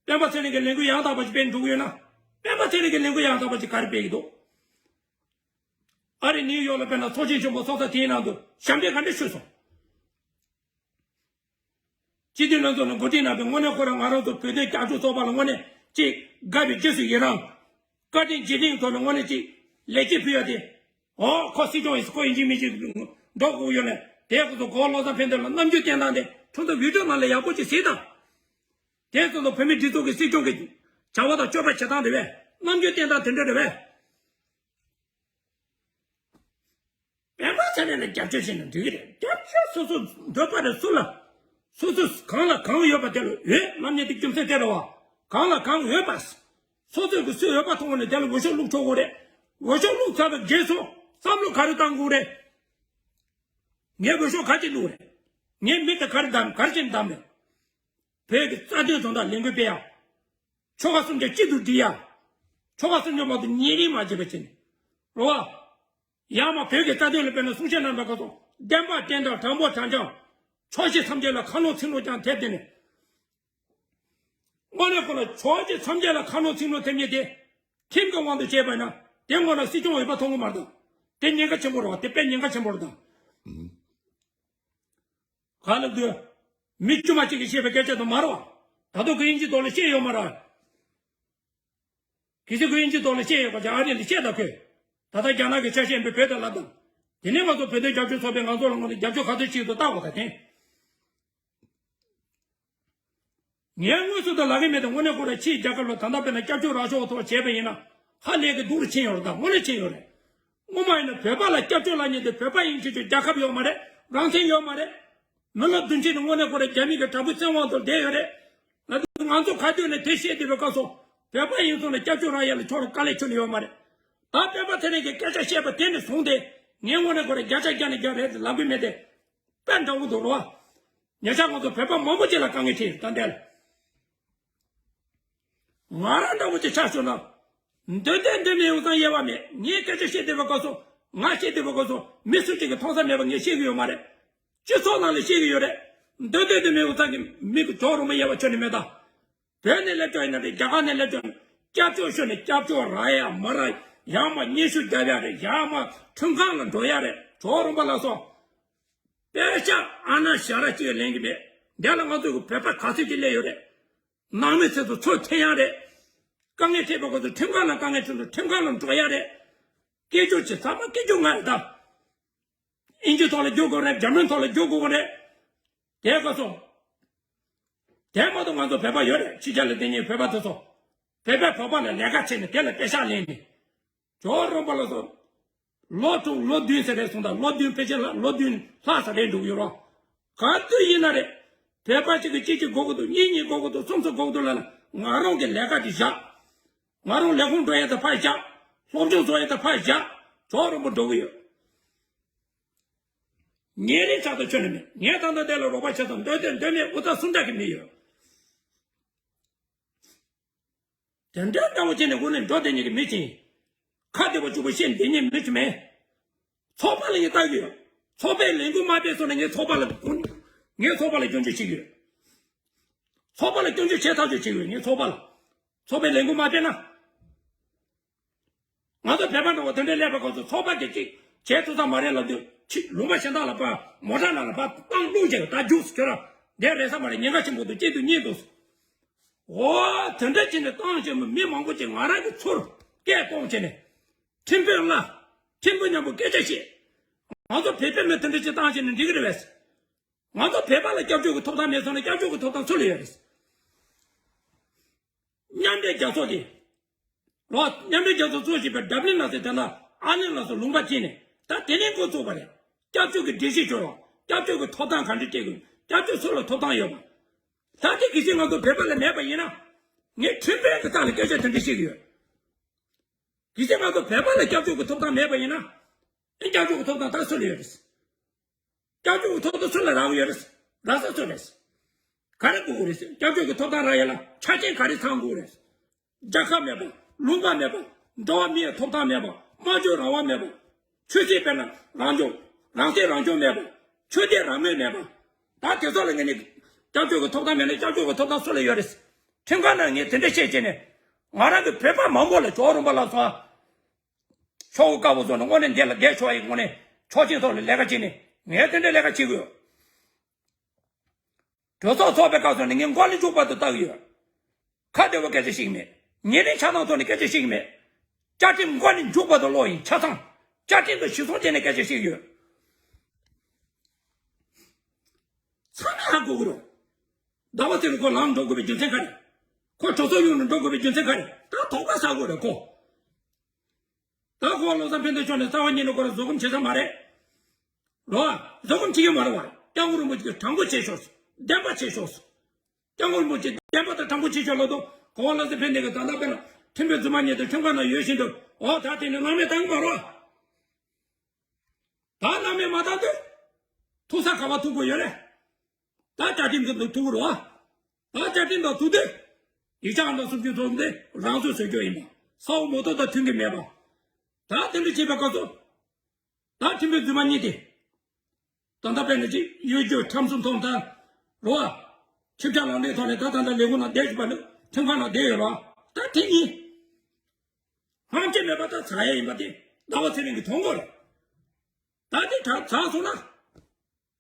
སྤེན་པ་ཚེ་རིང་གི་ལས་འགུལ་ཡང་དག་པ་ཅིག་སྤེལ་འགྲོ་གི་ཡོད་ན། སྤེན་པ་ཚེ་རིང་གི་ལས་འགུལ་ཡང་དག་པ་ཅིག་ག་རེ་སྤེལ་གྱི་འདུག་ཨ་རི་ནིའུ་ཡོག་ལ་དཔེར་ན་ཚོགས་ཆེན་ཆེན་པོ་ཚོགས་ས་དེའི་ནང་དུ་ཞབས་འདྲེན་ག་འདྲ་ཞུས་སོང་། སྤྱི་འཐུས་ལྷན་ཚོགས་ནས་གོ་སྒྲིག་གནང་པའི་དངོས་གནས་ཁོ་རང་ང་རང་ཚོ་བོད་དོན་རྒྱབ་སྐྱོར་ཚོགས་པ་ལ་དངོས་གནས་ཅིག་དགའ་བའི་རྗེས་སུ་ཡི་རང་། བཀའ་དྲིན་རྗེས་དྲན་ཐོག་ནས་དངོས་གནས་ཅིག་ལེགས་སྐྱེས་ཕུལ་ཡ་དེ། ཨོ་ཁོ་སྲིད་སྐྱོང་ཡིན་ཁོ་ཡིན་གཅིག་མིན་གཅིག་འགྲོ་དགོས་ཡོད་ནས་དེའི་སྐབས་སུ་གོ་བློ་བཟང་ཕན་བདེ་ལ་རྣམ་འགྱུར་བསྟན་སྟངས་དེ་ཁྲོམ་ཐོག་བི་ཌིའོ་ནང་ལ་ཡག་པོ་ཅིག་གཟིགས་དང་། དེའི་སྐབས་སུ་བོད་མི་སྒྲིག་འཛུགས་ཀྱི་སྲིད་སྐྱོང་གི་བྱ་བ་དང་སྤྱོད་པ་བྱེད་སྟངས་རེད་པས་རྣམ་འགྱུར་བསྟན་སྟངས་དེ་འདྲ་རེད་པས། སྤེན་པ་ཚེ་རིང་ལ་རྒྱབ་སྐྱོར་བྱས་ན་འགྲིག་གི་རེད། རྒྱབ་སྐྱོར་སོ་སོ་འདོད་པ་རེད། སུ་ལ་ སོ་སོས་གང་ལ་གང་ཡོད་པ་དེ་ལ་འོས་ལབ་མཁན་དེ་རྒྱུ་མཚན་དེ་རེད་བ། གང་ལ་གང་འོས་པ། སོ་སོས་ཀྱི་སུ་འོས་པ་མཐོང་བ་ནས་དེ་ལ་འོས་ཤོག་བླུགས་ཆོག་གོ་རེད། འོས་ཤོག་བླུགས་ཚར་བའི་རྗེས་སུ་བསམ་བློ་ག་རེ་བཏང་དགོས་རེད། ངས་འོས་ཤོག་ག་ཅི་བླུགས་རེད། ངས་མི་དེ་ག་རེ་བདམས་ག་རེ་བྱས་ནས་བདམས་རེད། བོད་ཀྱི་རྩ་དོན་དོན་དག་ལས་འགུལ་སྤེལ་ཡག་ཆོལ་ཁ་གསུམ་ཆ་གཅིག་ཏུ་སྒྲིལ་ཡག་ཆོལ་ཁ་གསུམ་ཆ་མ་གཏོགས་ཉེ་རིང་མ་བྱེད་པ་བྱས་ནས། རེད་བ། ཡང་མ་བོད་ཀྱི་རྩ་དོན་ལ་དཔེར་ན་གསུང་བཤད་གནང་བའི་སྐབས་སུ་བདེན་པ་བདེན་དང་དྲང་པོ་དྲང་རྐྱང་། ཕྱོགས་བཞི་མཚམས་བརྒྱད་ལ་ཁ་ལོ་ཚིག་ལོ་ཀྱང་ཐེབས་ཏེ་ནས། དངོས་གནས་ཁོ་ལ་ཕྱོགས་བཞི་མཚམས་བརྒྱད་ལ་ཁ་ལོ་ཚིག་ལོ་ཐེབས་མཁན་དེ། ཁྲིམས་ཀྱི་དབང་དུ་བྱས་པ་ཡིན་ན་དེ་སྔོན་ལ་སྲིད་སྐྱོང་འོས་པ་ཐོབ་ཀྱི་མ་རེད་དམ། དེ་ཉེན་ཁ་ཆེན་པོ་རེད་བ། དེ་དཔེ་ཉེན་ཁ་ཆེན་པོ་རེད་དམ། ག་ལབ་དུས། མི་དཀྱུས་མ་གཅིག་གིས་བཤད་པའི་སྐད་ཆ་དང་མ་རེད་བ། ད་དུང་ཁོས་དབྱིན་ཇིའི་ཐོག་ལ་བཤད་ཡོད་མ་རེད། གལ་སྲིད་ཁོས་དབྱིན་ཇིའི་ཐོག་ལ་བཤད་ཡོད་པ་ཅིག་ཨ་རི་ལ་བཤད་ད་ཁོས། ད་ལྟ་རྒྱ་ནག་གི་ཆ་ཤས་ཡིན་པའི་བོད་དང་ལབ་དང་། དེ་ནས་ང་ཚོ་བོད་དོན་རྒྱབ་སྐྱོར་ཚོགས་པས་ང་ཚོ་ལ་དངོས་གནས་རྒྱབ་སྐྱོར་ག་ཚོད་བྱེད་ཀྱི་འདུག་ལྟ་དགོས་ད་དེ། ངས་དངོས་སུ་དང་ལབ་ཀྱི་མེད་དེ། དངོས་གནས་ཁོ་རང་ཕྱིའི་རྒྱལ་ཁབ་ལ་ད་ལྟ་དཔེར་ན་སྐྱབས་བཅོལ་རང་ཕྱོགས་ཐོག་བྱས་པ་ཡིན་ན་ཧ་ལས་ཀྱི་སྡུག་རུ་ཕྱིན་ཡོད་རེད། ད་དངོས་གནས་ཕྱིན་ཡོད་རེད། སྔོན་མ་ཡིན་ན་བོད་པ་ལ་སྐྱབས་བཅོལ་ལབ་མཁན་དེ་བོད་པ་ཡིན་ཕྱིན་ཆད་རྒྱལ་ཁབ་ཡོད་མ་རེད། རང་བཙན་ཡོད་མ་རེད། མི་ལོ་བདུན་ཅུ་ནས་དངོས་གནས་ཁོ་རང་རྒྱ་མི་གི་དྲག་པོའི་བཙན་དབང་ཐོག་བསྡད་ཡོད་རེད། ལ་དུས་ང་ཚོ་ག་དུས་ནས་དེ་བཤད་བསྡད་པའི་སྐབས་སུ་བོད་པ་ཡིན་སོང་ན་སྐྱབས་བཅོལ་རག་ཡ་ལ་ཁྱོད་རང་དཀའ་ལས་ཁྱོན་ནས་ཡོད་མ་རེད། ད་སྤེན་པ་ཚེ་རིང་གིས་སྐད་ཆ་བཤད་པ་དེ་ནས་བཟུང་སྟེ་ངས་དངོས་གནས་ཁོ་རང་བརྒྱ་ཆ་བརྒྱ་ནས་བརྒྱ་རེད་ལབ་གི་མེད་དེ། དཔེ་འདྲ་བོ་འདུག་རོ། ཉེ་ཆར་ང་ཚོ་བོད་པ་མང་པོ་ཅིག་ལ་དཀའ་ངལ་འཕྲད་ཡོད་ད་འདས་ལ། ང་རང་འདྲ་བོ་ཅིག་ཆ་བཞག་ན། འདོད་འདོད་འདོད་མེད་ཡོང་སང་དབྱེ་བ་མེད། ངས་སྐད་ཆ་བཤད་བསྡད་པའི་སྐབས་སུ་ང་བཤད་བསྡད་པའི་སྐབས་སུ་མི་སུ་གཅིག་གིས་མཐོང་ས་མེད་པ་ངས་བཤད་ཀྱི་ཡོད་མ་རེད། སྤྱི་ཚོགས་ནང་ལ་བཤད་ཀྱི་ཡོད་རེད། འདོད་འདོད་འདོད་མེད་ཡོང་སང་གི་མི་གི་ཇོ་རུ་མ་དབྱེ་བ་ཁྱོན་ནས་མེད་ད། བོད་ནས་སླེབས་ཀྱང་ཡིན་ན་རེད། རྒྱ་གར་ནས་སླེབས་ཀྱང་སྐྱབས་བཅོལ་ཞུ་ནས་སྐྱབས་བཅོལ་རག་ཡ་མ་རག་ཡ་ཡང་མ་སྙན་ཞུ་རྒྱབ་ཡ་རེད། ཡང་མ་ཁྲིམས་ཁང་ལ་འགྲོ་ཡ་རེད། ཇོ་རུ་མ་ལ་སོགས། དཔེ་ཆ་ཨ་ན་ཞ་ར་གཅིག་ལེན་གྱི་མེད། འདི་ལ་ང་ཚོ་གི་བོད་པ་ག་ཚོད་ཅིག་སླེབས་ཡོད་རེད། ནང་མི་ཚོ་ཚོ་ཚོ་འཐེན་ཡ་རེད། དཀའ་ངལ་འཕྲད་པའི་སྐབས་སུ་ཁྲིམས་ཁང་ལ་དཀའ་ངལ་འཕྲད་འགྲོ། ཁྲིམས་ཁང་ལ་འགྲོ་ཡ་རེད། སྐད་སྒྱུར་བྱེད་ཚང་མ་སྐད་སྒྱུར་ང་རེད་ད། ཨིན་ཇི་ཐོག་ལ་སྒྱུར་དགོས་རེད། འཇར་མན་ཐོག་ལ་སྒྱུར་དགོས་རེད། དེ་སྐབས་སུ། དེ་མ་གཏོགས་ང་ཚོ་བོད་པ་ཡོད་རེད། ཕྱི་རྒྱལ་ལ་བསྡད་མཁན་བོད་པ་དེ་ཚོ། བོད་པས་བོད་པ་ལ་ལས་ཀ་བྱས་ནས་དེ་ལ་པེ་ཤག་ལེན་ནས། ཇོ་རོང་པ་ལ་སོགས། ལོ་དྲུག་ལོ་བདུན་ཟེར་རེད་སོང་ད། ལོ་བདུན་ཕལ་ཆེར་ལ་ལོ་བདུན་ལྷག་ས་རེད་འགྲོ་གི་ཡོད་རོགས། ག་དུས་ཡིན་ན་རེད། བོད་པ་གཅིག་གིས་གཅིག་གཅིག་དགོས་ཀྱི་འདུག་གཉིས་གཉིས་དགོས་ཀྱི་འདུག་གསུམ་གསུམ་དགོས་ཀྱི་འདུག་ལབ་ན་ང་རང་གི་ལས་ཀ་དེ་བཞག་ང་རང་ལས་ཁུངས་འགྲོ་ཡ་དེ་ཕར་བཞག་སློབ་སྦྱོང་བཟོ་ཡ་དེ་ཕར་བཞག་ཇོ་རོང་པ་འགྲོ་གི་ཡོད། ཉེ་རིང་ཆགས་ཐུབ་ཁྱོན་ནས་མེད། ངས་ད་ལྟ་དེ་ལ་རོགས་པ་བྱེད་དང་འདོད་དེ་འདོད་མེད་འུ་ཚ་སུམ་འདྲ་གི་མི་ཡོད། དེ་འདྲ་འདྲ་བོ་བྱས་ནས་དངོས་གནས་འགྲོ་བསྡད་མཁན་གྱི་མི་ཅིག་ཁ་བདེ་བོ་ཕྱུག་པོ་བཤད་བསྡད་མཁན་མི་ཅིག་མེད། ཚོགས་པ་ལ་ངས་ལྟ་གི་ཡོད། ཚོགས་པའི་ལས་འགུལ་མ་སྤེལ་སོང་ན་ངས་ཚོགས་པ་ལ་དགོངས། ངས་ཚོགས་པ་ལ་སྐྱོན་བརྗོད་བྱེད་ཀྱི་ཡོད། ཚོགས་པ་ལ་སྐྱོན་བརྗོད་བྱེད་ཐག་གཅོད་བྱེད་ཀྱི་ཡོད། ངས་ཚོགས་པ་ལ། ཚོགས་པའི་ལས་འགུལ་མ་སྤེལ་ན། ང་ཚོ་བོད་པ་འདྲ་བོ་དེ་འདྲའི་སླེབས་པའི་སྐབས་སུ་ཚོགས་པ་གིས་ཅིག་བྱེད་ཐུབ་ས་མ་རེད་ལབ་དུས་ཕྱི་ལུང་པ་གཞན་དག་ལ་ཕར་མོ་ཊ་ནང་ལ་ཕར་བཏང་བླུགས་བྱས་ད་རྒྱུགས་སུ་ཁྱོད་རང་འདིར་རེད་ས་མ་རེད། ཉེན་ཁ་ཆེན་པོ་འདུག་གཅིག་ཏུ་གཉིས་འདུག་འོ་དེ་འདྲ་བྱས་ནས་བཏང་བྱས་མི་མང་པོ་ཅིག་ང་རང་གི་ཚུར་སྐད་གཏོང་བྱས་ནས་ཁྲིམས་དཔོན་ལ་ཁྲིམས་དཔོན་མཉམ་པོ་སྐད་ཆ་བཤད། ང་ཚོ་བོད་པའི་མི་དེ་འདྲ་ཅིག་བཏང་བྱས་ནས་འགྲིག་གི་རེད་པས། ང་ཚོ་བོད་པ་ལ་སྐྱབས་བཅོལ་གྱི་ཐོབ་ཐང་མེད་སོང་ན་སྐྱབས་བཅོལ་གྱི་ཐོབ་ཐང་སུ་ལ་ཡོད་རེད། མཉམ་འབྲེལ་རྒྱལ་ཚོགས་ཀྱིས། ལོ། མཉམ་འབྲེལ་རྒྱལ་ཚོགས་གཙོ་བྱས་པའི་ཌབ་ལིན་ལ་སོགས་དེ་ལ་ཨ་ལན་ལ་སོགས་ལུང་པ་བྱས་ནས་ད་དེ་ནས་འགོ་བཙུགས་པ་རེད། སྐྱབས་བཅོལ་གྱི་སྒྲིག་གཞི་སྦྱོར་བ། སྐྱབས་བཅོལ་གྱི་ཐོབ་ཐང་ག་འདྲ་སྤྲད་དགོས། སྐྱབས་བཅོལ་སུ་ལ་ཐོབ་ཐང་ཡོད་པ། ད་དེ་གལ་སྲིད་ང་ཚོ་བོད་པ་ལ་མེད་པ་ཡིན་ན། ངས་ཁྲིམས་དཔོན་གྱི་རྩ་ལ་སྐད་ཆ་དེ་འདྲ་བཤད་ཀྱི་ཡོད། གལ་སྲིད་ང་ཚོ་བོད་པ་ལ་སྐྱབས་བཅོལ་གྱི་ཐོབ་ཐང་མེད་པ་ཡིན་ན། ཨེ་སྐྱབས་བཅོལ་གྱི་ཐོབ་ཐང་ད་སུ་ལ་ཡོད་རེད། སྐྱབས་བཅོལ་གྱི་ཐོབ་ཐང་སུ་ལ་རག་གི་ཡོད་རེད། རག་ས་སུ་རེད། ག་རེ་དགོས་ཀྱི་རེད། སྐྱབས་བཅོལ་གྱི་ཐོབ་ཐང་རག་ཡ་ལ་ཆ་རྐྱེན་ག་རེ་ཚང་དགོས་རེད། རྒྱལ་ཁབ་མེད་པ། ལུང་པ་མེད་པ། འགྲོ་བ་མིའི་ཐོབ་ཐང་མེད་པ། སྨྲ་བརྗོད་རང་དབང་མེད་པ། ཆོས་སྲིད་དཔེར་ན་རང་སྐྱོང་། རང་སྲིད་རང་སྐྱོང་མེད་པ། ཆོས་དད་རང་མོས་མེད་པ། ད་དེ་ཚོ་ལ་ངས་ནི་སྐྱབས་བཅོལ་གྱི་ཐོབ་ཐང་མེད་ན་སྐྱབས་བཅོལ་གྱི་ཐོབ་ཐང་སུ་ལ་ཡོད་རེད། ཁྲིམས་ཁང་ནང་ངས་དེ་འདྲ་བཤད་བྱས་ནས་ང་རང་གི་བོད་པ་མང་པོ་ལ་ཇོ་རུང་པ་ལ་སོགས། ཤོག་བུ་དཀར་པོ་བཟོ་ནས་དངོས་གནས་འདི་ལ་བསྡད་ཆོག་ཡིན། དངོས་གནས་ཆོག་མཆན་ཐོག་ལ་ལས་ཀ་བྱེད་ནས་ངས་དེ་འདྲའི་ལས་ཀ་བྱེད་དགོས། གྲོས་ཚོགས་ཚོགས་པའི་སྐབས་སུ་ནས་ངས་མགོ་ནས་མཇུག་བར་དུ་ལྟ་གི་ཡོད། ཁ་བདེ་བོ་སྐད་ཆ་བཤད་ཀྱི་མེད། ཉེ་རིང་ཆགས་སྡང་ཐོག་ནས་སྐད་ཆ་བཤད་ཀྱི་མེད། བཅའ་ཁྲིམས་མགོ་ནས་མཇུག་བར་དུ་ཀློག་ཡིན། ཆ་ཚང་བཅའ་ཁྲིམས་དང་གཞི་བཟུང་བྱས་ནས་སྐད་ཆ་བཤད་ཀྱི་ཡོད། ཚང་མས་ཧ་གོ་གི་རེད། ཟླ་བ་ཚེ་རིང་ཁོ་ལངས་འགྲོ་དགོས་པའི་རྒྱུ་མཚན་ག་རེ། ཁོ་གྲོས་ཚོགས་ཡོང་ནས་འགྲོ་དགོས་པའི་རྒྱུ་མཚན་ག་རེ། ད་དོགས་པ་ཟ་དགོས་རེད་ཁོ། ད་ཁོ་བློ་བཟང་ཕན་བདེ་མཆོག་ནས་རྩ་བ་ཉིད་ནས་ཁོ་རང་བཟོད་སྒོམ་བྱེད་ས་མ་རེད། རོ། བཟོད་སྒོམ་བྱེད་ཀྱི་མ་རེད་བ། སྐྱབས་མགོན་རིན་པོ་ཆེ་གིས་དྲང་པོ་བྱས་ཤོག། བདེན་པ་བྱེད་ཤོག་སོ། སྐྱབས་མགོན་རིན་པོ་ཆེ་བདེན་པ་དང་དྲང་པོ་བྱེད་ཤོག་ལབ་དུས་གོང་བ་ལ་སེ་ཕན་བདེ་གི་ད་ལྟ་དཔེར་ན་ཁྲིམས་དཔོན་རྫུན་མ་གཉིས་དང་ཁྲིམས་ཁང་ནང་ཡོད་བཞིན་དུ་འོ་ད་དེ་ནི་སྣང་མེད་བཏང་གི་མ་རེད་བ། ད་སྣང་མེད་མ་བཏང་དུས་ཐུག་ས་ག་བ་ཐུག་དགོས་ཡོད་རེད། ད་བཅའ་ཁྲིམས་ཀྱི་ཐུག་གི་རེད་བ། ད་བཅའ་ཁྲིམས་དང་ཐུག་དུས་ཡིག་ཆ་ཨང་དང་སུམ་ཅུ་སོ་གསུམ་དེ་རང་སོས་བཟོ་རྒྱུ་ཡིན་པ། ས་འོག་མ་གཏོགས་དང་མཐུན་གྱི་མེད་པ། ད་དེ་འདྲ་བྱས་པའི་སྐབས་སུ། ད་ཁྲིམས་དཔོན་རྫུན་མ་གཉིས་དེ། ད་ལྟ་དཔེར་ན་ཅིག་གཡོ་སྒྱུ་ཁྲམ་གསུམ་མཐོང་ད། རོ། ཆིབས་ཆ་ལངས་དུས་ཐོག་ནས་ད་ད་ལྟ་ལས་ཁུངས་ནང་བསྡད་བཞིན་པ་ནི་ཁྲིམས་ཁང་ནང་བསྡད་ཡོད་རོ། ད་དེ་གཉིས། ཧམ་ཆེ་མེད་པ་ད་ཚ་ཡ་ཡིན་པ་དེ་ཟླ་བ་ཚེ་རིང་གིས་མཐོང་གི་རེད། ད་དེ་ད་ཚ་སོང་ན།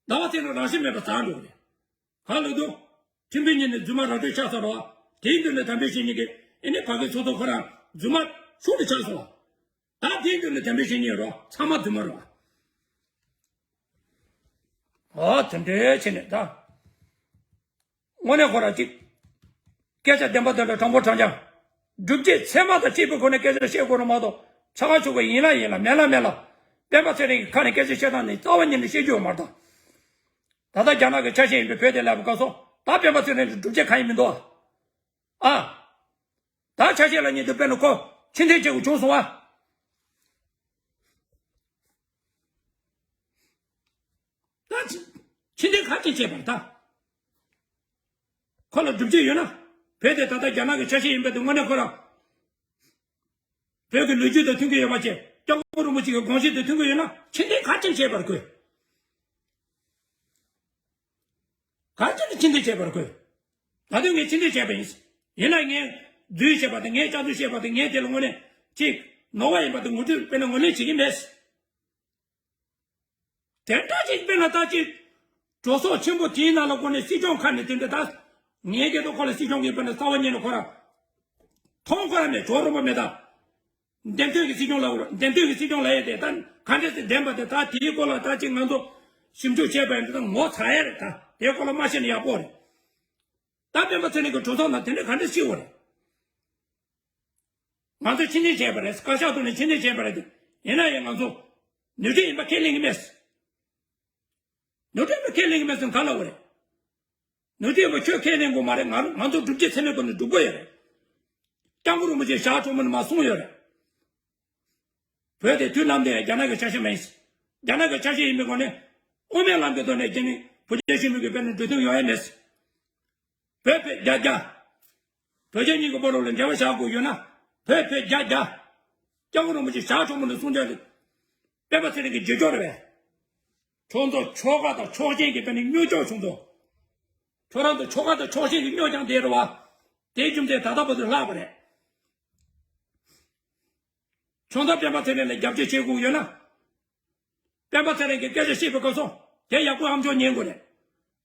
ཟླ་བ་ཚེ་རིང་རང་བཞིན་མེད་པ་ཚ་འགྲོ་གི་རེད། གང་ལབ་དུས། ཁྲིམས་དཔོན་གཉིས་ནི་རྫུན་མ་ར་སྤྲོད་ཆགས་ཚར་རོ། དེའི་མདུན་ནས་དམ་པའི་བཤེས་གཉེན་གྱིས་ཨེ་ནི་ཕ་གི་སོ་སོ་ཁོ་རང་རྫུན་མ་ཤུགས་ལ་ཆགས་སོང་བ། ད་དེའི་མདུན་ནས་དམ་པའི་བཤེས་གཉེན་རོ་ཚང་མ་རྫུན་མ་རོ། ཨོ་དེ་འདྲའི་བྱས་ནས་ད། དངོས་གནས་ཁོ་རང་ཅིག་སྐད་ཆ་བདེན་པ་དེ་འདྲ་དྲང་པོ་དྲང་རྐྱང་། སྒྲུབ་བྱེད་ཚད་མ་དང་བཅས་པའི་སྒོ་ནས་སྐད་ཆ་བཤད་དགོས་རེད་མ་གཏོགས་ཆ་ག་ཆོ་ག་ཡིན་ལ་ཡིན་ལ་མེད་ལ་མེད་ལ། སྤེན་པ་ཚེ་རིང་གི་ཁ་ནས་སྐད་ཆ་བཤད་སྟངས་ནི་རྩ་བ་ཉིད་ནས་བཤད་རྒྱུ་ཡོད་མ་རེད་ད། ད་ལྟ་རྒྱ་ནག་གི་ཆ་ཤས་ཡིན་པའི་བོད་དེ་ལབ་པའི་སྐབས་སུ་ད་སྤེན་པ་ཚེ་རིང་ལ་སྒྲུབ་བྱེད་གང་ཡིན་མི་འདུག་ཨ། ཨ། ད་ཆ་ཤས་ལ་ཉིད་དུ་དཔེར་ན་ཁོ་ཕྱིར་འཐེན་བྱེད་དགོས་བྱུང་སོང་ཨ། ད་ཕྱིར་འཐེན་ག་ཅིག་བྱས་པར་ད། ཁོ་ལ་སྒྲུབ་བྱེད་ཡོད་ན། བོད་དེ་ད་ལྟ་རྒྱ་ནག་གི་ཆ་ཤས་ཡིན་པ་དེ་དངོས་གནས་ཁོ་རང་། བོད་ཀྱི་ལོ་རྒྱུས་དང་མཐུན་གྱི་ཡོད་པ་བཅས་སྐྱབས་མགོན་རིན་པོ་ཆེ་གི་དགོངས་གཞི་དང་མཐུན་གྱི་ཡོད་ན་ཕྱིར་འཐེན་ག་ཅིག་བྱས་པར་དགོས། ག་ཅིག་ལ་ཕྱིར་འཐེན་བྱས་པར་དགོས། ད་དུང་ངས་ཕྱིར་འཐེན་བྱས་པ་ཡིན། ཡིན་ན་ངས་འཛུལ་བྱས་པ་དང་ངས་བསྐྱར་འཛུལ་བྱས་པ་དང་ངས་དེ་ལ་དངོས་གནས་ཅིག་ནོར་བ་ཡིན་པ་དང་ངོ་སྤྲོད་དཔེར་ན་ངོས་ལེན་བྱེད་ཀྱི་མེད། དེ་འདྲ་ཅིག་དཔེར་ན་ད་ཅིག་གྲོས་ཚོགས་ཆེན་པོ་དེའི་ནང་ལ་ཁོ་ནས་སྲིད་སྐྱོང་ཁ་ནས་དེ་འདྲ་ད། ངས་སྐད་དོ་ཁོ་ལ་སྲིད་སྐྱོང་གི་དཔེར་ན་རྩ་བ་ཉིད་ནས་ཁོ་རང་། མཐོང་ཁོ་རང་ནས་ཇོ་རོ་མ་མེད་ད། འདེམས་ཐོན་གྱི་སྲིད་སྐྱོང་ལ་འདེམས་ཐོན་གྱི་སྲིད་སྐྱོང་ལ་ཡས་དེ་ད་ག་འདྲས་སེ་འདེམས་པ་དེ་ད་དེའི་སྐོར་ལ་ད་ཅིག་ང་ཚོ་ཞིབ་འཇུག་བྱས་པ་ཡིན་ད་ངོ་ཚ་ཡ་རེད་ད་དེའི་སྐོར་ལ་མ་ཤེས་ན་ཡག་པོ་རེད། ད་སྤེན་པ་ཚེ་རིང་གི་གྲོས་ཚོགས་ནང་དེ་འདྲས་ག་འདྲས་ཤི་བ་རེད། ང་ཚོ་ཕྱིར་འཐེན་བྱས་པ་རེད་བཀའ་ཤག་ཐོག་ནས་ཕྱིར་འཐེན་བྱས་པ་རེད་དེ་ཡིན་ན་ཡང་ང་ཚོ་ནུས་ཁྲིམས་ཡིན་པ་ཁས་ལེན་གྱི་མེད། ནུས་ཁྲིམས་ཡིན་པ་ཁས་ལེན་གྱི་མེད་ཟེར་ག་ལ་བ་རེད། ནུས་ཁྲིམས་ཡིན་པ་ཁྱོད་ཁས་ལེན་དགོས་མ་རེད། ང་ང་ཚོ་སྒྲུབ་བྱེད་ཚད་མའི་སྒོ་ནས་སྒྲུབ་དགོས་ཡོད་རེད། སྐྱབས་མགོན་རིན་པོ་ཆེ་ཞག་གྲོགས་མོ་ནས་མ་གསུངས་ཡོད་རེད། བོད་དེ་དུས་ནམ་དུ་ཡང་རྒྱ་ནག་གི་ཆ་ཤས་མ་ཡིན། རྒྱ་ནག་གི་ཆ་ཤས་ཡིན་པའི་སྒོ་ནས་དབུ་མའི་ལམ་གྱི་ཐོག་ནས་རྒྱ་ནི་བོད་རྒྱ་ཞི་མོལ་གྱི་དཔེ་ནས་འགྲོ་དོན་ཡོང་ཡ་མེད། བོད་བོད་རྒྱ་རྒྱ། བོད་རྒྱ་གཉིས་ཀྱི་བར་ལ་འབྲེལ་བ་བཞག་དགོས་ཡོད་ན། བོད་བོད་རྒྱ་རྒྱ། སྐྱབས་མགོན་རིན་པོ་ཆེ་ཞག་གྲོགས་མོ་ནས་གསུང་རྒྱུ་རེད། སྤེན་པ་ཚེ་རིང་གི་རྗེས་ཕྱོགས་རེད་པས། ཁྱོད་ཚོ་ཆོལ་ཁ་དང་ཕྱོགས་ཞེན་གྱི་དཔེ་ནས་རྙོག་དྲ་བྱུང་ཚོ། ཁྱོད་རང་ཚོ་ཆོལ་ཁ་དང་ཕྱོགས་ཞེན་གྱི་རྙོག་ཀྱང་དེ་རེད་བ། དེའི་རྒྱུ་མཚན་ད་ལྟ་བར་དུ་ལྷག་པ་རེད། ཁྱོད་ཚོ་སྤེན་པ་ཚེ་རིང་ལ་རྒྱབ་སྐྱོར་བྱེད་དགོས་ཡོད་ན། སྤེན་པ་ཚེ་རིང་གི་སྐད་ཆ་བཤད་པའི་སྐབས་སུ་དེ་ཡག་པོ་ཧམ་འཇོག་ཉན་དགོས་རེད།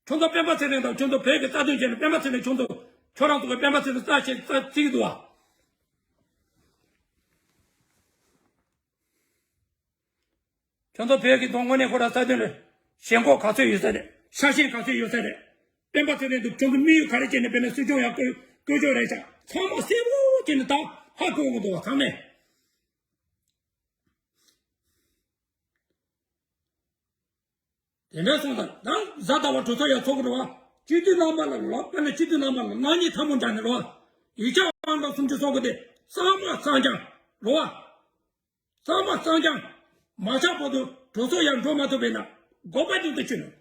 ཁྱོད་ཚོ་སྤེན་པ་ཚེ་རིང་དང་ཁྱོད་ཚོ་བོད་ཀྱི་རྩ་དོན་བྱས་ནས་སྤེན་པ་ཚེ་རིང་ཁྱོད་ཚོ་ཁྱོད་རང་ཚོ་གི་སྤེན་པ་ཚེ་རིང་རྩ་ཆེ་རྩ་བརྩི་གི་འདུག་བ། ཁྱོད་ཚོ་བོད་ཀྱི་དོན་དངོས་གནས་ཁོ་ར་རྩ་དོན་རེད། ཞེན་ཁོག་ག་ཚོད་ཡོད་ས་རེད། ཤ་ཞེན་ག་ཚོད་ཡོད་ས་རེད། སྤེན་པ་ཚེ་རིང་དུ་ཁྱོད་ཚོ་དམིགས་ཡུལ་ག་རེ་བྱས་ནས་སྤེན་པ་སྲིད་སྐྱོང་ཡག་བསྐོས་བསྐོས་ཆོག་རེད་ཤག་ཚང་མ་གསལ་པོ་བྱས་ནས་ད་ཧ་གོ་གི་འདུག་བ་ཚང་མས། དེ་འདྲ་སོང་ཙང་ད་གཟའ་ཟླ་བ་གྲོས་ཚོགས་ཡར་ཚོགས་ཀྱི་རེད་བ། སྤྱི་འཐུས་རྣམ་པ་ལ་ལོ་དཔེར་ན་སྤྱི་འཐུས་རྣམ་པ་ལ་ནག་ཉེས་ཐལ་མོ་སྦྱར་ནས་རེད་བ། ཡིག་ཆ་ཨང་དང་སུམ་ཅུ་སོ་དགུ་དེ་གཙང་མ་གཙང་རྐྱང་རེད་བ། གཙང་མ་གཙང་རྐྱང་མ་ཆགས་བར་དུ་གྲོས་ཚོགས་ཡར་འགྲོ་མ་ཐུབ་པས་ན་དགོངས་པ་རྒྱུན་དུ་ཆོད་ནས་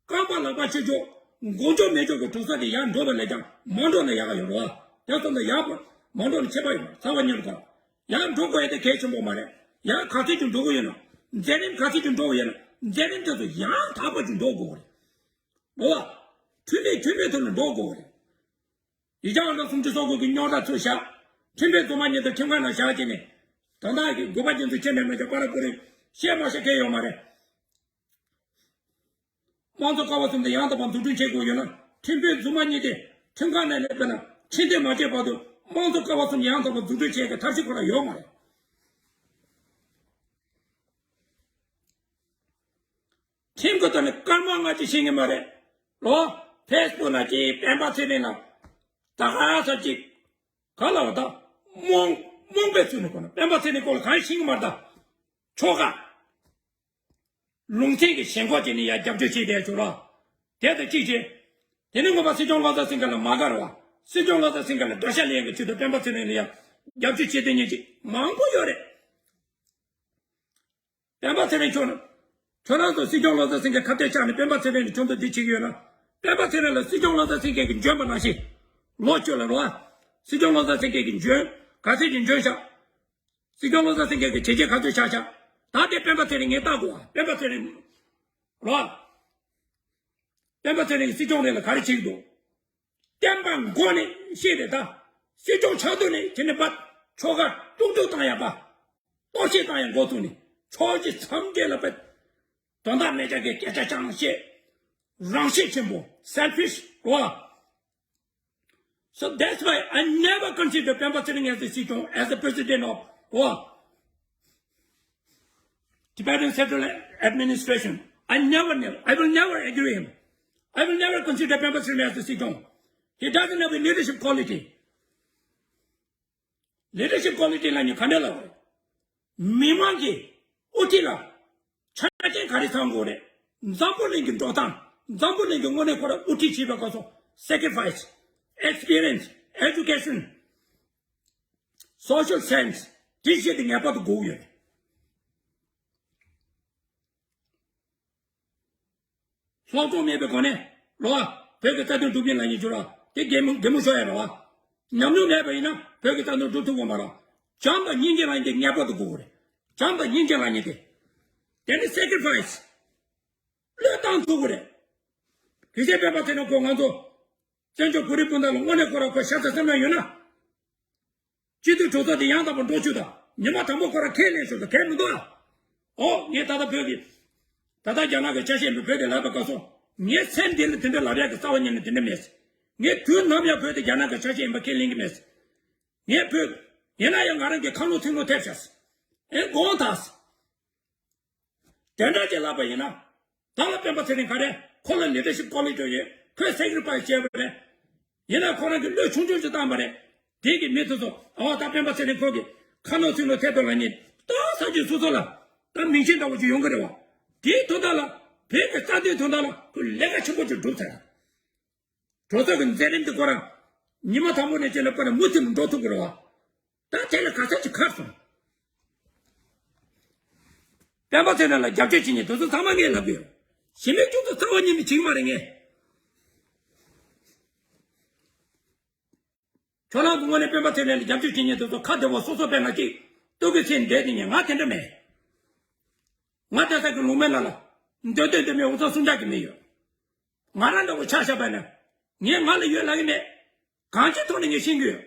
རྐང་པ་ལག་པ་ཆོད་ཆོག་མགོ་ཆོག་མེ་ཆོག་གི་གྲོས་ཚོགས་དེ་ཡར་འགྲོ་བ་ལས་ཀྱང་མ་འགྲོ་ན་ཡག་ག་ཡོད་རེད་བ། དེ་སོང་ཙང་ཡར་མ་འགྲོ་ན་ཁྱད་པར་ཡོད་མ་རེད། ཚ་བ་ཉིན་རེ་གང་། ཡར་འགྲོ་དགོས་ཡ་དེ་གལ་ཆེན་པོ་མ་རེད། ཡར་ག་ཚོད་ཅིག་འགྲོ་གི་ཡོད་ན། མཛད་རིམ་ག་ཚོད་ཅིག་འགྲོ་གི་ཡོད་ན། མཛད་རིམ་དེ་ཚོ་ཡང་དག་པ་ཅིག་འགྲོ་དགོས་རེད། འགྲོ་བ། འཐུས་མི་འཐུས་མི་ཐོག་ནས་འགྲོ་དགོས་རེད། ཡིག་ཆ་ཨང་གྲངས་སུམ་ཅུ་སོ་དགུ་གི་རྙོག་དྲ་ཚུར་བཞག་ཁྲིམས་དཔོན་རྫུན་མ་གཉིས་དང་ཁྲིམས་ཁང་ནང་བཞག་བྱས་ནས། ད་ལྟ་གི་དགོས་པ་ཅན་ཚོ་ཁྱེད་ནས་མ་བྱ་པ་ར་པོ་རེ་བཤད་མ་བཤད་གལ་ཡོད་མ་རེད། དམངས་གཙོ་ཀ་བ་གསུམ་དེ་ཡང་དག་པར་འཛུགས་སྐྲུན་བྱེད་དགོས་ཡོད་ན། ཁྲིམས་དཔོན་རྫུན་མ་གཉིས་དེ་ཁྲིམས་ཁང་ནས་ལེན་པ་ན་ཕྱིར་འཐེན་མ་བྱས་བར་དུ་དམངས་གཙོ་ཀ་བ་གསུམ་ཡང་དག་པར་འཛུགས་སྐྲུན་བྱེད་ཡག་གི་ཐབས་ཤེས་ཁོ་རང་ཡོད་མ་རེད། ཁྲིམས་ཀྱི་ཐོག་ནས་སྐར་མ་ལྔ་གཅིག་ཤེས་ཀྱི་མ་རེད། ལོ། ཕེ་སི་བུག་ན་ཅིག་སྤེན་པ་ཚེ་རིང་ལ། ད་ག་ས་ཅིག་ག་ལ་བ་ད། རྨོངས་རྨོངས་པའི་ཚུལ་ནས་གོ་ན་སྤེན་པ་ཚེ་རིང་སྐོར་ལ་གང་ཤེས་ཀྱི་མ་རེད་ད། ཆོལ་ཁ། ལུང་ཚན་གྱི་ཞེན་ཁོག་བྱས་ནས་ཡར་རྒྱབ་སྐྱོར་བྱས་བསྡད་ཆོག་ལ། དེ་དང་གཅིག་བྱས། དེ་ནས་ངོ་མ་སྲིད་སྐྱོང་བློ་བཟང་སེང་གེ་ལ་མ་དགའ་ར་བ། སྲིད་སྐྱོང་བློ་བཟང་སེང་གེ་ལ་དགྲ་ཤ་ལེན་གྱི་ཆེད་དུ་སྤེན་པ་ཚེ་རིང་ལ་ཡང་རྒྱབ་སྐྱོར་བྱེད་དེ་ཉེན་ཅིག་མང་པོ་ཡོད་རེད། སྤེན་པ་ཚེ་རིང་ཁྱོད་ཁྱོད་རང་ཚོ་སྲིད་སྐྱོང་བློ་བཟང་སེང་གེ་ཁ་གཏད་བཅག་ནས་སྤེན་པ་ཚེ་རིང་ལ་ཁྱོད་ཚོ་འདི་བྱེད་ཀྱི་ཡོད་ན། སྤེན་པ་ཚེ་རིང་ལ་སྲིད་སྐྱོང་བློ་བཟང་སེང་གེ་གིས་འཇོན་པ་ནང་བཞིན། ལོ་བཅུ་ལ་རོ། སྲིད་སྐྱོང་བློ་བཟང་སེང་གེ་གིས་འཇོན། ག་ཚོད་ཀྱིས་འཇོན་ཤག་སྲིད་སྐྱོང་བློ་བཟང་སེང་གེ་གིས་བྱས་རྗེས་ག་ཚོད་ཆགས་ཤག་ད་དེ་སྤེན་པ་ཚེ་རིང་ངས་བལྟ་དགོས་ཨ། སྤེན་པ་ཚེ་རིང་། རོ། སྤེན་པ་ཚེ་རིང་གིས་སྲིད་སྐྱོང་རེད་ལ་ག་རེ་བྱེད་ཀྱི་འདུག་བསྟན་པ་མགོ་ནས་བཤད་རེད་ད། སྲིད་སྐྱོང་ཆགས་དུས་ནས་དེ་ནས་པ། ཆོལ་ཁ་དཀྲུག་དཀྲུག་བཏང་ཡ་པ། གཏོར་བཤིག་བཏང་ཡ་འགོ་བཙུགས་ནས་ཕྱོགས་གཅིག་མཚམས་བརྒྱད་ལ་པ། དོན་དག་མེད་ཅག་གི་སྐད་ཆ་ཅང་བཤད། རང་ཤེད་ཆེན་པོ། selfish རོ། So that's why I never consider Pemba Tsering as the C E O, as the president of what? Tibetan Central Administration. I never, never, I will never agree him. I will never consider Pemba Tsering as the C E O. He doesn't have a leadership quality. Leadership quality ལ་ནི་ག་འདྲ་ལབ་རེད། མི་མང་གི་དབུ་ཁྲིད་ལ་ཆ་རྐྱེན་ག་རེ་ཚང་དགོས་རེད། འཛམ་བུ་གླིང་གི་འགྲོ་སྟངས། འཛམ་བུ་གླིང་གི་དངོས་གནས་ཁོ་ར་དབུ་ཁྲིད་བྱེད་པའི་སྐབས་སུ་sacrifice, experience, education, social sense དེ་བཞི་དེ་ངེས་པར་དུ་དགོས་ཡོད་རེད། སློབ་སྦྱོང་མེད་པའི་སྒོ་ནས་ལོ། བོད་ཀྱི་རྩ་དོན་སྒྲུབ་མཁན་ལབ་མཁན་ཅིག་ར་དེ་གད་མོ་གད་མོ་ཤོར་ཡ་ར་བ། ཉམས་མྱོང་མེད་པ་ཡིན་ན་བོད་ཀྱི་རྩ་དོན་སྒྲུབ་ཐུབ་ཀྱི་མ་རེད། བྱམས་དང་སྙིང་རྗེ་ལབ་མཁན་དེ་ངེས་པར་དུ་དགོས་ཀྱི་རེད། བྱམས་དང་སྙིང་རྗེ་ལབ་མཁན་དེ། དེ་ནི་sacrifice བློས་བཏང་ཐུབ་ཀྱི་རེད། དེ་བཞིན་སྤེན་པ་ཚེ་རིང་ཁོ་ང་ཚོ་བཙན་བྱོལ་བོད་རིགས་སྤུན་ཟླ་ལ་དངོས་གནས་ཁོ་ར་ཁོ་ཤ་ཚ་སེམས་ནང་ཡོད་ན། སྤྱི་འཐུས་གྲོས་ཚོགས་དེ་ཡང་དག་པར་འགྲོ་བཅུག་དང་ཉི་མ་དང་པོ་ཁོ་ར་ཁས་ལེན་ཞུ་དང་གལ་མི་འདུག་ཨ། ཨོ་ངས་ད་ལྟ་བོད་ཀྱི། ད་ལྟ་རྒྱ་ནག་གི་ཆ་ཤས་མི་བོད་དེ་ལབ་པའི་སྐབས་སུ། ངས་མཚན་འདི་ལ་དེ་འདྲ་ལབ་ཡག་གི་རྩ་བ་ཉིད་ནས་དེ་འདྲ་མེད། ངས་དུས་ནམ་ཡང་བོད་དེ་རྒྱ་ནག་གི་ཆ་ཤས་ཡིན་པ་ཁས་ལེན་གྱི་མེད། ངས་བོད། ཡིན་ན་ཡང་ང་རང་གི་ཁ་ལོ་ཚིག་ལོ་ཐེབས་ཤག་ཨེ་དགོངས་དག་དེ་འདྲ་ཅིག་ལབ་པ་ཡིན་ན། ད་ལ་སྤེན་པ་ཚེ་རིང་ག་རེ། ཁོ་ལ་leadership quality ཡོད། ཁོས་sacrifice བྱས་པ་རེད། ཡིན་ན་ཁོ་རང་གི་བློས་ཆུང་ཆུང་ཅིག་བཏང་པ་རེད། དེ་གི་མི་དེ་ཚོ་ཨོ་ད་སྤེན་པ་ཚེ་རིང་ཁོ་གི་ཁ་ནང་ཚིག་ནང་ཐད་དོ་ལ་ཉིན་ད་ས་ཅིག་སོ་སོ་ལ་ད་མིང་ཆེན་འདྲ་བོ་ཅིག་ཡོང་གི་རེད་བ། དེའི་དོན་དག་ལ་བོད་ཀྱི་རྩ་དོན་དོན་དག་ལ་ཁོས་ལས་ཀ་ཆེན་པོ་ཅིག་བསྒྲུབས་ཚར། གྲོས་ཚོགས་ཀྱི་མཛད་རིམ་དེ་ཁོ་རང་ཉི་མ་དང་པོ་ནས་བྱས་ལ་པ་ནས་མུ་མཐུད་ནས་འགྲོ་ཐུབ་ཀྱི་རེད་བ། ད་དེ་ལ་ག་ཚད་ཅིག་ཁག་སོང་། སྤེན་པ་ཚེ་རིང་ལ་རྒྱབ་སྐྱོར་བྱེད་མཁན་དེ་ཚོ་ཚང་མ་ངས་ལབ་ཡོད། གཞན་མི་ཁྱོད་ཚོ་རྩ་བ་ཉིད་ནས་བྱེད་ཀྱི་མ་རེད་ངས། ཁྱོད་རང་ཚོ་དངོས་གནས་སྤེན་པ་ཚེ་རིང་ལ་རྒྱབ་སྐྱོར་བྱེད་མཁན་དེ་ཚོ་ཁ་བདེ་བོ་སོ་སོ་སྤེན་ལ་གཅིག་སྟོད་ཀྱི་ཚེ་འདས་དེ་ཉིན་ང་དེ་འདྲ་མེད། ང་དེ་ས་གི་ལུང་མེད་ལ་ལ། འདོད་འདོད་འདོད་མེད་འུ་ཚང་སུན་ཆགས་ཀྱི་མི་ཡོད། ང་རང་འདྲ་བོ་ཆ་བཞག་པ་ན། ངས་ང་ལ་ཡོད་ལབ་ཀྱི་མེད། གང་ཅིའི་ཐོག་ནས་ངས་ཤེས་ཀྱི་ཡོད།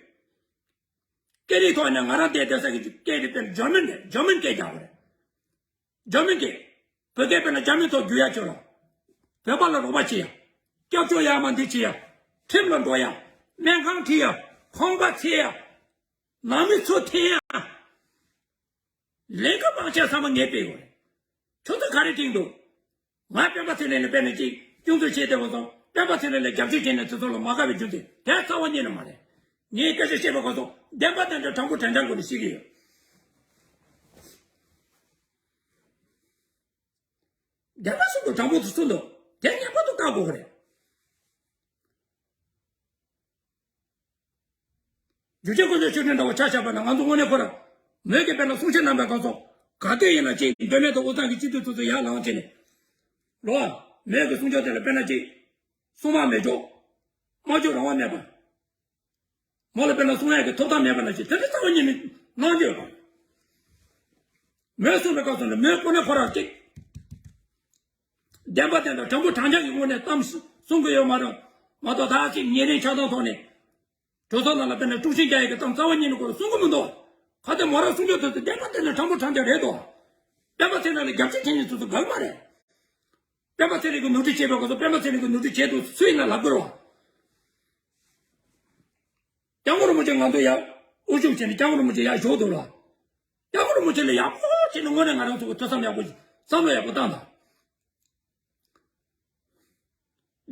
སྐད་རིགས་ཐོག་ནས་ང་རང་བསྡད་བསྡད་ས་གི་སྐད་རིགས་དཔེར་ན་ཇར་མན་རེད། ཇར་མན་སྐད་རྒྱག་པ་རེད། ཇར་མན་སྐད། བོད་སྐད་དཔེར་ན་ཇར་མན་ཐོག་བསྒྱུར་ཡག་ཁྱོད་རང་། བོད་པ་ལ་རོགས་པ་བྱེད་ཡག་སྐྱབས་བཅོལ་ཡག་མ་འདི་བྱེད་ཡག་ཁྲིམས་ལ་འགྲོ་ཡག་སྨན་ཁང་ཁྲིད་ཡག་ཁང་པ་འཚོལ་ཡག་ནང་མི་ཚོ་འཐེན་ཡག་ལས་ཀ་མང་ཆེ་ཚང་མ་ངས་སྤེལ་དགོས་རེད། ཁྱོད་ཚོ་ག་རེ་དྲན་འདུག་ང་སྤེན་པ་ཚེ་རིང་ལ་དཔེར་ན་ཅིག་སྐྱོན་འཛུགས་བྱས་བསྡད་པ་སོང་། སྤེན་པ་ཚེ་རིང་ལ་རྒྱབ་སྐྱོར་བྱས་ནས་དེ་ཚོ་ལ་མ་དགའ་བའི་རྒྱུ་མཚན་དེ་རྩ་བ་ཉིད་ནས་མ་རེད། ངས་སྐད་ཆ་བཤད་པའི་སྐབས་སུ་བདེན་པ་དེ་འདྲ་དྲང་པོ་དྲང་རྐྱང་སྒོ་ནས་བཤད་ཀྱི་ཡོད། བདེན་པ་གསུང་དུ་དྲང་པོ་དུ་གསུང་དུ་དེ་ངེས་པར་དུ་བཀག་དགོས་ཀྱི་རེད། རྒྱུ་ཆེན་དཀོན་མཆོག་མཆོད་སྤྲིན་འདྲ་བོ་ཆ་བཞག་པ་ན་ང་ཚོ་དངོས་གནས་ཁོ་རང་མོས་ཀྱི་དཔེར་ན་གསུང་ཆོས་གནང་པའི་སྐབས་སུ་ག་དུས་ཡིན་ན་ཅིག་མདོ་སྨད་དུ་དབུས་གཙང་གི་སྤྱི་འཐུས་ཚོ་ཚོ་ཡར་ལངས་བྱས་ནས་ལོ་མོས་ཀྱི་གསུང་ཆོས་དེ་ལ་དཔེར་ན་ཅིག་སྲུང་མ་མི་འཇོག་སྨྲ་བརྗོད་རང་དབང་མེད་པ། མོ་ལ་དཔེར་ན་གསུང་ཡག་གི་ཐོབ་ཐང་མེད་པ་ནང་བཞིན་དེ་འདྲ་རྩ་བ་ཉིད་ནས་གནང་རྒྱུ་ཡོད་པ། མོས་གསུངས་པའི་སྐབས་སུ་ནི་མོས་དངོས་གནས་ཁོ་རང་ཅིག་བདེན་པ་དེ་འདྲ་དྲང་པོ་དྲང་རྐྱང་གི་ངོས་ནས་གཏམ་གསུང་གི་ཡོད་མ་རེད། མ་གཏོགས་ད་ཅིག་ཉེ་རིང་ཆགས་སྡང་ཐོག་ནས་གྲོས་ཚོགས་ནང་ལ་དཔེར་ན་དཀྲུག་ཤིང་རྒྱག་ཡག་གི་གཏམ་རྩ་བ་ཉིད་ནས་ཁོ་རང་གསུང་གི་མི་འདུག་གལ་ཏེ་མོ་རང་གསུང་རྒྱུ་དེ་ཚོ་བདེན་པ་དེ་འདྲ་དྲང་པོ་དྲང་རྐྱང་རེད་དོ། སྤེན་པ་ཚེ་རིང་ལ་རྒྱབ་སྐྱོར་བྱེད་མཁན་ཚོ་ཚོ་དགའ་གི་མ་རེད། སྤེན་པ་ཚེ་རིང་གིས་ནོར་འཁྲུལ་བྱས་པའི་སྐབས་སུ་སྤེན་པ་ཚེ་རིང་གིས་ནོར་འཁྲུལ་བྱས་འདུག་སུ་ཡིན་ན་ལབ་དགོས་རེད་བ། སྐྱབས་མགོན་རིན་པོ་ཆེ་ང་ཚོ་ཡར་དབུ་བཞུགས་བྱས་ནས་སྐྱབས་མགོན་རིན་པོ་ཆེ་ཡར་བཞུགས་འདུག་ལ། སྐྱབས་མགོན་རིན་པོ་ཆེ་ལ་ཡག་པོ་བྱས་ནས་དངོས་གནས་ང་རང་ཚོ་གི་ཐུགས་བསམ་ཡག་པོ་བསམ་བློ་ཡག་པོ་བཏང་དང་།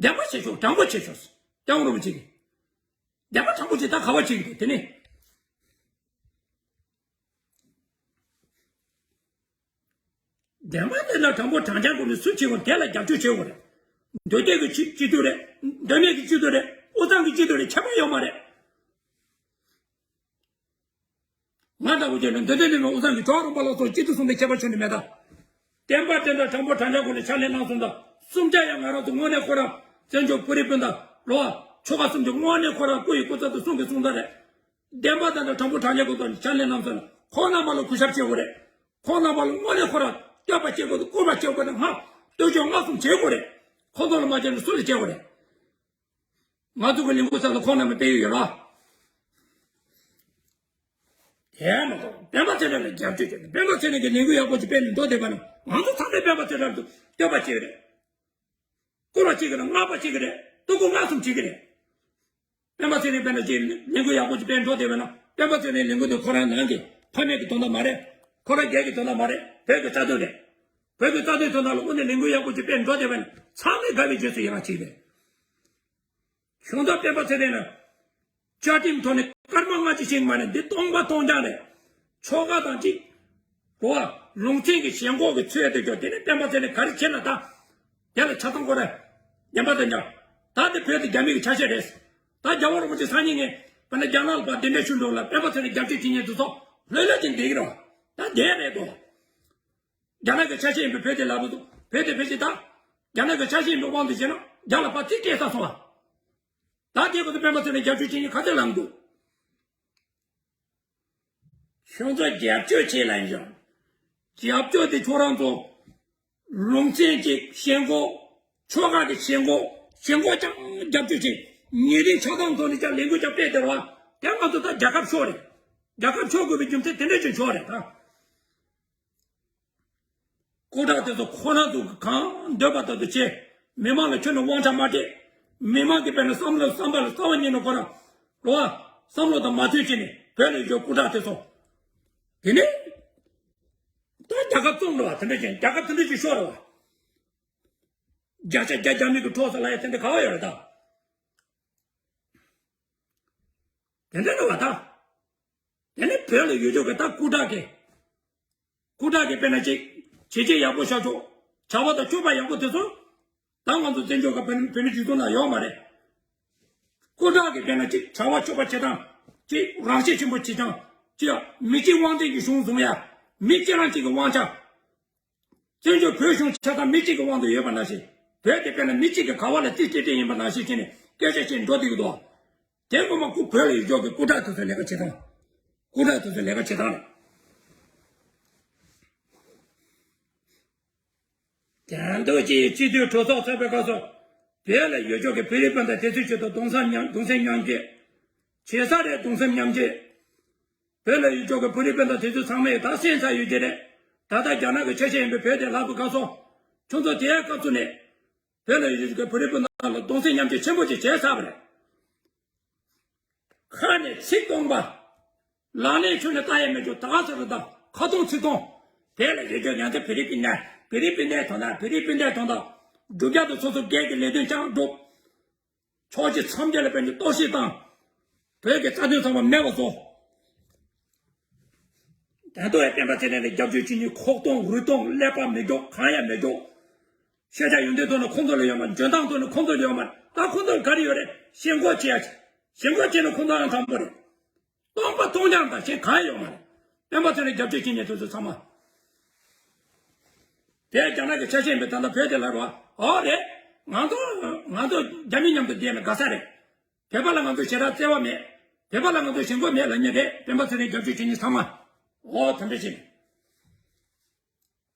བདེན་པ་བྱེད་ཤོག་དྲང་པོ་བྱེད་ཤོག་སྐྱབས་མགོན་རིན་པོ་ཆེ་གིས། བདེན་པ་དྲང་པོ་བྱེད་ད་ག་བ་བྱེད་ཀྱི་འདུག་དེ་ནས། བདེན་པ་དེ་ལ་དྲང་པོ་དྲང་རྐྱང་སྒོ་ནས་སུ་བྱེད་དགོས་དེ་ལ་རྒྱབ་སྐྱོར་བྱེད་དགོས་རེད། འདོད་སྐྱེས་ཀྱི་སྤྱི་སྤྱི་འཐུས་རེད། འདོད་མེད་ཀྱི་སྤྱི་འཐུས་རེད། དབུས་གཙང་གི་སྤྱི་འཐུས་རེད། ཁྱད་པར་ཡོད་མ་རེད། ང་འདྲ་བོ་ཅིག་ལ་འདོད་དོན་ལས་མེད། དབུས་གཙང་གི་ཇོ་བོ་རོང་པ་ལ་སོགས་སྤྱི་འཐུས་གསུམ་པའི་ཁྱད་པར་ཆོད་ནི་མེད་ད། བསྟན་པ་དེ་འདྲ་དྲང་པོ་དྲང་བཞག་སྒོ་ནས་ཕྱག་ལས་གནང་སོང་ད། གསུམ་ཆ་ཡང་ང་རང་ཚོ་དངོས་གནས་ཁོ་རང་བཙན་བྱོལ་བོད་རིགས་སྤུན་ཟླ་ལོ། ཆོལ་ཁ་གསུམ་གྱི་དངོས་གནས་ཁོ་རང་སྐུ་ཡི་སྐུ་ཚབ་ཏུ་གསུང་གི་གསུང་ད་རེད། བདེན་པ་དང་དྲང་པོ་དྲང་བཞག་གི་ཐོག་ནས་ཕྱག་ལས་གནང་སོང་ན། ཁོང་རྣམ་པ་ལ་གུས་ཞབས་བྱེད་དགོས་རེད། ཁོང་རྣམ་པ་ལ་དངོས་གནས་ཁོ་རང་བསྟོད་པ་བྱེད་དགོས་འདུག། བཀུར་བ་བྱེད་དགོས་འདུག། ང་བསྟོད་ཕྱོགས་མངའ་གསུམ་བྱེད་དགོས་རེད། ཁོང་ཚོ་ལ་མ་བྱས་ན་སུ་ལ་བྱེད་དགོས་རེད། ང་ཚོ་གི་ལས་འགུལ་ས་ལ་ཁོང་རྣམ་པ་སྤེལ་ཡོད་ཡོད་ལ། དེ་མ་གཏོགས་སྤེན་པ་ཚེ་རིང་ལ་རྒྱབ་སྐྱོར་བྱས་ནས། སྤེན་པ་ཚེ་རིང་གི་ལས་འགུལ་ཡག་པོ་ཅིག་སྤེལ་ནས་འགྲོ་བསྡད་པ་ན། ང་ཚོ་ཚང་མས་སྤེན་པ་ཚེ་རིང་ལ་བསྟོད་པ་བྱེད་ཀྱི་རེད། བཀུར་བ་བྱེད་ཀྱི་རེད། བསྔགས་པ་བྱེད་ཀྱི་རེད། བསྟོད་བཀུར་མངའ་གསུམ་བྱེད་ཀྱི་རེད། སྤེན་པ་ཚེ་རིང་དཔེར་ན་ཅིག་ལས་འགུལ་ཡག་པོ་ཅིག་སྤེལ་འགྲོ་བསྡད་པ་ན། སྤེན་པ་ཚེ་རིང་ལས་འགུལ་དེ་ཁོ་རང་ནང་གི་ཕ་མེས་ཀྱི་དོན་དག་མ་རེད། ཁོ་རང་སྒེར་གྱི་དོན་དག་མ་རེད། བོད་ཀྱི་རྩ་དོན་རེད། བོད་ཀྱི་རྩ་དོན་དོན་དག་ལ་དངོས་གནས་ལས་འགུལ་ཡག་པོ་ཅིག་སྤེལ་འགྲོ་བསྡད་པ་ན། ཚང་མས་དགའ་བའི་རྗེས་སུ་ཡི་རང་བྱེད་པས། གཞུང་ཚབ་སྤེན་པ་ཚེ་རིང་ལ་བཅའ་ཁྲིམས་ཐོག་ནས་སྐར་མ་ལྔ་གཅིག་ཞིག་མ་ནས་འདི་སྟོང་པ་སྟོང་རྐྱང་རེད། ཆོལ་ཁ་དང་གཅིག་གོ་བ། ལུང་ཚན་གྱི་ཞེན་ཁོག་གི་ཚོད་དུ་གྱུར། དེ་ནས་སྤེན་པ་ཚེ་རིང་ག་རེ་བྱེད་ན་ད། དེ་ལ་ཆ་ཚང་དགོས་རེད། བདེན་པ་དང་མཉམ། ད་དེ་བོད་དེ་རྒྱ་མི་གི་ཆ་ཤས་རེད། ད་རྒྱལ་བ་རིན་པོ་ཆེ་སང་ཉིན་ངས་དཔེར་ན་རྒྱ་ནག་ལ་ཕར་གདན་འདྲེན་ཞུ་འགྲོ་ལ། སྤེན་པ་ཚེ་རིང་རྒྱབ་སྐྱོར་བྱེད་མཁན་དེ་ཚོ་ལྷོད་ལྷོད་ཅིག་བསྡད་ཀྱི་རེད་བ། ད་བསྡད་རེད་དོ། རྒྱ་ནག་གི་ཆ་ཤས་ཡིན་པའི་བོད་དེ་ལབ་འདུག། བོད་དེ་ཕལ་ཆེར་ད་རྒྱ་ནག་གི་ཆ་ཤས་ཡིན་པའི་དབང་དུ་བྱས་ན་རྒྱ་ལ་ཕར་རྩིས་སྤྲད་ཚར་སོང་བ། ད་དེ་ཁོ་ཚོ་སྤེན་པ་ཚེ་རིང་རྒྱབ་སྐྱོར་བྱེད་མཁན་ག་ཚོད་ལངས་འདུག། ཁྱོད་ཚོ་རྒྱབ་སྐྱོར་བྱེད་ལ་ཡིན་ཞོག། རྒྱབ་སྐྱོར་དེ་ཁྱོད་རང་ཚོ་ལུང་ཚན་གྱི་ཞེན་ཁོག། ཆོལ་ཁ་གི་ཞེན་ཁོག། ཞེན་ཁོག་ཀྱང་རྒྱབ་སྐྱོར་བྱེད། ཉེ་རིང་ཆགས་སྡང་ཐོག་ནས་ཀྱང་ལས་འགུལ་ཀྱང་སྤེལ་དེ་རེད་བ། དེ་ང་ཚོ་ད་རྒྱལ་ཁབ་ཤོར་རེད། རྒྱལ་ཁབ་ཤོར་དགོས་པའི་རྒྱུ་མཚན་དེ་འདྲ་ཅིག་ཤོར་རེད་ད། སྐུ་དྲག་དེ་ཚོ་ཁོ་རང་ཚོ་གི་གང་འདོད་པ་ལྟར་དུ་བྱེད། མི་མང་ལ་ཁྱོན་ནས་དབང་ཆ་མ་སྤྲད། མི་མང་གི་དཔེར་ན་བསམ་བློ་བསམ་པ་ལ་རྩ་བ་ཉིད་ནས་ཁོ་རང་ལོ་བསམ་བློ་དང་མ་མཐུན་བྱས་ནས་བོད་ལ་ཡོད་སྐུ་དྲག་དེ་ཚོ། དེ་ནས་ད་རྒྱལ་ཁབ་བཙོང་འགྲོ་བ་དེ་འདྲ་བྱས། རྒྱལ་ཁབ་དེ་འདྲ་ཅིག་ཤོར་རེད་བ། བརྒྱ་ཆ་བརྒྱ་རྒྱ་མི་གི་གྲོགས་སུ་ལ་ཡ་དེ་འདྲ་ག་བ་ཡོད་རེད་ད། དེ་འདྲ་རེད་བ་ད། དེ་ནས་བོད་ལ་ཡོད་ཆོག་གི་ད་སྐུ་དྲག་གི། སྐུ་དྲག་གི་དཔེར་ན་ཅིག་བྱས་རྗེས་ཡག་པོ་བཞག་ཆོག། བྱ་བ་དང་སྤྱོད་པ་ཡག་པོ་དེ་ཚོ། ད་ང་ཚོ་བཙན་བྱོལ་ཁ་བོད་བོད་མི་སྤྱི་ཚོགས་ནང་ཡོད་མ་རེད། སྐུ་དྲག་གི་དཔེར་ན་ཅིག་བྱ་བ་སྤྱོད་པ་བྱེད་སྟངས། ཅིག་རང་ཤེད་ཆེན་པོ་བྱེད་སྟངས། ཅིག་མི་གཅིག་དབང་འཛིན་གྱི་གཞུང་བཟུང་ཡ། མི་གཅིག་རང་གཅིག་གི་དབང་ཆ། བཙན་བྱོལ་བོད་གཞུང་ཆ་ཚང་མི་གཅིག་གི་དབང་དུ་ཡོད་པ་ནང་བཞིན། བོད་དེ་དཔེར་ན་མི་གཅིག་གི་ག་བ་ལ་རྩིས་སྤྲད་སྤྲད་ཡིན་པ་ནང་བཞིན་བྱས་ནས་སྐད་ཆ་བཤད་འགྲོ་བསྡད་ཀྱི་འདུག། དེ་ངོ་མ་སྐུ་བོད་ལ་ཡོད་ཆོག་གི་སྐུ་དྲག་དེ་ཚོའི་ལས་ཀ་བྱེད་སྟངས། སྐུ་དྲག་དེ་ཚོའི་ལས་ཀ་བྱེད་སྟངས་རེད། དེང་དུས་ཀྱི་སྤྱི་འཐུས་གྲོས་ཚོགས་ཚོགས་པའི་སྐབས་སུ། བོད་ལ་ཡོད་ཆོག་གི་བོད་རིགས་སྤུན་ཟླ་དེ་ཚོའི་ཆེད་དུ་གདུང་སེམས་མཉམ་གདུང་སེམས་མཉམ་སྐྱེད། བྱེད་ས་རེད། གདུང་སེམས་མཉམ་སྐྱེད། བོད་ལ་ཡོད་ཆོག་གི་བོད་རིགས་སྤུན་ཟླ་དེ་ཚོ་ཚང་མས་ད་གསན་ཚར་ཡོད་ཀྱི་རེད། ད་ལྟ་རྒྱ་ནག་གི་ཆ་ཤས་ཡིན་པའི་བོད་དེ་ལབ་པའི་སྐབས་སུ། ཁྱོད་ཚོ་དེའི་སྐབས་སུ་ནས་བོད་ལ་ཡོད་ཆོག་གི་བོད་རིགས་སྤུན་ཟླ་ལ་གདུང་སེམས་མཉམ་སྐྱེད་ཆེན་པོ་ཅིག་བྱས་ཚར་བ་རེད། ཁ་ནས་ཚིག་སྟོང་པ། ལག་ལེན་ཁྱོན་ནས་བསྟར་ཡ་མེད་ཆོག། ད་ག་ཟེར་རེད་ད། ཁ་སྟོང་ཚིག་སྟོང་། བོད་ལ་ཡོད་ཆོག་ཡང་དེ་བོད་རིགས་སྤུན་ཟླ། བོད་རིགས་སྤུན་ཟླའི་དོན་དག། བོད་རིགས་སྤུན་ཟླའི་དོན་དག། སྒྲུབ་རྒྱག་ཏུ་སོ་སོ་སྒེར་གྱི་ལས་དོན་རྐྱང་སྒྲུབ། ཕྱོགས་གཅིག་མཚམས་སྦྱོར་ལ་དཔེར་ན་གཏོར་བཤིག་བཏང་། བོད་ཀྱི་རྩ་དོན་ཚང་མ་མེད་པ་བཟོ། དོན་དུ་ཡང་སྤེན་པ་ཚེ་རིང་ལ་རྒྱབ་སྐྱོར་བྱེད་མཁན་ཁོག་སྟོང་རུས་སྟོང་ཀླད་པ་མེད་མཁན་གང་ཡང་མེད་མཁན། ཤེས་བྱ་ཡོན་ཏན་ཐོག་ནས་ཁོང་ཚོ་ལ་ཡོད་མ་རེད། འཇོན་ཐང་ཐོག་ནས་ཁོང་ཚོ་ལ་ཡོད་མ་རེད། ད་ཁོང་ཚོ་ལ་ག་རེ་ཡོད་རེད། ཞེན་ཁོག་བྱེད་ཡ། ཞེན་ཁོག་བྱས་ན་ཁོང་ཚོ་ཡང་དྲང་པོ་རེད། སྟོང་པ་སྟོང་རྐྱང་དང་གཞན་གང་ཡང་ཡོད་མ་རེད། སྤེན་པ་ཚེ་རིང་རྒྱབ་སྐྱོར་བྱེད་མཁན་དེ་ཚོ་ཚང་མ། དེ་རྒྱ་ནག་གི་ཆ་ཤས་ཡིན་པའི་ད་ལྟ་བོད་དེ་ལ་རེད་བ། ཨོ་རེད། ང་ཚོ་ང་ཚོ་རྒྱ་མི་མཉམ་དུ་བསྡད་ན་དགའ་ས་རེད། བོད་པ་ལ་ང་ཚོ་ཞེ་དྲག་བརྩེ་བ་མེད། བོད་པ་ལ་ང་ཚོ་ཞེན་ཁོག་མེད་ལབ་མཁན་རེད། སྤེན་པ་ཚེ་རིང་རྒྱབ་སྐྱོར་བྱེད་མཁན་ཚང་མ། ཨོ་དེ་འདྲ་བྱེད།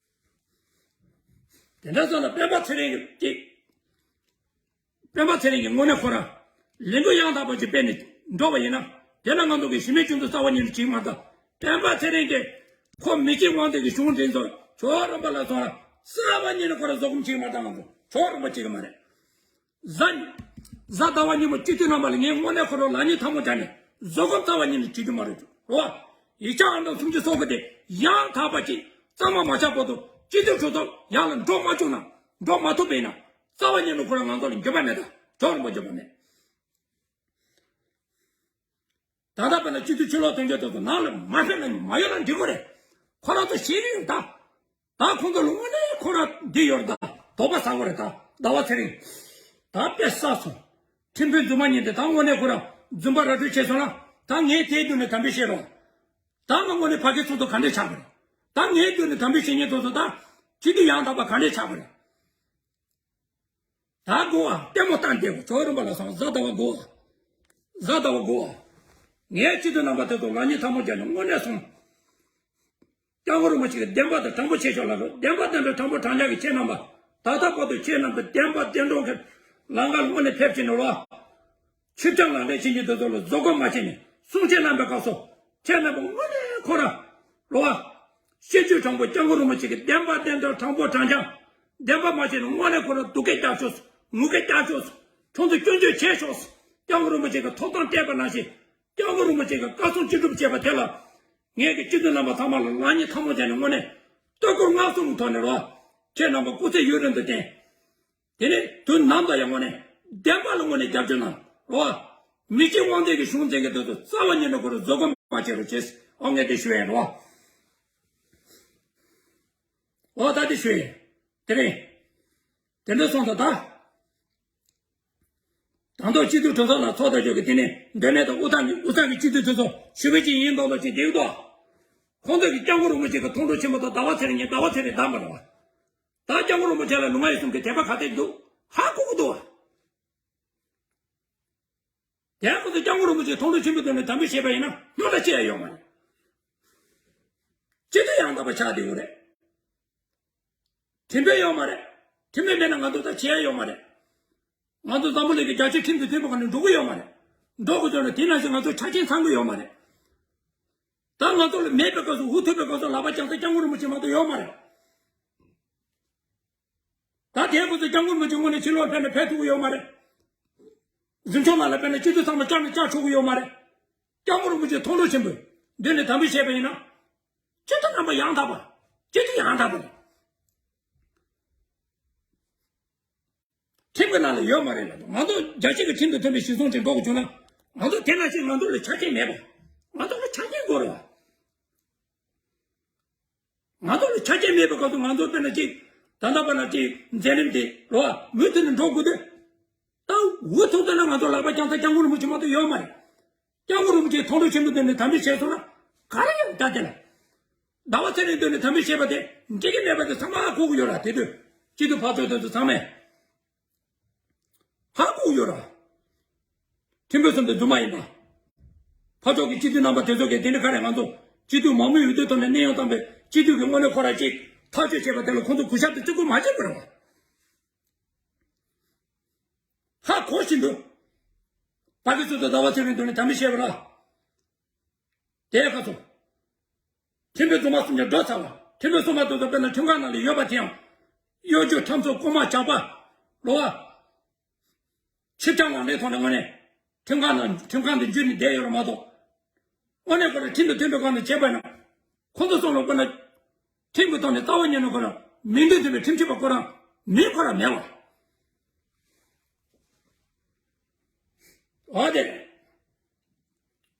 དེ་འདྲ་སོང་ན་སྤེན་པ་ཚེ་རིང་གི་སྤེན་པ་ཚེ་རིང་གི་དངོས་གནས་ཁོ་རང་ལས་འགུལ་ཡང་དག་པ་ཅིག་སྤེལ་ནས་འགྲོ་བ་ཡིན་ན། དེ་ལ་ང་ཚོ་གི་གཞི་མེད་ཁྱོད་ཚོ་རྩ་བ་ཉིད་ནས་བྱེད་མ་ཐུབ། སྤེན་པ་ཚེ་རིང་གིས་ཁོ་མི་གཅིག་དབང་འཛིན་གྱི་གཞུང་འཛིན་ཚོ་ཇོ་བོ་རོང་པ་ལ་སོང་ན་རྩ་བ་ཉིད་ནས་ཁོ་རང་བཟོད་སྒོམ་བྱེད་མ་ཐུབ། ང་ཚོ་ཇོ་བོ་རོང་པ་བྱེད་ཀྱི་མ་རེད། གཟའ་གཟའ་ཟླ་བ་ཉིན་མོ་སྤྱི་འཐུས་རྣམ་པ་ལ་ངས་དངོས་གནས་ཁོ་རང་ལག་གཉིས་ཐལ་མོ་སྦྱར་ནས་བཟོད་སྒོམ་རྩ་བ་ཉིད་ནས་བྱེད་རྒྱུ་མ་རེད་འདུག་རོ། ཡིག་ཆ་ཨང་གྲངས་སུམ་ཅུ་སོ་དགུ་དེ་ཡང་དག་པ་ཅིག་གཙང་མ་མ་ཆགས་བར་དུ་སྤྱི་འཐུས་གྲོས་ཚོགས་ཡར་ལ་འགྲོ་མ་བཅུག་ན། འགྲོ་མ་ཐུབ་པ་ཡིན་ན། རྩ་བ་ཉིད་ནས་ཁོ་རང་ང་ཚོ་ལ་འགྱོད་པ་མེད་ད། ཇོ་བོ་རོང་པ་འགྱོད་པ་མེད། ད་ལྟ་བས་ན་སྤྱི་འཐུས་ཕྱིར་ལོག་གཏོང་རྒྱུ་དེ་ཚོ་ནང་ལ་མ་ཕེབས་ན་མ་ཡོང་ན་འགྲིག་གི་རེད། ཁོ་རང་ཚོ་ཤེས་ཀྱི་ཡོད་ད། ད་ཁོང་ཚོ་ལ་དངོས་གནས་ཁོ་རང་འདི་ཡོད་རེད་ད། དོགས་པ་ཟ་དགོས་རེད་ད། ཟླ་བ་ཚེ་རིང་། ད་དཔེ་བསགས་སོང་། ཁྲིམས་དཔོན་རྫུན་མ་ཉིད་དེ་ད་དངོས་གནས་ཁོ་རང་རྫུན་པ་ར་སྤྲོད་བྱས་སོང་ན། ད་ངས་དེའི་མདུན་ནས་དམ་འབུལ་བྱེད་རོགས། ད་ང་དངོས་གནས་ཕ་གི་ཚོགས་གཙོ་ག་འདྲས་ཆགས་པ་རེད། ད་ངའི་མདུན་ནས་དམ་འབུལ་བྱེད་མཁན་དེ་ཚོ་ད་སྤྱི་འཐུས་ཡང་དག་པ་ག་འདྲས་ཆགས་པ་རེད། ད་དགོ་བ་ལྟད་མོ་ལྟ་བསྡད་དགོ། ཇོ་བོ་རིན་པོ་ལ་སོང་། གཟའ་ཟླ་བ་དགོ་བ། གཟའ་ཟླ་བ་དགོ་བ། ངས་སྤྱི་འཐུས་རྣམ་པ་དེ་ཚོ་ལག་གཉིས་ཐལ་མོ་སྦྱར་ནས་དངོས་གནས་སོང་། སྐྱབས་མགོན་རིན་པོ་ཆེ་གི་བདེན་པ་དང་དྲང་པོ་ཆེ་ཤོས་ལ་རོགས། བདེན་པ་དང་དྲང་པོ་དྲང་བཞག་གི་ཁྱེད་རྣམ་པ། ད་ལྟ་བར་དུ་ཁྱེད་རྣམ་པ་བདེན་པ་བདེན་དྲང་གི་ལམ་ཁར་དངོས་གནས་ཕེབས་ཕྱིན་ནས་རོགས། ཆིབས་རྐྱང་ལག་ལེན་བྱེད་མཁན་དེ་ཚོ་ལ་བཟོད་སྒོམ་མ་བྱས་ནས་གསུང་ཆོས་གནང་པའི་སྐབས་སུ། ཁྱེད་རྣམ་པ་དངོས་གནས་ཁོ་རང་རོགས། ཤེས་རྒྱུ་དྲང་པོ་སྐྱབས་མགོན་རིན་པོ་ཆེ་གི་བདེན་པ་བདེན་དྲང་དྲང་པོ་དྲང་རྐྱང་། བདེན་པ་མ་བྱས་ན་དངོས་གནས་ཁོ་རང་སྡུག་སྐད་རྒྱག་ཆོག་ངུ་སྐད་རྒྱག་ཆོག་ཁྱོད་ཚོ་སྐྱོན་བརྗོད་བྱས་ཆོག་སྐྱབས་མགོན་རིན་པོ་ཆེ་གི་ཐོབ་ཐང་སྤྲད་པ་ནང་བཞིན། སྐྱབས་མགོན་རིན་པོ་ཆེ་གི་བཀའ་གསུང་ཅི་སྒྲུབ་བྱས་པ་དེ་ལ། ངས་ཀྱི་སྤྱི་འཐུས་རྣམ་པ་ཚང་མ་ལ་ལག་གཉིས་ཐལ་མོ་སྦྱར་ནས་དངོས་གནས་བསྟོད་བཀུར་བསྔགས་གསོལ་གྱི་ཐོག་ནས་རོགས། ཁྱེད་རྣམ་པ་སྐུ་ཚེ་ཡུན་རིང་དུ་བརྟན། དེ་ནས་དུས་ནམ་དུ་ཡང་དངོས་གནས་བདེན་པ་ལ་དངོས་གནས་རྒྱབ་སྐྱོར་གནང་རོགས། མི་གཅིག་དབང་འདུས་ཀྱི་གཞུང་འཛིན་མཁན་དེ་ཚོ་རྩ་བ་ཉིད་ནས་ཁོ་རང་བཟོད་སྒོམ་མ་བྱེད་རོགས་བྱེད། ཨོ་ངས་དེ་ཞུ་ཡ་རོགས། ཨོ་ད་དེ་ཞུ་ཡ། དེ་རིང་། དེ་འདྲ་སོང་ཙང་ད། དང་ཐོག་སྤྱི་འཐུས་གྲོས་ཚོགས་ནང་ཚོགས་བསྡད་ཆོག་གི། དེ་ནས་མདོ་སྨད་དང་དབུས་གཙང་གི་དབུས་གཙང་གི་སྤྱི་འཐུས་དེ་ཚོ་ཞུ་བའི་ཅིག་ཡིན་མདོག་མདོག་ཅིག་བསྡད་ཡོད་དོ། ཁོང་ཚོ་གི་སྐྱབས་མགོན་རིན་པོ་ཆེ་གི་མཐོང་གྲོལ་ཆེན་པོ་དང་ཟླ་བ་ཚེ་རིང་ཉིད་ཟླ་བ་ཚེ་རིང་བདམས་པ་རེད་བ། ད་སྐྱབས་མགོན་རིན་པོ་ཆེ་ལ་ལུས་ངག་ཡིད་གསུམ་གྱི་དད་པ་ག་ཚད་འདུག་ཧ་གོ་གི་འདུག་བ། དེ་ཁོ་ཚོ་སྐྱབས་མགོན་རིན་པོ་ཆེ་མཐོང་གྲོལ་ཆེན་པོའི་ཐོག་ནས་དམ་འབུལ་བྱས་པ་ཡིན་ན་རྙོག་དྲ་ཅི་ཡང་ཡོད་མ་རེད། སྤྱི་འཐུས་ཡང་དག་པ་ཆགས་བསྡད་ཡོད་རེད། ཁྲིམས་དཔོན་ཡོད་མ་རེད། ཁྲིམས་དཔོན་མེད་ན་ང་ཚོ་ད་བྱེད་ཡ་ཡོད་མ་རེད། ང་ཚོ་འཛམ་བུ་གླིང་གི་རྒྱལ་སྤྱིའི་ཁྲིམས་དང་མཐུན་པའི་སྒང་ནས་འགྲོ་གི་ཡོད་མ་རེད། འགྲོ་དགོས་བྱུང་ན་དེ་ནང་བཞིན་ང་ཚོ་ཆ་རྐྱེན་ཚང་གི་ཡོད་མ་རེད། ད་ང་ཚོ་ལ་མེད་པའི་སྐབས་སུ་འུ་ཐུག་པའི་སྐབས་སུ་ལག་པ་བརྐྱངས་ས་སྐྱབས་མགོན་རིན་པོ་ཆེ་མ་གཏོགས་ཡོད་མ་རེད། ད་དེའི་སྐབས་སུ་སྐྱབས་མགོན་རིན་པོ་ཆེ་དངོས་གནས་ཕྱི་ལོགས་ཕེབས་ན་ཕེབས་ཐུབ་ཀྱི་ཡོད་མ་རེད། གཟིམ་ཆུང་ལགས་ལ་ཕེབས་ན་སྤྱི་འཐུས་ཚང་མ་བཅར་ན་བཅར་ཆོག་གི་ཡོད་མ་རེད། སྐྱབས་མགོན་རིན་པོ་ཆེ་མཐོང་གྲོལ་ཆེན་པོས་མདུན་ནས་དམ་འབུལ་བྱས་པ་ཡིན་ན། སྤྱི་འཐུས་རྣམ་པ་ཡང་དག་པ། སྤྱི་འཐུས་ཡང་དག་པ་རེད། ཁྲིམས་ཀྱི་ནང་ལ་ཡོད་མ་རེད་ལ། ང་ཚོ་རྒྱལ་སྤྱི་གི་ཁྲིམས་དང་མཐུན་པའི་གཞི་བཟུང་ཅིག་འགྲོ་དགོས་བྱུང་ན། ང་ཚོ་དེ་ནང་བཞིན་ང་ཚོ་ལ་ཆ་རྐྱེན་མེད་པ། ང་ཚོ་ལ་ཆ་རྐྱེན་དགོས་རེད་བ། ང་ཚོ་ལ་ཆ་རྐྱེན་མེད་པའི་སྐབས་སུ་ང་ཚོ་དཔེར་ན་ཅིག་ད་ལྟ་བར་ན་ཅིག་མཛད་རིམ་དེ་རོ་མུ་མཐུད་ནས་འགྲོ་དགོས་དུས། ད་འུ་ཐུག་ད་ན་ང་ཚོ་ལག་པ་བརྐྱངས་ས་སྐྱབས་མགོན་རིན་པོ་ཆེ་མ་གཏོགས་ཡོད་མ་རེད། སྐྱབས་མགོན་རིན་པོ་ཆེ་མཐོང་གྲོལ་ཆེན་པོའི་མདུན་ནས་དམ་འབུལ་བྱས་སོང་ན་ག་རེ་ཡོད་ད་དེ་ལ། ཟླ་བ་ཚེ་རིང་མདུན་ནས་དམ་འབུལ་བྱས་པ་དེ་འགྲིག་གི་མེད་པ་དེ་ཚང་མ་ཧ་གོ་གི་ཡོད་ར། དེ་དུས་སྤྱི་འཐུས་ཕར་ཚུར་དེ་ཚོ་ཚང་མས་ཧ་གོ་གི་ཡོད་ར། ཁྲིམས་དཔོན་གསུམ་དེ་རྫུན་མ་ཡིན་པ། ཕར་ཕྱོགས་ཀྱི་སྤྱི་འཐུས་རྣམ་པ་དེ་ཚོ་གིས་དེ་འདྲ་ག་རེ་ང་ཚོ་སྤྱི་འཐུས་མང་མོས་འོས་བསྡུ་ཐོག་ནས་གནས་དབྱུང་བཏང་བའི་སྤྱི་འཐུས་ཀྱི་དངོས་གནས་ཁོ་ར་ཅིག་ཐག་གཅོད་བྱས་པ་དེ་ལ་ཁོང་ཚོ་གུས་ཞབས་དེ་བརྩི་བཀུར་མ་བྱེད་དགོས་ར་བ། ཧ་གོ་བཞིན་དུ། ཕ་གི་ཚོ་དང་ཟླ་བ་ཚེ་རིང་མདུན་ནས་དམ་འབུལ་བྱས་པ་ལ། དེའི་ཁ་ཚོ། ཁྲིམས་དཔོན་རྫུན་མ་གསུམ་ཀྱང་འགྲོ་ཚར་བ། ཁྲིམས་དཔོན་གསུམ་མ་དེ་ཚོ་དཔེར་ན་ཁྲིམས་ཁང་ནང་ལ་ཡོད་པ་དེའང་། གཡོ་སྒྱུ་ཁྲམ་ཚོགས་རྐུན་མ་ཇག་པ། ལོ་བ། ཆིབས་རྐྱང་ལག་ལེན་ཐོག་ནས་དངོས་གནས། ཁྲིམས་ཁང་ནང་ཁྲིམས་ཁང་དུ་འཇུས་ནས་བསྡད་ཡོད་རེད་མ་གཏོགས། དངོས་གནས་ཁོ་རང་ཁྲིམས་དང་མཐུན་པའི་སྒང་ནས་བྱས་པ་ན། ཁོ་ཚོ་གསུམ་ལ་དཔེར་ན། ཁྲིམས་ཀྱི་ཐོག་ནས་རྩ་བ་ཉིད་ནས་ཁོ་རང་མིང་དོན་མཐུན་པའི་ཁྲིམས་ཞིབ་པ་ཁོ་རང་མིང་ཁོ་རང་མེད་པ། འོ་དེ།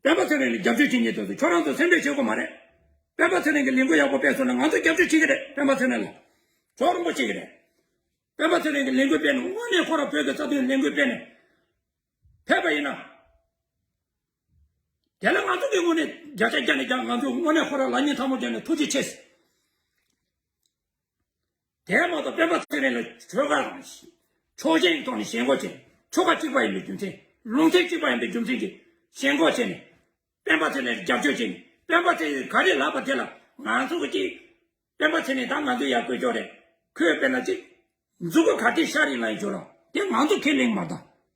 སྤེན་པ་ཚེ་རིང་ལ་རྒྱབ་སྐྱོར་བྱེད་མཁན་དེ་ཚོ་ཁྱོད་རང་ཚོ་སེམས་ཁྲལ་བྱེད་དགོས་མ་རེད། སྤེན་པ་ཚེ་རིང་གི་ལས་འགུལ་ཡག་པོ་སྤེལ་སོང་ན་ང་ཚོ་རྒྱབ་སྐྱོར་བྱེད་ཀྱི་རེད། སྤེན་པ་ཚེ་རིང་ལ་ཚོགས་རིམ་པོ་བྱེད་ཀྱི་རེད། སྤེན་པ་ཚེ་རིང་གི་ལས་འགུལ་སྤེལ་ནས་དངོས་གནས་ཁོ་རང་བོད་ཀྱི་རྩ་དོན་ལས་འགུལ་སྤེལ་ནས་ཕེབས་པ་ཡིན་ན། དེ་ལ་ང་ཚོ་གི་དངོས་གནས་བརྒྱ་ཆ་བརྒྱ་ནས་བརྒྱ་ང་ཚོ་དངོས་གནས་ཁོ་རང་ལག་གཉིས་ཐལ་མོ་སྦྱར་ནས་ཐུགས་རྗེ་ཆེ་ཟེར། དེ་མ་གཏོགས་སྤེན་པ་ཚེ་རིང་ལ་ཆོལ་ཁ་དང་ཕྱོགས་ཞེན་ཐོག་ནས་ཞེན་ཁོག་བྱས། ཆོལ་ཁ་གཅིག་པ་ཡིན་པའི་རྒྱུ་མཚན། ལུང་ཚན་གཅིག་པ་ཡིན་པའི་རྒྱུ་མཚན་གྱིས་ཞེན་ཁོག་བྱས་ནས་སྤེན་པ་ཚེ་རིང་ལ་རྒྱབ་སྐྱོར་བྱས་ནས་སྤེན་པ་ཚེ་རིང་ག་རེ་ལབ་པ་དེ་ལ་ང་ཚོ་གི་ཅིག་སྤེན་པ་ཚེ་རིང་ད་ང་ཚོ་ཡར་བསྐོས་ཆོག་རེད། ཁོས་དཔེར་ན་ཅིག་མཛུབ་གུ་ག་དེ་ཤར་ཡིན་ལ་ཡིན་ཆོག་ར། དེ་ང་ཚོ་ཁས་ལེན་མ་ད།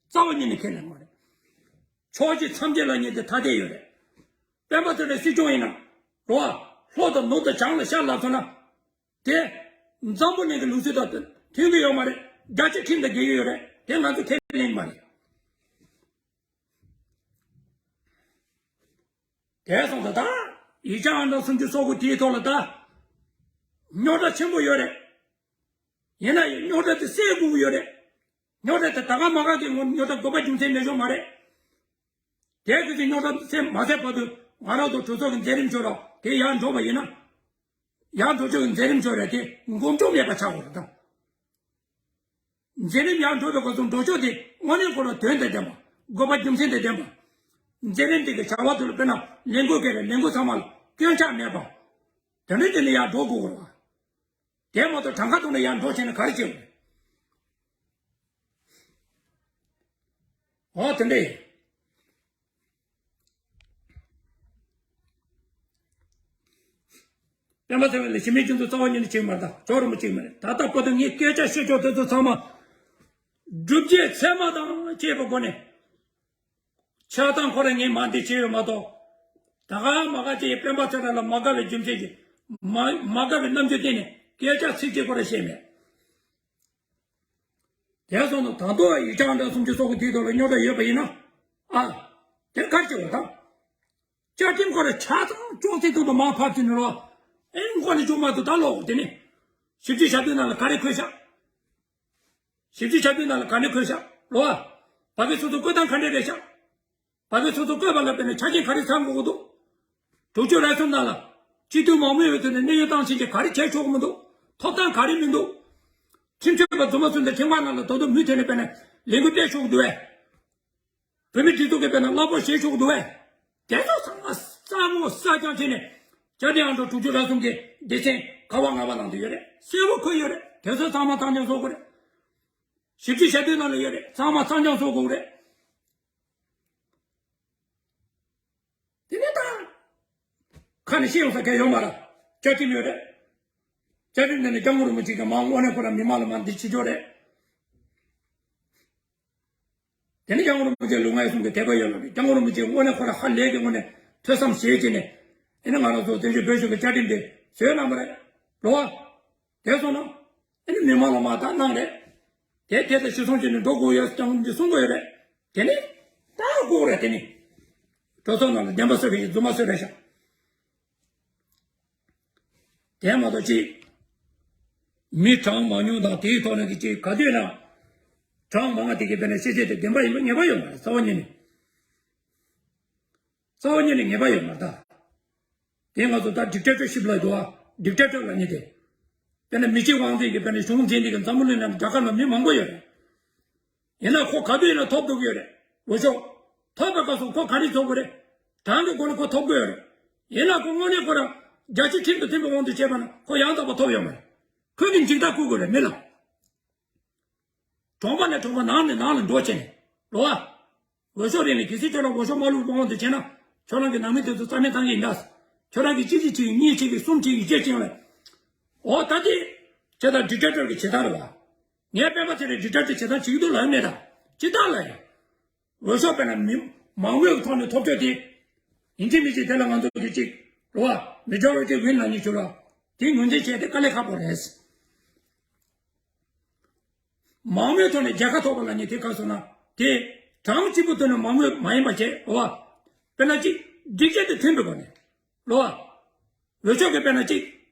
རྩ་བ་ཉིད་ནས་ཁས་ལེན་མ་རེད། ཕྱོགས་གཅིག་མཚམས་གཅིག་ལབ་མཁན་དེ་ཐ་དད་ཡོད་རེད། སྤེན་པ་ཚེ་རིང་སྲིད་སྐྱོང་ཡིན་ན། རོ། ལྷོ་དང་ནུབ་དང་བྱང་ལ་ཤར་ལབ་སོང་ན། དེ། འཛམ་བུ་གླིང་གི་ལུགས་སྲོལ་དང་མཐུན་གྱི་ཡོད་མ་རེད། རྒྱལ་སྤྱིའི་ཁྲིམས་དང་འགལ་གྱི་ཡོད་རེད། དེ་ང་ཚོ་ཁས་ལེན་མ་རེད། དེ་སོང་ཙང་ད། ཡིག་ཆ་ཨང་གྲངས་སུམ་ཅུ་སོ་དགུ་དེའི་ཐོག་ལ་ད། རྙོག་དྲ་ཆེན་པོ་ཡོད་རེད། ཡིན་ན་ཡང་རྙོག་དྲ་དེ་སེལ་དགོས་ཀྱི་ཡོད་རེད། རྙོག་དྲ་དེ་ད་ག་མ་ག་གི་ངོ་རྙོག་དྲ་དགོས་པ་རྒྱུ་མཚན་མེད་ཤོག་མ་རེད། དེ་གི་ཚེ་རྙོག་དྲ་སེལ་མ་སེལ་བར་དུ་ང་རང་ཚོ་གྲོས་ཚོགས་ཀྱི་མཛད་རིམ་ཆོག་ར་དེ་ཡར་འགྲོ་བ་ཡིན་ན། ཡར་འགྲོ་ཆོག་གི་མཛད་རིམ་ཆོག་ར་དེ་མགོ་མཇུག་མེད་པ་ཆགས་དགོས་རེད་ད། མཛད་རིམ་ཡར་འགྲོ་བའི་སྐབས་སུ་འགྲོ་ཕྱོགས་དེ་དངོས་གནས་ཁོ་རང་དོན་དང་ལྡན་པ། དགོས་པ་རྒྱུ་མཚན་དང་ལྡན་པ། མཛད་རིམ་དེ་གི་བྱ་བ་དེ་ལ་དཔེར་ན་ལས་འགུལ་སྐད་རེད། ལས་འགུལ་ཚང་མ་ལ་སྐྱོན་ཆ་མེད་པ། དེ་འདྲའི་དེ་ནས་ཡར་འགྲོ་དགོས་རེད་བ། དེ་མ་གཏོགས་གྲངས་ཀ་ཐོག་ནས་ཡར་འགྲོ་བྱས་ན་ག་རེ་བྱེད་དགོས་རེད། འོ་དེ་འདྲ་ཡིན། པདྨ་ཚེ་རིང་ལ་གཞི་མེད་སྤྱི་འདུལ་རྩ་བ་ཉིད་ནས་བྱེད་མ་རེད། ད་ཇོ་རིན་པོ་ཆེ་མ་རེད། ད་ལྟ་བར་དུ་ངས་སྐད་ཆ་བཤད་ཕྱོགས་དེ་ཚོ་ཚང་མ་སྒྲུབ་བྱེད་ཚད་མ་དང་བཅས་པའི་སྒོ་ནས་ཆགས་སྡང་ཁོ་རང་ངས་མ་འདི་བྱས་ཡོད་མ་གཏོགས། ད་ག་མ་ག་ཅིག་པདྨ་ཚེ་རིང་ལ་མ་དགའ་བའི་རྒྱུ་མཚན་གྱིས་མ་མ་དགའ་བའི་རྣམ་འགྱུར་བསྟན་ནས་སྐད་ཆ་ཚིག་གཅིག་ཁོ་རང་བཤད་མེད། དེ་སོང་ན་ད་དུང་ཡིག་ཆ་འདྲ་སུམ་ཅུ་སོ་དགུ་དེའི་ཐོག་ལ་རྙོག་དྲ་ཡོད་པ་ཡིན་ན། ཨ། དེ་གར་བྱེད་པ་དང་། བཅའ་ཁྲིམས་སྐོར་ལ་ཆ་ཚང་ཅོག་ཙེ་ཐོག་ཏུ་མར་ཕབ་ཕྱིན་ནས་ལོ། ཨེ་མགོ་ནས་ཅུང་མ་ཐུག་ད་ལོ་དེ་ནི། ཞིབ་འཇུག་བྱ་དུས་ནང་ལ་ག་རེ་འཁོད་ཤག་ཞིབ་འཇུག་བྱ་དུས་ནང་ལ་ག་རེ་འཁོད་ཤག་ལོ། བ་གི་སོ་སོ་བཀོད་སྟངས་ག་འདྲ་རེད་ཤག་བ་གི་སོ་སོ་བཀོད་པ་ལ་དཔེར་ན་ཆ་རྐྱེན་ག་རེ་ཚང་དགོས་ཀྱི་འདུག་དྲུག་ཅུ་རེ་གསུམ་ནང་ལ། སྤྱི་འཐུས་མང་མོས་ཡོད་དུས་ནས་གནས་དབྱུང་བཏང་ཕྱིན་ཅིག་ག་རེ་བྱས་ཆོག་གི་མི་འདུག་ཐོབ་ཐང་ག་རེ་མི་འདུག་ཁྲིམས་རྩོད་པ་རྫུན་མ་ཚོས་འདི་ཁྲིམས་ཁང་ནང་ལ་ད་དུང་མུ་མཐུད་ནས་དཔེར་ན་ལས་འགུལ་སྤེལ་ཆོག་གི་འདུག་བས། བོད་མི་སྒྲིག་འཛུགས་ཀྱི་དཔེར་ན་གླ་ཕོགས་བཞེས་ཆོག་གི་འདུག་བས། དེ་ཚོ་ཚང་མ་གསལ་པོ་གསལ་རྐྱང་བྱས་ནས། བཅའ་ཁྲིམས་ཨང་གྲངས་དྲུག་ཅུ་རེ་གསུམ་གྱི་སྡེ་ཚན་ཀ་བ་ལྔ་པ་ནང་དུ་ཡོད་རེད། གསལ་པོ་འཁོད་ཡོད་རེད། དེ་ཚོ་ཚང་མ་གཙང་རྐྱང་བཟོ་དགོས་རེད། ཞིབ་འཇུག་བྱ་དུས་ནང་ལ་ཡོད་རེད། ཚང་མ་གཙང་རྐྱང་བཟོ་དགོས་རེད། དེ་ནས་ད། ཁ་ནས་བཤད་ཡོང་ས་གལ་ཡོད་མ་རེད། བཅའ་ཁྲིམས་ཡོད་རེད། བཅའ་ཁྲིམས་དེ་ནི་སྐྱབས་མགོན་རིན་པོ་ཆེ་གིས་མར་དངོས་གནས་ཁོ་རང་མི་མང་ལ་མར་འདི་བྱེད་ཆོག་རེད། དེ་ནི་སྐྱབས་མགོན་རིན་པོ་ཆེ་ལུས་ངག་ཡིད་གསུམ་གྱི་དད་པ་ཡོད་ལ་རེད། སྐྱབས་མགོན་རིན་པོ་ཆེ་དངོས་གནས་ཁོ་རང་ཧ་ལས་ཀྱི་དངོས་གནས་ཐོས་བསམ་བྱས་བྱས་ནས། ཨེ་ནི་ང་རང་ཚོ་བཙན་བྱོལ་བོད་གཞུང་གི་བཅའ་ཁྲིམས་དེ་བཟོས་གནང་བ་རེད། རེད་བ། དེ་སོང་ན། ཨེ་ནི་མི་མང་ལ་མར་ད་གནང་རེད། དེ་དེ་ལྟར་ཞུ་སོང་བྱས་ནས་འགྲོ་དགོས་ཡོད་ཀྱང་འདི་གསུང་དགོས་ཡོད་རེད། དེ་ནི། ད་དགོས་རེད་དེ་ནི། གྲོས་ཚོགས་ནང་ལ་བདེན་པ་གསོད་མཁན་གྱི་རྫུན་མ་གསོད་རེད་ཤག་དེ་མ་གཏོགས་ཅིག་མི་གྲངས་མང་ཉུང་དང་དེའི་ཐོག་ནས་ཀྱི་ཅིག་ག་དུས་ན། གྲངས་མང་ང་དེ་གའི་དཔེར་ན་ཤེས་བྱེད་དེ་བདེན་པ་ཡིན་པ་ངེས་པ་ཡོད་མ་རེད། རྩ་བ་ཉིད་ནས། རྩ་བ་ཉིད་ནས་ངེས་པ་ཡོད་མ་རེད་ད། དེ་ང་ཚོ་ད་ཌིག་ཊེ་ཊར་ཤིབ་ལབ་འདུག་ཨ། ཌིག་ཊེ་ཊར་ལབ་མཁན་དེ། དཔེར་ན་མི་གཅིག་དབང་འཛིན་གྱི་དཔེར་ན་གཞུང་འཛིན་དེ་གི་འཛམ་བུ་གླིང་ནང་རྒྱ་གར་ནང་མི་མང་པོ་ཡོད་རེད། ཡིན་ན་ཁོ་ག་དུས་ཡིན་ན་ཐོབ་ཐུབ་ཀྱི་ཡོད་རེད། འོས་ཤོག་ཐོབ་པའི་སྐབས་སུ་ཁོ་ག་རེ་ཐོབ་དགོས་རེད། གྲངས་ཀྱི་སྒོ་ནས་ཁོ་ཐོབ་དགོས་ཡོད་རེད། ཡིན་ན་ཁོ་དངོས་གནས་ཁོ་རང་རྒྱལ་སྤྱིའི་ཁྲིམས་དང་མཐུན་པའི་དབང་དུ་བྱས་པ་ན་ཁོ་ཡང་དག་པ་ཐོབ་ཡོད་མ་རེད། ཁོས་ཀྱི་འཇིགས་སྐྲག་བསྐུལ་དགོས་རེད་མི་ལ། གྲོང་པ་ནས་གྲོང་པ་ནང་ནས་ནང་ལ་འགྲོ་བྱས་ནས། རེད་བ། འོས་ཤོག་རེད་ནས་གལ་སྲིད་ཁྱོད་རང་འོས་ཤོག་མ་བླུགས་པའི་དབང་དུ་བྱས་ན། ཁྱོད་རང་གི་ནང་མི་དེ་ཚོ་རྩ་མེད་བཏང་གི་ཡིན་ད། ཁྱོད་རང་གིས་གཅིག་གིས་གཅིག་གཉིས་གཅིག་གིས་གསུམ་གཅིག་གིས་བརྒྱད་གཅིག་ལ། འོ་ད་དེ། ཁྱེད་ད་ཌིག་ཊེ་ཊར་གྱི་བྱེད་སྟངས་རེད་བ། ངས་པད་མ་ཚེ་རིང་ཌིག་ཊེ་ཊར་བྱེད་སྟངས་བྱེད་ཀྱི་འདུག་ལབ་མེད་ད། ཅི་ལྟར་ལབ་ཡོད། འོས་ཤོག་དཔེར་ན་མི་མང་མོས་ཀྱི་ཐོག་ནས་ཐོབ་ཆོག་དེ། ཡིན་གཅིག་མིན་གཅིག་དེ་ལ་ང་ཚོ་གི་གཅིག་རེད་བ། མེ་ཇོ་རི་ཊི་ཝིན་ལབ་མཁན་ཞིག་རེད་བ། དེ་ངོས་འཛིན་བྱས་ཏེ་དཀའ་ལས་ཁག་པོ་རེད། མང་མོས་ཐོག་ནས་རྒྱལ་ཁ་ཐོབ་པ་ལབ་མཁན་དེ་ག་སོང་ན། དེ་གྲངས་གཅིག་པུ་ཐོག་ནས་མང་མོས་མ་ཡིན་པ་བྱས་རེད་བ། དཔེར་ན་གཅིག་སྒྲིག་གཞི་དང་མཐུན་པའི་སྒོ་ནས། རེད་བ། འོས་ཤོག་གི་དཔེར་ན་གཅིག་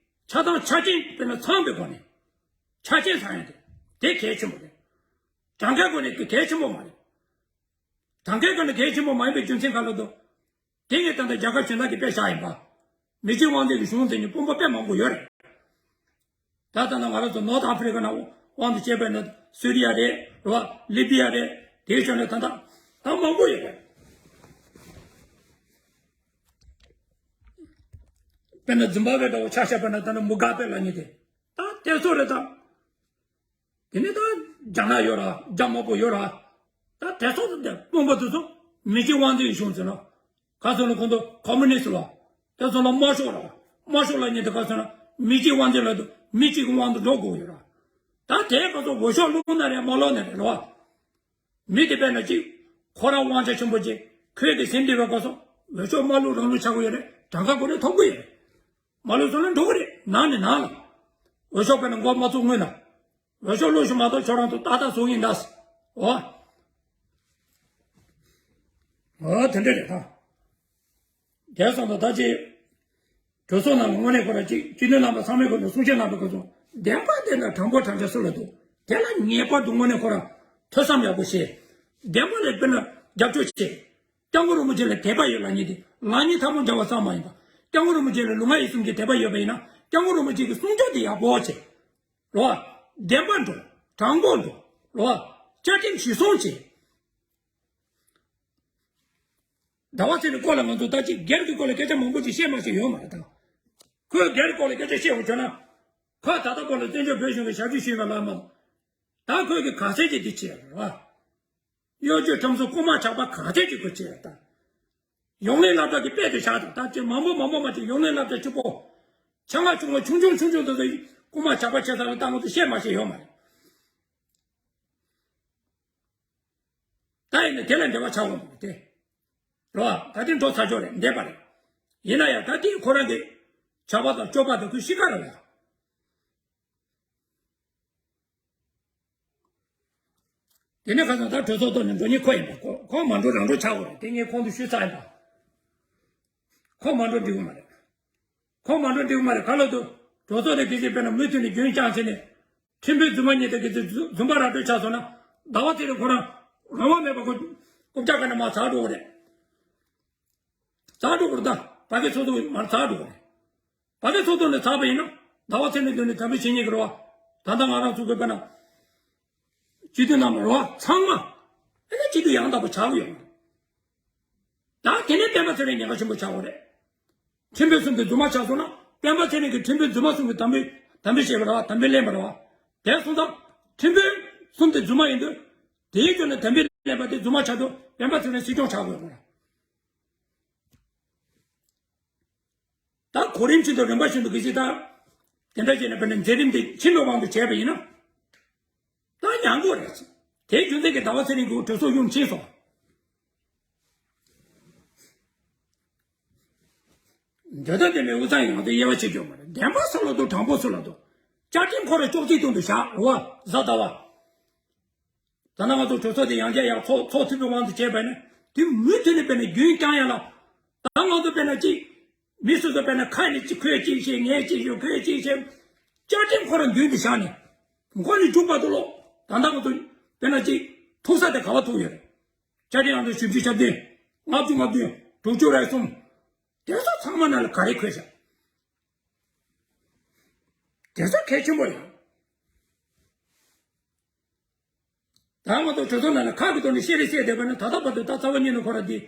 ཆ་ཚང་ཆ་རྐྱེན་དཔེར་ན་ཚང་བའི་སྒོ་ནས། ཆ་རྐྱེན་ཚང་ཡོང་དུས། དེ་གལ་ཆེན་པོ་རེད། གྲངས་ཀའི་སྒོ་ནས་དེ་གལ་ཆེན་པོ་མ་རེད། གྲངས་ཀའི་སྒོ་ནས་གལ་ཆེན་པོ་མ་ཡིན་པའི་རྒྱུ་མཚན་ག་ལ་འདུག་དེ་ངས་ད་ལྟ་རྒྱ་གར་གཞན་དག་གི་དཔེ་བཞག་ཡིན་པ། མི་གཅིག་དབང་འཛིན་གྱི་གཞུང་འཛིན་གྱི་དཔོན་པོ་དཔེ་མང་པོ་ཡོད་རེད། ད་ལྟ་ན་ང་རང་ཚོ་ནོར་ཐ་ཨ་ཧྥི་རི་ཀ་ནང་དབང་དུ་བྱས་པ་ཡིན་ན་སུ་རི་ཡ་རེད། རེད་བ། ལི་བི་ཡ་རེད། དེའི་ཕྱོགས་ནས་ད་ལྟ་ད་མང་པོ་ཡོད་རེད། དཔེར་ན་ཛིམ་བྷ་ཝེ་འདྲ་བོ་ཆ་བཞག་པ་ན་ད་ནི་མུ་གྷ་བེ་ལབ་མཁན་དེ། ད་དེ་ཚོ་རེད་ད། དེ་ནས་ད་རྒྱ་ནག་ཡོད་ར། རྒྱ་དམར་པོ་ཡོད་ར། ད་དེ་ཚོ་དེ་དཔོན་པོ་དེ་ཚོ་མི་གཅིག་དབང་འཛིན་གཞུང་ཟེར་ན། ག་ཚོད་ལ་ཁོང་ཚོ་ཁོ་མུ་ནི་སི་ལ། དེ་ཚོ་ལ་དམར་ཤོག་ལ། དམར་ཤོག་ལབ་མཁན་དེ་ག་ཚོད་ན་མི་གཅིག་དབང་འཛིན་ལ་དུ་མི་གཅིག་གི་དབང་དུ་འགྲོ་དགོས་ཡོད་ར། ད་དེ་ག་ཚོད་འོས་ཤོག་བླུགས་ན་རེད་མ་བླུགས་ན་རེད་ར་བ། མི་དེ་དཔེར་ན་གཅིག་ཁོ་རང་དབང་ཆ་ཆེན་པོ་གཅིག་ཁོས་གི་ཟིན་བྲིས་པའི་སྐབས་སུ་འོས་ཤོག་མ་བླུགས་རང་བླུགས་ཆགས་ཀྱི་ཡོད་རེད། གྲངས་ཀ་ཁོ་རང་ཐོབ་ཀྱི་ཡོད་རེད། མ་བླུགས་སོང་ན་འགྲོ་གི་རེད། ནང་ནས་ནང་ལ། འོས་ཤོག་དཔེར་ན་མགོ་མ་བཙུགས་སྔོན་ལ། འོས་ཤོག་བླུགས་ཤིག་མ་གཏོགས་ཁྱོད་རང་ཚོ་ཏག་ཏག་བཟོ་གི་ཡིན་ད། འོ། འོ་དེ་འདྲ་རེད་ད། དེ་སོང་ཙང་ད་ཅི། གྲོས་ཚོགས་ནང་ལ་དངོས་གནས་ཁོ་རང་གཅིག་སྤྱི་འཐུས་རྣམ་པ་ཚང་མས་ཁོ་ཚོ་གསུང་བཤད་གནང་བའི་སྐབས་སུ་བདེན་པ་དེ་ལ་དྲང་པོ་དྲང་བཞག་སུ་ལ་འདུག་དེ་ལ་ངེས་པར་དུ་དངོས་གནས་ཁོ་རང་ཐོས་བསམ་ཡག་པོ་བྱས། བདེན་པ་ལ་དཔེར་ན་རྒྱབ་སྐྱོར་བྱས། སྐྱབས་མགོན་རིན་པོ་ཆེ་ལ་དད་པ་ཡོད་ལབ་མཁན་དེ་ལབ་མཁན་ཐལ་མོ་སྦྱར་བ་ཙམ་མ་ཡིན་པ། སྐྱབས་མགོན་རིན་པོ་ཆེ་ལ་ལུས་ངག་ཡིད་གསུམ་གྱི་དད་པ་ཡོད་པ་ཡིན་ན་སྐྱབས་མགོན་རིན་པོ་ཆེ་གི་གསུང་ཆོས་དེ་ཡག་པོ་བྱས། རེད་བ། བདེན་པ་འགྲོ། དྲང་པོ་འགྲོ། རོ། བཅའ་ཁྲིམས་གཞིར་བཟུང་བྱས། ཟླ་བ་ཚེ་རིང་སྐོར་ལ་ང་ཚོ་ད་ཅིག་སྒེར་གྱི་སྐོར་ལ་སྐད་ཆ་མང་པོ་ཅིག་བཤད་མ་བཤད་ཡོད་མ་རེད་ད། ཁོས་སྒེར་སྐོར་ལ་སྐད་ཆ་བཤད་འོང་བྱུང་ན། ཁོས་ད་ལྟ་བར་ལ་བཙན་བྱོལ་བོད་གཞུང་གི་ཞབས་ཞུ་ཞུས་པ་ལ་མ། ད་ཁོས་གི་ག་ཚད་ཅིག་འདི་བྱས་རེད་བ། གཡོ་ཇུས་ཁྲིམས་སྲུང་རྐུན་མ་ཇག་པ་ག་ཚད་ཅིག་ཁོས་བྱས་རེད་ད། ཡོང་ལེ་སློབ་གྲྭ་གི་དཔེ་དེ་བཞག་དང་ད་ཅིག་མང་པོ་མང་པོ་མ་ཅིག་ཡོང་ལེ་སློབ་གྲྭ་གཅིག་པོ། ཆ་ང་ཆུང་ང་ཆུང་ཆུང་ཆུང་ཆུང་དེ་ཚོ་རྐུན་མ་ཇག་པ་བྱས་ས་ལ་ད་ང་ཚོ་བཤད་མ་བཤད་ཡོད་མ་རེད། ད་ཡིན་ན་དེ་ལ་འབྲེལ་བ་ཆགས་འོང་གི་དེ། རོ། ད་དེ་འགྲོ་ཚར་ཆོག་རེད་འདས་པ་རེད། ཡིན་ན་ཡང་ད་དེ་ཁོ་རང་གི་ཇག་པ་དང་སྐྱོབ་པ་དང་ཁོའི་གཤིས་ཀ་རེད་བ། དེ་ནས་ཁ་སང་ད་གྲོས་ཚོགས་ཐོག་ནས་འགྲོ་ཉེན་ཁོ་ཡིན་པ་ཁོ་ཁོ་མ་འགྲོ་རང་འགྲོ་ཆགས་འོང་རེད་དེ་ངས་ཁོང་དུ་ཞུས་ཚར་ཡིན་པ། ཁོ་མ་འགྲོ་འགྲིག་གི་མ་རེད། ཁོ་མ་འགྲོ་འགྲིག་གི་མ་རེད་ག་ལ་དུ། གྲོས་ཚོགས་དེ་གི་ཅིག་དཔེར་ན་མུ་མཐུད་ནས་རྒྱུན་བསྐྱངས་བྱས་ནས། ཁྲིམས་དཔོན་རྫུན་མ་གཉིས་དང་གི་ཚེ་རྫུན་པ་ར་སྤྲོད་ཆགས་སོང་ན། ཟླ་བ་ཚེ་རིང་ཁོ་རང་རང་དབང་མེད་པ་ཁོ་རྐུབ་བཀྱག་ག་ནས་མར་ཚར་འགྲོ་གི་རེད། ཚར་འགྲོ་གི་རེད་ད། བར་བརྒལ་ཚོགས་འདུ་མར་ཚར་འགྲོ་གི་རེད། བར་བརྒལ་ཚོགས་འདུ་ནས་ཚར་བ་ཡིན་ན་ཟླ་བ་ཚེ་རིང་དོན་ནས་དམ་འབུལ་བྱེད་ཉེན་གི་རེད་བ། ད་ལྟ་ང་རང་ཚོ་གི་དཔེར་ན། སྤྱི་འཐུས་རྣམས་རེད་བ་ཚང་མ། ཨེ་ན་སྤྱི་འཐུས་ཡང་དག་པ་ཆགས་ཀྱི་ཡོད་མ་རེད། ད་དེ་ནས་སྤེན་པ་ཚེ་རིང་ཉེན་ཁ་ཆེན་པོ་ཆགས་ཀྱི་རེད། ཁྲིམས་དཔོན་གསུམ་དེ་རྫུན་མ་ཆགས་སོང་ན་སྤེན་པ་ཚེ་རིང་གིས་ཁྲིམས་དཔོན་རྫུན་མ་གསུམ་གྱི་དམ་འབུལ་དམ་འབུལ་བྱས་པ་རེད་བ་དམ་འབུལ་ལེན་པ་རེད་བ། དེ་སོང་ཙང་ཁྲིམས་དཔོན་གསུམ་དེ་རྫུན་མ་ཡིན་དུས། དེའི་ཁྲོད་ནས་དམ་འབུལ་ལེན་པ་དེ་རྫུན་མ་ཆགས་དུས་སྤེན་པ་ཚེ་རིང་སྲིད་སྐྱོང་ཆགས་དགོས་པ་རེད། ད་གོ་རིམ་བཞིན་དུ་རིམ་པ་བཞིན་དུ་གི་ཅིག་ད། དེ་འདྲ་བྱས་ནས་དཔེར་ན་མཛད་རིམ་དེ་ཕྱིན་པའི་དབང་དུ་བྱས་པ་ཡིན་ན། ད་ཉམས་རྒུད་རེད། དེའི་རྒྱུ་མཚན་གྱིས་ཟླ་བ་ཚེ་རིང་གི་གྲོས་ཚོགས་ཡོང་ཕྱིན་སོང་། འདོད་ལྡན་འདས་མའི་དབུས་གཙང་ཡང་དུ་དབྱེ་བ་ཕྱེ་རྒྱུ་མ་རེད། བདེན་པ་སུ་ལ་འདུག་དྲང་པོ་སུ་ལ་འདུག་བཅའ་ཁྲིམས་ཁོ་རང་ཅོག་ཙེའི་སྟེང་དུ་བཞག་རེད་བ་གཟའ་ཟླ་བ། ད་ནང་ང་ཚོ་གྲོས་ཚོགས་དེ་ཡང་བསྐྱར་ཡང་ཚོགས་ཚོགས་ཐུབ་པའི་དབང་དུ་བྱས་པ་ནི་དེ་མུ་མཐུད་ནས་དཔེར་ན་རྒྱུན་བསྐྱངས་ཡ་ལ། ད་ང་ཚོ་དཔེར་ན་གཅིག་མི་སོ་སོ་དཔེར་ན་ཁ་ནས་གཅིག་ཁོས་གཅིག་བཤད་ངས་གཅིག་ཞུ་ཁོས་གཅིག་བཤད། བཅའ་ཁྲིམས་ཁོ་རང་མདུན་དུ་བཞག་ནས་མགོ་ནས་མཇུག་བར་དུ་ལོག་ད་ལྟ་ང་ཚོ་དཔེར་ན་གཅིག་ཐུག་ས་དེ་ག་བ་ཐུག་ཡོད་རེད། བཅའ་ཁྲིམས་ཨང་དང་བཞི་བཅུ་ཞེ་བདུན། ལྔ་བཅུ་ང་བདུན། དྲུག་ཅུ་རེ་གསུམ། དེ་ཚོ་ཚང་མ་ནང་ལ་ག་རེ་འཁོད་བཞག་དེ་ཚོ་གལ་ཆེན་པོ་ཡིན། ད་ང་ཚོ་གྲོས་ཚོགས་ནང་ལ་ཁག་གི་ཐོག་ནས་བཤད་རེས་བཤད་བསྡད་པ་ན་ད་ལྟ་བར་དུ་ད་རྩ་བ་ཉིད་ནས་ཁོ་ར་འདི་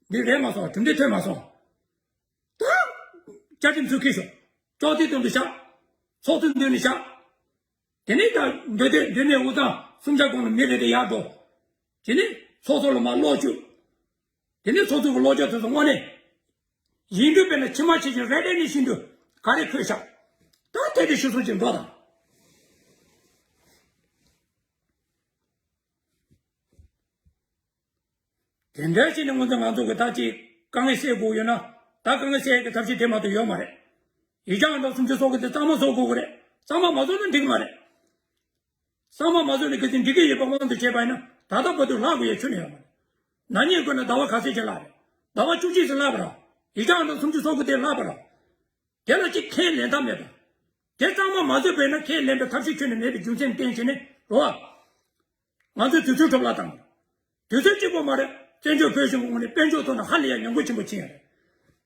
འདི་རེད་མ་སོང་གྲུབ་འབྲས་ཐོན་མ་སོང་། ད་བཅའ་ཁྲིམས་ཚུར་འཁྱེར་ཤོག་ཅོག་ཙེ་སྟེང་དུ་བཞག་ཚོགས་གཙོ་མདུན་ནས་བཞག་དེ་ནས་ད་འདོད་དོན་འདོད་མེད་དབུས་གཙང་གསུམ་ཆ་གོང་ལ་མི་རེ་རེ་ཡར་འགྲོ། དེ་ནས་ཚོགས་གཙོ་ལ་མར་གློག་བཅུག་དེ་ནས་ཚོགས་གཙོ་གི་གློག་སྦྱོར་དེ་ཚོ་དངོས་གནས། ཡིན་དུས་དཔེར་ན་ཕྱི་མ་ཕྱི་ཕྱི་རེ་རེ་ནས་ཤིན་ཏུ་ག་རེ་འཁོད་ཤག་ད་དེ་དེ་ཤི་སོང་ཅིག་འགྲོ་དང་། དེ་འདྲ་བྱས་ནས་ང་ཚོ་ང་ཚོ་གི་ད་ཅིག་དཀའ་ངལ་སེལ་དགོས་ཡོད་ན་ད་དཀའ་ངལ་སེལ་ཡག་གི་ཐབས་ཤེས་དེ་མ་གཏོགས་ཡོད་མ་རེད། ཡིག་ཆ་ཨང་དང་སུམ་ཅུ་སོ་དགུ་དེ་གཙང་མ་བཟོ་དགོས་ཀྱི་རེད། གཙང་མ་མ་བཟོ་ན་འགྲིག་གི་མ་རེད། གཙང་མ་མ་བཟོས་ནས་གལ་སྲིད་འགྲིག་གི་ཡོད་པ་དབང་དུ་བྱས་པ་ཡིན་ན་ད་ལྟ་བར་དུ་ལྷག་དགོས་ཡ་ཁྱོན་ནས་ཡོད་མ་རེད། ན་ནིང་དགོས་ན་ཟླ་བ་ག་ཚོད་ཅིག་ལྷག་རེད། ཟླ་བ་བཅུ་གཅིག་ཙམ་ལྷག་པ་རེད། ཡིག་ཆ་ཨང་དང་སུམ་ཅུ་སོ་དགུ་དེ་ལྷག་པ་རེད། དེ་ལ་ཅིག་ཁས་ལེན་ཐབས་མེད་པ། དེ་གཙང་མ་མ་བཟོས་པ་ཡིན་ན་ཁས་ལེན་པའི་ཐབས་ཤེས་ཁྱོན་ནས་མེད་པའི་རྒྱུ་མཚན་བསྟན་བྱས་ནས་རོ། ང་ཚོས་དུས་ཚོད་འཕྲོ་བརླག་བཏང་། དུས་ཚོད་གཅིག་པོ་མ་རེད། བཙན་བྱོལ་བོད་གཞུང་གི་ངོས་ནས་དཔལ་འབྱོར་ཐོག་ནས་ཧ་ལས་ཡ་ཉམས་རྒུད་ཆེན་པོ་ཕྱིན་ཡ་རེད།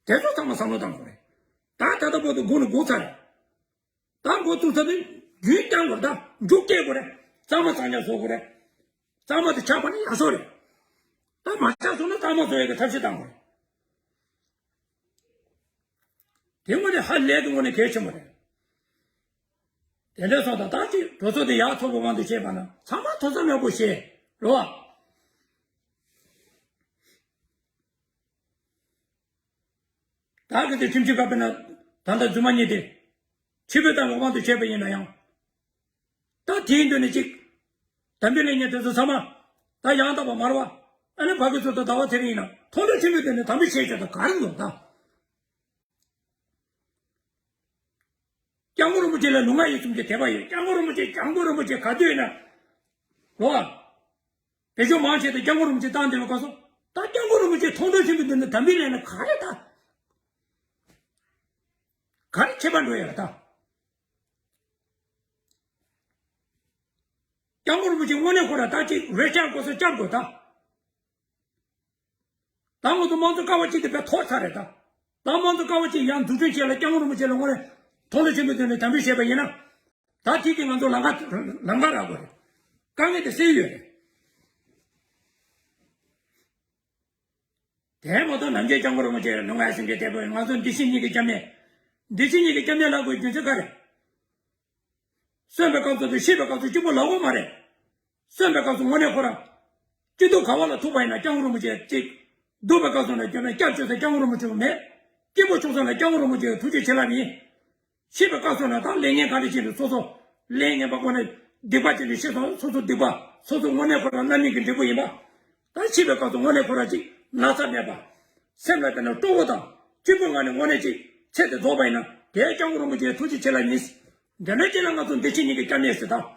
དེ་ཚོ་ཚང་མ་བསམ་བློ་བཏང་དགོས་རེད། ད་ད་ལྟ་བར་དུ་སྒུག་ནས་སྒུག་ཚར་རེད། ད་འགོ་བཙུགས་ཚར་དུས་རྒྱུན་བསྐྱང་དགོས་རེད། ད་མཇུག་སྐྱེལ་དགོས་རེད། གཙང་མ་གཙང་རྐྱང་བཟོ་དགོས་རེད། གཙང་མ་དེ་ཆགས་པ་ནི་ཡག་བཟོ་རེད། ད་མ་ཆགས་སོང་ན་གཙང་མ་བཟོ་ཡག་གི་ཐབས་ཤེས་བཏང་དགོས་རེད། དེ་དངོས་གནས་ཧ་ལས་ཀྱི་དངོས་གནས་གལ་ཆེན་པོ་རེད། དེ་འདྲ་སོང་ཙང་ད་ཅིག་གྲོས་ཚོགས་དེ་ཡག་ཐོག་པོ་དབང་དུ་བྱས་པ་ན་ཚང་མ་ཐོས་བསམ་ཡག་པོ་བྱེད་རོགས། ད་གི་དེ་ཁྲིམས་ཞིབ་ཁང་དཔེར་ན་ད་ལྟ་རྫུན་མ་གཉིས་དེ་ཕྱི་བོད་དང་རོགས་དབང་དུ་བྱས་པ་ཡིན་ན་ཡང་། ད་དེའི་མདུན་ནས་གཅིག་དམ་འབུལ་ལེན་མཁན་དེ་ཚོ་ཚང་མ་ད་ཡང་དག་པ་མ་རེད་བ། ཨ་ནི་ཕ་གི་ཚོ་ད་ཟླ་བ་ཚེ་རིང་ཡིན་ན་མཐོང་གྲོལ་ཆེན་པོའི་མདུན་ནས་དམ་འབུལ་བྱས་ཆོག་ད་ག་རེ་འདུག་ད། སྐྱབས་མགོན་རིན་པོ་ཆེ་ལ་ལུས་ངག་ཡིད་གསུམ་གྱི་དད་པ་ཡོད། སྐྱབས་མགོན་རིན་པོ་ཆེ་སྐྱབས་མགོན་རིན་པོ་ཆེ་ག་དུས་ཡིན་ན་རོ། བེད་སྤྱོད་མང་ཆེ་ད་སྐྱབས་མགོན་རིན་པོ་ཆེ་བཏང་བསྡད་པའི་སྐབས་སུ་ད་སྐྱབས་མགོན་རིན་པོ་ཆེ་མཐོང་གྲོལ་ཆེན་པོའི་མདུན་ནས་དམ་འབུལ་ལེན་ན་ག་རེ་ད། ག་རེ་ཁྱད་པར་འགྲོ་ཡ་རེད་ད། སྐྱབས་མགོན་རིན་པོ་ཆེ་དངོས་གནས་ཁོ་ར་ད་ཅིག་རེ་བཅར་དགོས་ས་བཅར་དགོས་ད། ད་ང་ཚོ་དམངས་གཙོ་ཀ་བ་གཅིག་དེ་བས་འཐོར་ཚར་རེད་ད། ད་དམངས་གཙོ་ཀ་བ་གཅིག་ཡང་འཛུགས་སྐྲུན་བྱེད་ལ་སྐྱབས་མགོན་རིན་པོ་ཆེ་ལ་དངོས་གནས་མཐོང་གྲོལ་ཆེན་པོའི་མདུན་ནས་དམ་འབུལ་བྱས་པ་ཡིན་ན། ད་དེ་གིས་ང་ཚོ་ལམ་ཁ་ལམ་ཁ་རག་དགོས་རེད། དཀའ་ངལ་དེ་སེལ་ཡོད་རེད། དེ་མ་གཏོགས་ནམ་རྒྱུན་སྐྱབས་མགོན་རིན་པོ་ཆེ་ལ་ནུ་ང་སེམས་ཅན་དེ་པོ་ང་ཚོ་འདི་ཕྱི་གཉིས་ཀྱི་སྐྱབས་གནས། འདི་ཕྱི་གཉིས་ཀྱི་སྐྱབས་གནས་ལབ་དགོས་རྒྱུ་མཚན་ག་རེ། གསོན་པའི་སྐབས་སུ་དང་ཤི་བའི་སྐབས་སུ་གཅིག་པུ་ལབ་དགོས་མ་རེད། གསོན་པའི་སྐབས་སུ་དངོས་གནས་ཁོ་རང་། སྐྱིད་སྡུག་ག་བ་ལ་ཐུག་པ་ཡིན་ན་སྐྱབས་མགོན་རིན་པོ་ཆེ་གཅིག་སྡུག་པའི་སྐབས་སུ་ན་སྐྱོན་མེད་སྐྱབས་བཅོལ་ས་སྐྱབས་མགོན་རིན་པོ་ཆེ་མེད། སྐྱིད་པོ་བྱུང་སོང་ན་སྐྱབས་མགོན་རིན་པོ་ཆེ་ཐུགས་རྗེ་ཆེ་ལབ་ཡིན། ཤི་བའི་སྐབས་སུ་ན་ད་ལས་ངན་ག་རེ་བྱས་ནས་སོ་སོ་ལས་ངན་པ་ཁོ་ན་སྡིག་པ་བྱས་ནས་ཤི་སོང་སོ་སོ་སྡིག་པ་སོ་སོ་དངོས་གནས་ཁོ་རང་རྣམ་སྨིན་གྱི་འབྲས་བུ་ཡིན་པ། ད་ཤི་བའི་སྐབས་སུ་དངོས་གནས་ཁོ་རང་གཅིག་ན་ཚ་མེད་པ། སེམས་ལ་དཔེར་ན་སྤྲོ་བོ་དང་སྐྱིད་པོའི་ངང་ནས་དངོས་གནས་གཅིག་ཚེ་འདི་རྫོགས་པ་ཡིན་ན་དེ་སྐྱབས་མགོན་རིན་པོ་ཆེ་ཐུགས་རྗེ་ཆེ་ལབ་ཡིན། དེ་འདྲ་ཅིག་ལ་ང་ཚོ་འདི་ཕྱི་གཉིས་ཀྱི་སྐྱབས་གནས་ཟེར་ད།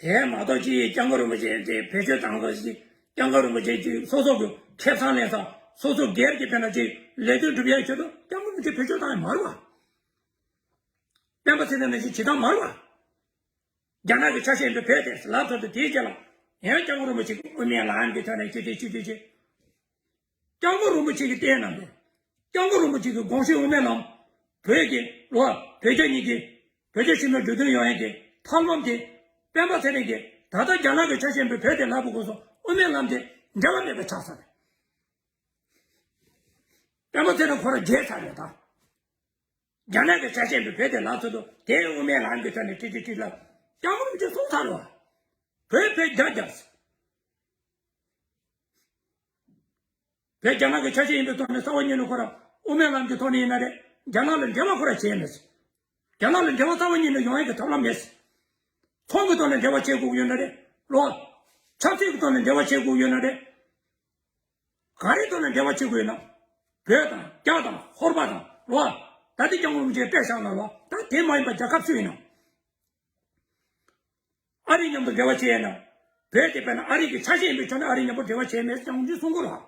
དེ་མ་གཏོགས་ཅི་སྐྱབས་མགོན་རིན་པོ་ཆེ་དེ་བེད་སྤྱོད་བཏང་དགོས་ཤིག་སྐྱབས་མགོན་རིན་པོ་ཆེ་ཅིག་སོ་སོ་གི་ཁེ་བཟང་ལེན་ས་སོ་སོ་སྒེར་གྱི་དཔེར་ན་ཅིག་ལས་དོན་སྒྲུབ་ཡག་ཆེད་དུ་སྐྱབས་མགོན་རིན་པོ་ཆེ་བེད་སྤྱོད་བཏང་ཡག་མ་རེད་བ། སྤེན་པ་ཚེ་རིང་ནང་བཞིན་བྱེད་སྟངས་མ་རེད་བ། རྒྱ་ནག་གི་ཆ་ཤས་འདི་བོད་དེ་ལབ་ཚར་དུས་དེའི་རྗེས་ལ་ཡང་སྐྱབས་མགོན་རིན་པོ་ཆེ་གི་དབུ་མའི་ལམ་གྱི་ཐོག་ནས་ཅི་ཅི་ཅི་ཅི་ཅི། སྐྱབས་མགོན་རིན་པོ་ཆེ་གིས་བསྟན་གནང་བའི། སྐྱབས་མགོན་རིན་པོ་ཆེ་གི་དགོངས་གཞི་དབུ་མའི་ལམ། བོད་ཀྱི་ལོ། བོད་རྒྱ་གཉིས་ཀྱི། བོད་རྒྱ་ཞི་མོལ་འགྲོ་དོན་ཡོང་ཡས་ཀྱི་ཐབས་ལམ་དེ། སྤེན་པ་ཚེ་རིང་གིས་ད་ལྟ་རྒྱ་ནག་གི་ཆ་ཤས་འབུལ་བོད་དེ་ལབ་དགོས་སོ་དབུ་མའི་ལམ་དེ་འབྲེལ་བ་མེད་པ་ཆགས་ཚར་རེད། སྤེན་པ་ཚེ་རིང་ཁོ་རང་བརྗེད་ཚར་རེད་ད། རྒྱ་ནག་གི་ཆ་ཤས་འབུལ་བོད་དེ་ལབ་ཚར་དུས་དེ་དབུ་མའི་ལམ་གྱི་ཐོག་ནས་ཏི་ཏི་ཏི་ལབ། སྐྱབས་མགོན་རིན་པོ་ཆེ་གསུངས་ཚར་རེད་བ། བོད་བོད་རྒྱ་རྒྱ། བོད་རྒྱ་ནག་གི་ཆ་ཤས་ཡིན་པའི་ཐོག་ནས་རྩ་བ་ཉིད་ནས་ཁོ་རང་དབུ་མའི་ལམ་གྱི་ཐོག་ནས་ཡིན་ན་རེད། རྒྱ་ནག་ལ་འབྲེལ་བ་ཁོ་རང་བྱས་མེད། རྒྱ་ནག་ལ་འབྲེལ་བ་རྩ་བ་ཉིད་ནས་ཡོང་ཡག་གི་ཐབས་ལམ་མེད། ཚོང་གི་ཐོག་ནས་འབྲེལ་བ་བྱེད་དགོས་ཀྱི་ཡོད་ན་རེད་ལོ། ཆབ་སྲིད་ཀྱི་ཐོག་ནས་འབྲེལ་བ་བྱེད་དགོས་ཀྱི་ཡོད་ན་རེད། ག་རེའི་ཐོག་ནས་འབྲེལ་བ་བྱེད་དགོས་ཡོད་ན། བོད་དང་རྒྱ་དང་ཧོར་པ་དང་ལོ། ད་ལྟ་སྐྱབས་མགོན་རིན་པོ་ཆེས་དཔེ་བཞག་ན་ལོ་ད་དེ་མ་ཡིན་པ་རྒྱལ་ཁབ་སུ་ཡིན་ན། ཨ་རི་མཉམ་དུ་འབྲེལ་བ་བྱས་ཡོད་ན། བོད་དེ་དཔེར་ན་ཨ་རི་གི་ཆ་ཤས་ཡིན་པའི་ཆ་ནས་ཨ་རི་མཉམ་པོ་འབྲེལ་བ་བྱས་མེད་ཀྱང་འདི་གསུང་གི་རེད།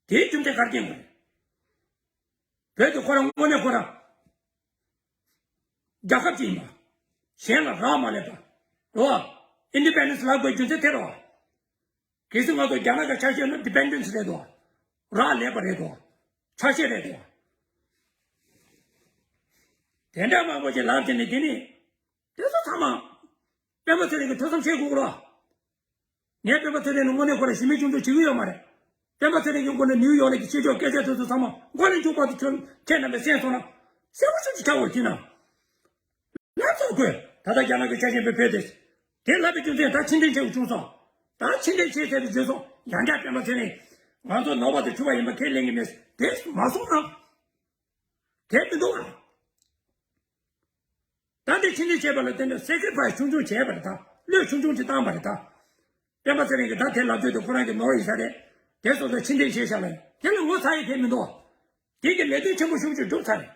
དེའི་རྒྱུ་མཚན་ག་རེ་སྐྱེན་དགོས་རེད། བོད་དེ་ཁོ་རང་དངོས་གནས་ཁོ་རང་རྒྱལ་ཁབ་ཅིག་ཡིན་པ། གཞན་ལ་རག་མ་ལས་པ། རེད་བ། ཨིན་ཌི་པེན་ཌེན་སི་ལབ་དགོས་རྒྱུ་མཚན་དེ་རེད་བ། གལ་སྲིད་ང་ཚོ་རྒྱ་ནག་གི་ཆ་ཤས་ན་ཌི་པེན་ཌེན་སི་རེད་དོ། རག་ལས་པ་རེད་དོ། ཆ་ཤས་རེད་དོ། དེ་འདྲ་མང་པོ་ཞིག་ལབ་བྱས་ནས་དེ་ནི། དེ་ཚོ་ཚང་མ། སྤེན་པ་ཚེ་རིང་གིས་ཐུགས་བསམ་བཞེས་དགོས་རོ། ངས་སྤེན་པ་ཚེ་རིང་ལ་དངོས་གནས་ཁོ་རང་ཞི་མོལ་ཆུང་ཆུང་བྱེད་ཀྱི་ཡོད་མ་རེད། སྤེན་པ་ཚེ་རིང་གི་མགོ་ནས་ནིའུ་ཡོག་ལ་གི་ཤེས་ཕྱོགས་སྐད་ཆ་དེ་ཚོ་ཚང་མ་མགོ་ནས་མཇུག་བར་དུ་ཁྱོད་ཁྱེད་རྣམ་པས་གསན་སོང་ན། གསལ་པོ་ཞིག་ཅིག་ཆགས་འོང་གི་ན། ལབ་ཚར་དགོས། ད་ལྟ་རྒྱ་ནག་གི་ཆ་ཤས་པའི་བོད་དེ། དེ་ལབ་པའི་རྒྱུ་མཚན་ད་ཕྱིར་འཐེན་བྱེད་དགོས་བྱུང་སོང་། ད་ཕྱིར་འཐེན་བྱེད་ཟེར་བའི་རྗེས་སུ་ཡང་བསྐྱར་སྤེན་པ་ཚེ་རིང་། ང་ཚོ་ནོར་བ་དང་འཁྲུལ་བ་ཡིན་པ་ཁས་ལེན་གྱི་མེད། དེ་མ་སོང་ན། དེ་མི་འདུག་ཨ། ད་འདི་ཕྱིར་འཐེན་བྱས་པ་ལ་བརྟེན་ནས་སེ་ཀི་རི་ཕ་ཡི་སི་ཆུང་ཆུང་བྱས་པ་རེད་ད། བློས་ཆུང་ཆུང་ཅིག་བཏང་བ་རེད་ད། སྤེན་པ་ཚེ་རིང་གིས་ད་དེ་ལབ་དུས་དུ་ཁོ་རང་གི་ནོར་ཡིན་ས་རེད། དེ་སོ་སོ་ཕྱིར་འཐེན་བྱས་བཞག་ལ་དེ་ལ་ངོ་ཚ་ཡི་དེ་མི་འདུག་དེ་གི་ལས་དོན་ཆེན་པོ་ཤུགས་ཆེ་སྒྲུབ་ཚར་རེད།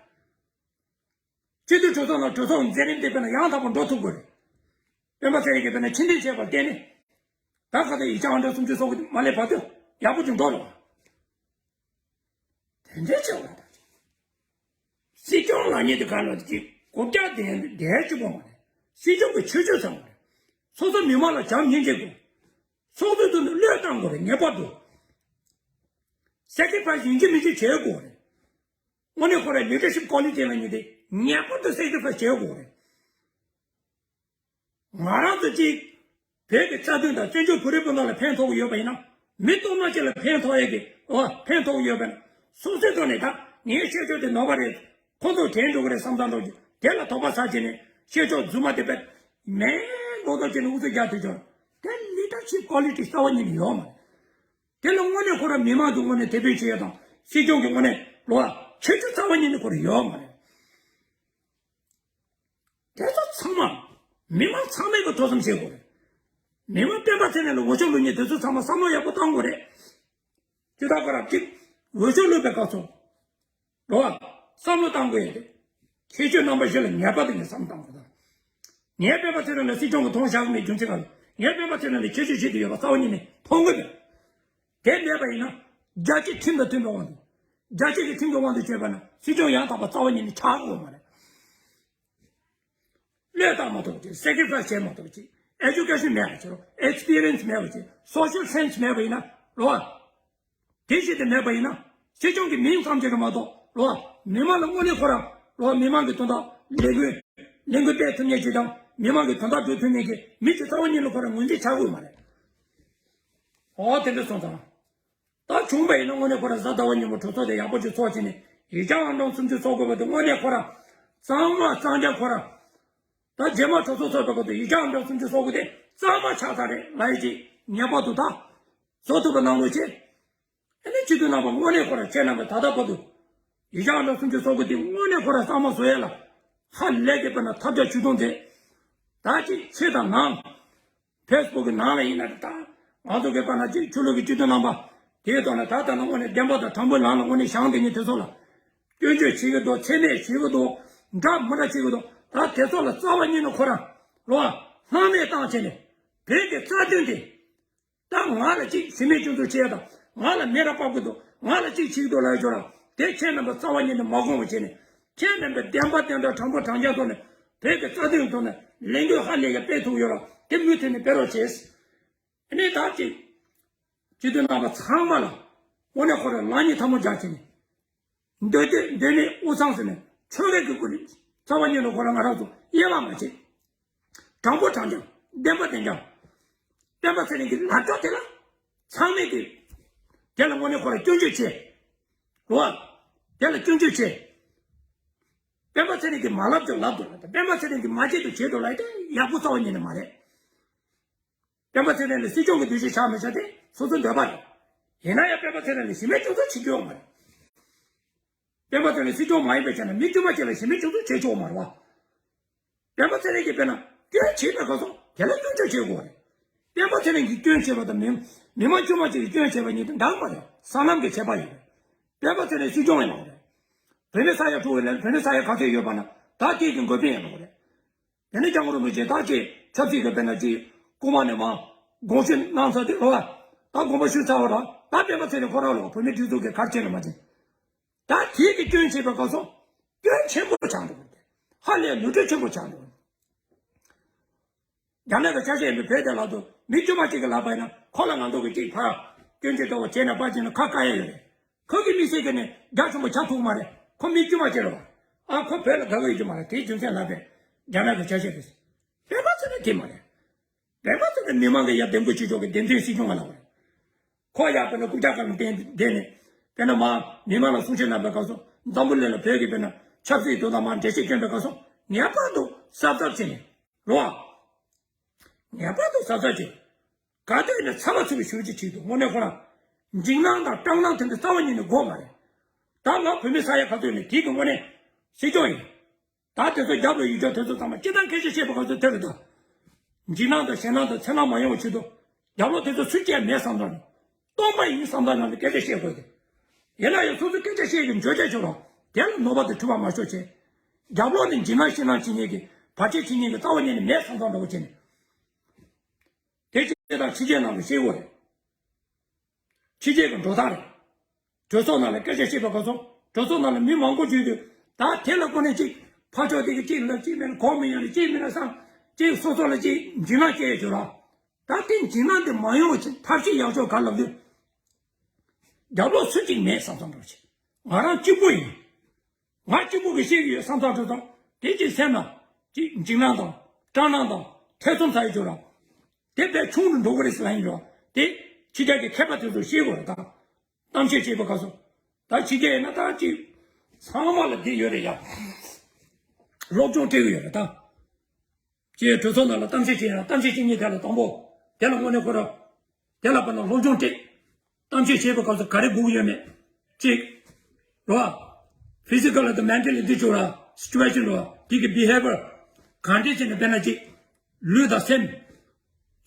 སྤྱི་འཐུས་གྲོས་ཚོགས་ནང་གྲོས་ཚོགས་མཛད་རིམ་དེ་དཔེར་ན་ཡང་དག་པར་འགྲོ་ཐུབ་དགོས་རེད། སྤེན་པ་ཚེ་རིང་གིས་དཔེར་ན་ཕྱིར་འཐེན་བྱས་པར་བརྟེན་ནས། ད་ག་ད་ཡིག་ཆ་ཨང་གྲངས་སུམ་ཅུ་སོ་དགུ་དེ་མ་སླེབས་བར་དུ་ཡག་པོ་ཅིག་འགྲོ་རོགས། དེ་འདྲའི་ཆེ་བ་དང་། སྲིད་སྐྱོང་ལབ་མཁན་དེ་ག་ལ་ཅིག་གོ་རྒྱ་ལྡན་བསྡད་ཅིག་པོ་མ་རེད། སྲིད་སྐྱོང་གི་ཆོས་སྤྱོད་ཚང་མ་རེད། སོ་སོ་མི་མང་ལ་བྱམས་སྙིང་རྗེ་དགོས། ཚོགས་གཙོའི་ཐོག་ནས་བློས་བཏང་དགོས་རེད་ངེས་པར་དུ། སེ་ཀི་རི་ཕ་སི་ཡིན་གཅིག་མིན་གཅིག་བྱེད་དགོས་རེད། དངོས་གནས་ཁོ་རང་ལི་ཌར་ཤིབ་ཀོ་ལི་ཊི་ལ་ཉིན་དེ་ངེས་པར་དུ་སེ་ཀི་རི་ཕ་སི་བྱེད་དགོས་རེད། ང་རང་ཚོ་གཅིག་བོད་ཀྱི་རྩ་དོན་དང་བཙན་བྱོལ་བོད་རིགས་སྤུན་ཟླ་ལ་ཕན་ཐོགས་ཀྱི་ཡོད་པ་ཡིན་ན། མི་སྟོང་ཕྲག་གཅིག་ལ་ཕན་ཐོགས་ཡས་ཀྱི་ཨོ་ཕན་ཐོགས་ཀྱི་ཡོད་པ་ཡིན་ན། སོ་སོའི་ཐོག་ནས་ད་ངའི་ཤེས་ཕྱོགས་དེ་ནོར་བ་རེད། ཁོང་ཚོ་དྲན་འགྲོ་གི་རེད་བསམ་བསམ་འགྲོ་གི་དེ་ལ་དོགས་པ་ཟ་བྱས་ནས་ཤེས་ཕྱོགས་རྫུན་མ་དེ་པད་མེད་མདོག་མདོག་བྱས་ནས་ཨུ་ཚུགས་རྒྱག་ཐུབ་ཀྱང་དེ་ལི་ཌར་ཤིབ་ཀོ་ལི་ཊི་རྩ་བ་ཉིད་ནས་ཡོད་མ་རེད། དེ་ལ་དངོས་གནས་ཁོ་རང་མི་མང་གི་ངོས་ནས་དེ་འབོད་བྱེད་ཡས་དང་སྲིད་སྐྱོང་གི་ངོས་ནས་ལོ་ལ་ཁྱད་ཆོས་རྩ་བ་ཉིད་ནས་ཁོ་རང་ཡོད་མ་རེད། དེ་ཚོ་ཚང་མ་མི་མང་ཚང་མས་ཀྱི་ཐོས་བསམ་བྱེད་དགོས་རེད། མི་མང་སྤེན་པ་ཚེ་རིང་ལ་འོས་ཤོག་བླུག་མཁན་དེ་ཚོ་ཚང་མ་བསམ་བློ་ཡག་པོ་བཏང་དགོས་རེད། ཅི་ལྟར་ཁོ་རང་གཅིག་འོས་ཤོག་བླུག་པའི་སྐབས་སུ། རོ། བསམ་བློ་བཏང་དགོས་ཡོད་དེ། ཁྱད་ཆོས་རྣམ་པ་བཞི་ལ་ངེས་པར་དུ་ངས་བསམ་བཏང་དགོས་ད། ངས་སྤེན་པ་ཚེ་རིང་ལ་སྲིད་སྐྱོང་གི་མཐོང་བཞག་མེད་རྒྱུ་མཚན་ག་ལ་ངས་སྤེན་པ་ཚེ་རིང་ལ་ཁྱད་ཆོས་བཞི་དེ་ཡོད་པ་རྩ་བ་ཉིད་ནས་མཐོང་གི་མེད། དེ་མེད་པ་ཡིན་ན། རྒྱལ་སྤྱིའི་ཁྲིམས་དང་མཐུན་པའི་དབང་དུ། རྒྱལ་སྤྱི་གི་ཁྲིམས་ཀྱི་དབང་དུ་བྱས་པ་ན་སྲིད་སྐྱོང་ཡང་དག་པ་རྩ་བ་ཉིད་ནས་ཆགས་ཀྱི་ཡོད་མ་རེད། བློས་བཏང་མ་ཐུབ་ཅིག་སེ་ཀི་རི་ཕ་སི་བྱས་མ་ཐུབ་ཅིག་ཨེ་ཇུ་ཀེ་ཤན་མེད་པ་བྱེད་རོགས་ཨེག་སི་པི་རི་ཡན་སི་མེད་པ་བྱེད་སོ་ཤལ་སེན་སི་མེད་པ་ཡིན་ན་རོ། དེ་བཞིན་དུ་མེད་པ་ཡིན་ན་སྲིད་སྐྱོང་གི་མིང་ཙམ་ཅིག་གིས་མ་གཏོགས་རོ། མི་མང་ལ་དངོས་གནས་ཁོ་རང་རོ་མི་མང་གི་དོན་དག་ལས་འགུལ་ ལས་འགུལ་སྤེལ་ཐུབ་མཁན་ཅིག་དང་མི་མང་གི་དོན་དག་སྒྲུབ་ཐུབ་མཁན་གྱི་མི་ཅིག་རྩ་བ་ཉིད་ནས་ཁོ་རང་ངོས་འཛིན་བྱ་དགོས་མ་རེད། འོ་དེ་འདྲ་སོང་ཙང་། ད་བྱུང་བ་ཡིན་ན་དངོས་གནས་ཁོ་རང་གཟའ་ཟླ་བ་ཉིན་མོ་གྲོས་ཚོགས་དེ་ཡག་པོ་ཅིག་ཚོགས་བྱས་ནས་ཡིག་ཆ་ཨང་གྲངས་སུམ་ཅུ་ཚོགས་དགོས་པ་དེ་དངོས་གནས་ཁོ་རང་གཙང་མ་གཙང་རྐྱང་ཁོ་རང་། ད་རྗེས་མ་གྲོས་ཚོགས་ཚོགས་པའི་སྐབས་སུ་ཡིག་ཆ་ཨང་གྲངས་སུམ་ཅུ་ཚོགས་དགོས་དེ་གཙང་མ་ཆགས་ཚར་རེད་ལབ་ཡས་ཅིག་ངེས་པར་དུ་ད་བཟོ་ཐུབ་པ་གནང་རོགས་བྱེད། ཨ་ནི་སྤྱི་འཐུས་རྣམ་པ་དངོས་གནས་ཁོ་རང་ཁྱེད་རྣམ་པས་ད་ལྟ་བར་དུ་ཡིག་ཆ་ཨང་གྲངས་སུམ་ཅུ་ཚོགས་དགོས་དེ་དངོས་གནས་ཁོ་རང་གཙང་མ་བཟོ་ཡས་ལ་ཧ་ལས་ཀྱི་དཔེར་ན་ཐབས་བརྒྱ་ཇུས་སྟོང་མཛད། ད་ཅིག་ཕྱི་དང་ནང་། ཕེ་སི་བུག་གི་ནང་ལ་ཡིན་ན་ད་ང་ཚོ་གི་པ་ན་ཅིག་ཆོས་ལུགས་ཀྱི་སྤྱི་འཐུས་རྣམ་པ་དེའི་ཐོག་ནས་ད་ལྟ་ན་དངོས་གནས་བདེན་པ་དང་དྲང་པོའི་ལམ་ལ་དངོས་གནས་བཞེངས་དེ་ཉིད་དེ་ཚོ་ལ་སྐྱོན་བརྗོད་བྱེད་ཀྱི་འདུག་མཚན་སྨད་བྱེད་ཀྱི་འདུག་འདྲ་མི་འདྲ་བྱེད་ཀྱི་འདུག་ད་དེ་ཚོ་ལ་རྩ་བ་ཉིད་ནས་ཁོ་རང་ལོ་སྣང་མེད་བཏང་བྱས་ནས་བོད་ཀྱི་རྩ་དོན་དེ་ད་ང་ལ་ཅིག་གཞི་མེད་སྐྱོན་འཛུགས་བྱས་དང་ང་ལ་མེ་ར་ཕབ་ཀྱི་འདུག་ང་ལ་ཅིག་བྱེད་ཀྱི་འདུག་ལབ་ཡོད་ཅོག་ར་དེ་ཁྱེད་རྣམ་པ་རྩ་བ་ཉིད་ནས་མ་དགོངས་པ་བྱས་ནས་ཁྱེད་རྣམ་པས་བདེན་པ་བདེན་མཐའ་དྲང་པོ་དྲང་རྐྱང་ཐོག་ནས་བོད་ཀྱི་རྩ་དོན་ཐོག་ནས་ལས་འགུལ་ཧ་ལས་ཀྱི་སྤེལ་ཐུབ་ཡོད་ར་དེ་མུ་མཐུད་ནས་སྤེལ་རོགས་བྱེད། ཨ་ནི་ད་ཅིག་སྤྱི་འཐུས་རྣམ་པ་ཚང་མ་ལ་དངོས་གནས་ཁོ་རང་ལག་གཉིས་ཐལ་མོ་སྦྱར་བྱས་ནས། འདོད་འདོད་འདོད་མེད་དབུ་གཙང་ཟེར་ནས་ཆོལ་ཁའི་གི་སྐུ་ནི་རྩ་བ་ཉིད་ནས་ཁོ་རང་ང་རང་ཚོ་དབྱེ་བ་མ་བྱེད། དྲང་པོ་དྲང་རྐྱང་བདེན་པ་བདེན་རྐྱང་། སྤེན་པ་ཚེ་རིང་གི་ལབ་ཕྱོགས་དེ་ལ་ཚང་མས་དེ་དེ་ལ་དངོས་གནས་ཁོ་རང་སྐྱོན་བརྗོད་བྱེད། རོ། དེ་ལ་སྐྱོན་བརྗོད་བྱེད། སྤེན་པ་ཚེ་རིང་གིས་མ་ལབ་ཀྱང་ལབ་འདུག་ལ་སྤེན་པ་ཚེ་རིང་གིས་མ་བྱེད་དུ་བྱེད་དུ་ལབ་ཡ་དེ་ཡག་པོ་རྩ་བ་ཉིད་ནས་མ་རེད། སྤེན་པ་ཚེ་རིང་ལ་སྲིད་སྐྱོང་གི་འདུ་ཤེས་བཞག་མི་བཞག་དེ་སོ་སོའི་འདོད་པ་རེད། ཡིན་ན་ཡང་སྤེན་པ་ཚེ་རིང་ལ་གཞི་མེད་སྐྱོན་འཛུགས་བྱེད་རྒྱུ་ཡོད་མ་རེད། སྤེན་པ་ཚེ་རིང་སྲིད་སྐྱོང་མ་ཡིན་པའི་ཆ་ནས་མི་དཀྱུས་མ་ཅིག་ལ་གཞི་མེད་སྐྱོན་འཛུགས་བྱེད་ཆོག་མ་རེད་བ། སྤེན་པ་ཚེ་རིང་གིས་དཔེར་ན་སྐྱོན་བྱེད་པའི་སྐབས་སུ་དེ་ལ་སྐྱོན་བརྗོད་བྱེད་དགོས་རེད། སྤེན་པ་ཚེ་རིང་གིས་སྐྱོན་བྱེད་པ་དང་མི་མི་མང་དཀྱུས་མ་ཅིག་གིས་སྐྱོན་བྱེད་པ་གཉིས་དེ་འདྲ་མ་རེད། ས་ལམ་གྱི་ཁྱད་པར་ཡོད་རེད། སྤེན་པ་ཚེ་རིང་སྲིད་སྐྱོང་ཡིན་ནོ་རེད། བོད་མི་ས་ཡ་དྲུག་ཡོད་ལ་བོད་མི་ས་ཡ་ག་ཚོད་ཡོད་པ་ན་ད་སྐད་ཀྱི་འགོ་དཔོན་ཡིན་ནོ་རེད། དེ་ནས་སྐྱབས་མགོན་རིན་པོ་ཆེ་ད་ཅིག་ཆབ་སྲིད་ཀྱི་དཔེར་ན་ཅིག་རྐུན་མ་ནས་མ་དགོངས་ཞུ་གནང་ཚར་དུས་རོ། ད་དགོངས་པ་ཞུས་ཚར་བ་ར་ད་སྤེན་པ་ཚེ་རིང་ཁོ་རང་ལོ་བོད་མི་སྒྲིག་འཛུགས་ཀྱི་གར་ཆེན་ལ་མ་ཕྱིན། ད་དེའི་གི་སྐྱོན་བྱེད་པའི་སྐབས་སུ་སྐྱོན་ཆེན་པོ་ཆགས་འགྲོ་གི་རེད། ཧ་ལས་ནོར་འཁྲུལ་ཆེན་པོ་ཆགས་འགྲོ་གི་རེད། རྒྱ་ནག་གི་ཆ་ཤས་ཡིན་པའི་བོད་དེ་ལ་དུ་མི་དཀྱུས་མ་གཅིག་གི་ལག་པ་ཡིན་ན་ཁོ་ལ་ང་ཚོ་གི་གཅིག་ཕར་སྐྱོན་བརྗོད་འདྲ་བོ་བྱས་ན་པར་བྱས་ན་ཁ་བཀག་ཡ་ཡོད་རེད། ཁོ་གི་མི་སེར་གི་ནས་རྒྱ་ཆེན་པོ་ཆགས་ཐུབ་མ་རེད། ཁོ་མི་དཀྱུས་མ་གཅིག་རེད་བ། ཨ་ཁོ་བོད་ལ་དགའ་བོ་ཡོད་ཀྱི་མ་རེད། དེའི་རྒྱུ་མཚན་ལ་བས་རྒྱ་ནག་གི་ཆ་ཤས་རེད། སྤེན་པ་ཚེ་རིང་དེ་མ་རེད། སྤེན་པ་ཚེ་རིང་མི་མང་གི་ཡ་འདེམས་བསྐོ་བྱེད་ཆོག་གི་འདེམས་ཐོན་སྲིད་སྐྱོང་ང་ལ་བ་རེད། ཁོ་ཡ་དཔེར་ན་རྐུབ་བཀྱག་སྒང་ལ་བསྡད་བསྡད་ནས་དཔེར་ན་མ་མི་མང་ལ་གསུང་བཤད་གནང་པའི་སྐབས་སུ་འཛམ་བུ་གླིང་ལ་བོད་ཀྱི་དཔེར་ན་ཆབ་སྲིད་དོན་དག་མར་འགྲེལ་བཤད་སྐྱོན་པའི་སྐབས་སུ་ངེས་པར་དུ་གཟབ་གཟབ་བྱས་ནས་རོ། ངེས་པར་དུ་གཟབ་གཟབ་བྱས། ག་དུས་ནས་ཚ་བ་ཚུད་པའི་ཞུ་རྒྱུ་བྱེད་འདུག་དངོས་གནས་ཁོ་རང་འཇིགས་སྣང་དང་སྐྲག་སྣང་དེ་འདྲ་རྩ་བ་ཉིད་ནས་དགོས་མ་རེད། ད་ང་བོད་མི་ས་ཡ་ག་ཚོད་ནས་དེའི་གི་དངོས་གནས་སྲིད་སྐྱོང་ཡིན། ད་དེ་ཚོ་རྒྱབ་ལ་ཡོད་ཆོག་དེ་ཚོ་ཚང་མ་སྤྱིར་བཏང་སྐད་ཆ་བཤད་པ་ག་ཚོད་དེ་རེད་ད། འཇིགས་སྣང་དང་ཞེད་སྣང་དང་འཚེར་སྣང་མ་ཡོང་བ་ཆེད་དུ་རྒྱབ་ལོགས་དེ་ཚོ་སུས་བྱས་མེད་བསམ་བློ་ནས་སྟོང་པ་ཡིན་བསམ་བློ་ནང་ནས་སྐད་ཆ་བཤད་དགོས་ཏེ། ཡིན་ན་ཡང་སོ་སོ་སྐད་ཆ་བཤད་ཀྱི་འཇོག་བྱ་ཆོག་རོགས་དེ་ལ་ནོར་བ་དང་འཁྲུལ་པ་མ་ཤོར་བྱས། རྒྱབ་ལོགས་ནས་འཇིགས་སྣང་ཞེད་སྣང་བྱེད་མཁན་གྱི་བར་ཆད་བྱེད་མཁན་གྱི་རྩ་བ་ཉིད་ནས་མེད་བསམ་བློ་འདྲ་བོ་བྱས་ནས། དེ་ཕྱི་རྒྱལ་དང་ཕྱི་རྒྱལ་ནང་ལ་ཤེས་དགོས་རེད། ཕྱི་རྒྱལ་གྱི་འགྲོ་སྟངས་རེད། གྲོས་ཚོགས་ནང་ལ་སྐད་ཆ་བཤད་པ་ག་སོང་། གྲོས་ཚོགས་ནང་ལ་མི་མང་པོ་བྱུང་དུས་ད་དེ་ལ་ཁོ་ནས་གཅིག་ཕར་ཕྱོགས་དེ་གི་གཅིག་ལབ་གཅིག་མིན་གོ་མི་ཡོང་ནས་གཅིག་མིན་ན་བསམ་གཅིག་སོ་སོ་ལ་གཅིག་འཇིགས་སྣང་སྐྱེ་ཡོད་ཅོག་ར། ད་དེ་འཇིགས་སྣང་དེ་མ་ཡོང་བ་ཆེད་ཐབས་ཤེས་ཡག་ཤོས་ག་ལབ་དུས། རྒྱབ་ལོགས་སུ་གཅིག་མེད་བསམ་བསམ་འདྲ་བོ་ཆེ། ང་རང་གཅིག་པུ་ཡིན། ང་གཅིག་པུ་གིས་ཤེས་ཀྱི་ཡོད་བསམ་བསམ་འདྲ་བོ་དང་དེ་གཅིག་སེམས་ལ་གཅིག་འཇིགས་སྣང་དང་སྐྲག་སྣང་དང་ཐེ་ཚོམ་ཟ་ཡོད་ཅོག་ར། དེ་དཔེ་ཆུང་དུ་འགྲོ་གི་རེད་ཟེར་ལབ་ཡིན་རོགས། དེ་ཕྱི་རྒྱལ་གྱི་མཁས་པ་དེ་ཚོ་ཤེས་དགོས་རེད་ད། གཏམ་བཤད་བྱེད་པ་ག་སོང་། ད་ཕྱི་རྒྱལ་ཡིན་ན་ད་ཅིག་ཚང་མ་ལ་འདི་ཡོད་རེད་ཡ། སློབ་སྦྱོང་སྤྲད་གི་ཡོད་རེད་ད། ཅེས་གྲོས་ཚོགས་ནང་ལ་གཏམ་བཤད་བྱེད་ཡ་གཏམ་བཤད་བྱེད་མཁན་དེ་ལ་དང་པོ། དེ་ལ་དངོས་གནས་ཁོ་རང་། དེ་ལ་དཔེར་ན་སློབ་སྦྱོང་སྤྲད། གཏམ་བཤད་བྱེད་པའི་སྐབས་སུ་ག་རེ་དགོས་ཀྱི་ཡོད་མེད། གཅིག་རོ། ཕི་ཟི་ཀལ་དང་མེན་ཊལ་འདི་ཅོག་ར། སི་ཅུ་ཨེ་ཤན་རོ། དེ་གི་བི་ཧེ་བར། ག་འདྲས་བྱས་ནས་དཔེར་ན་གཅིག་ལུས་དང་སེམས།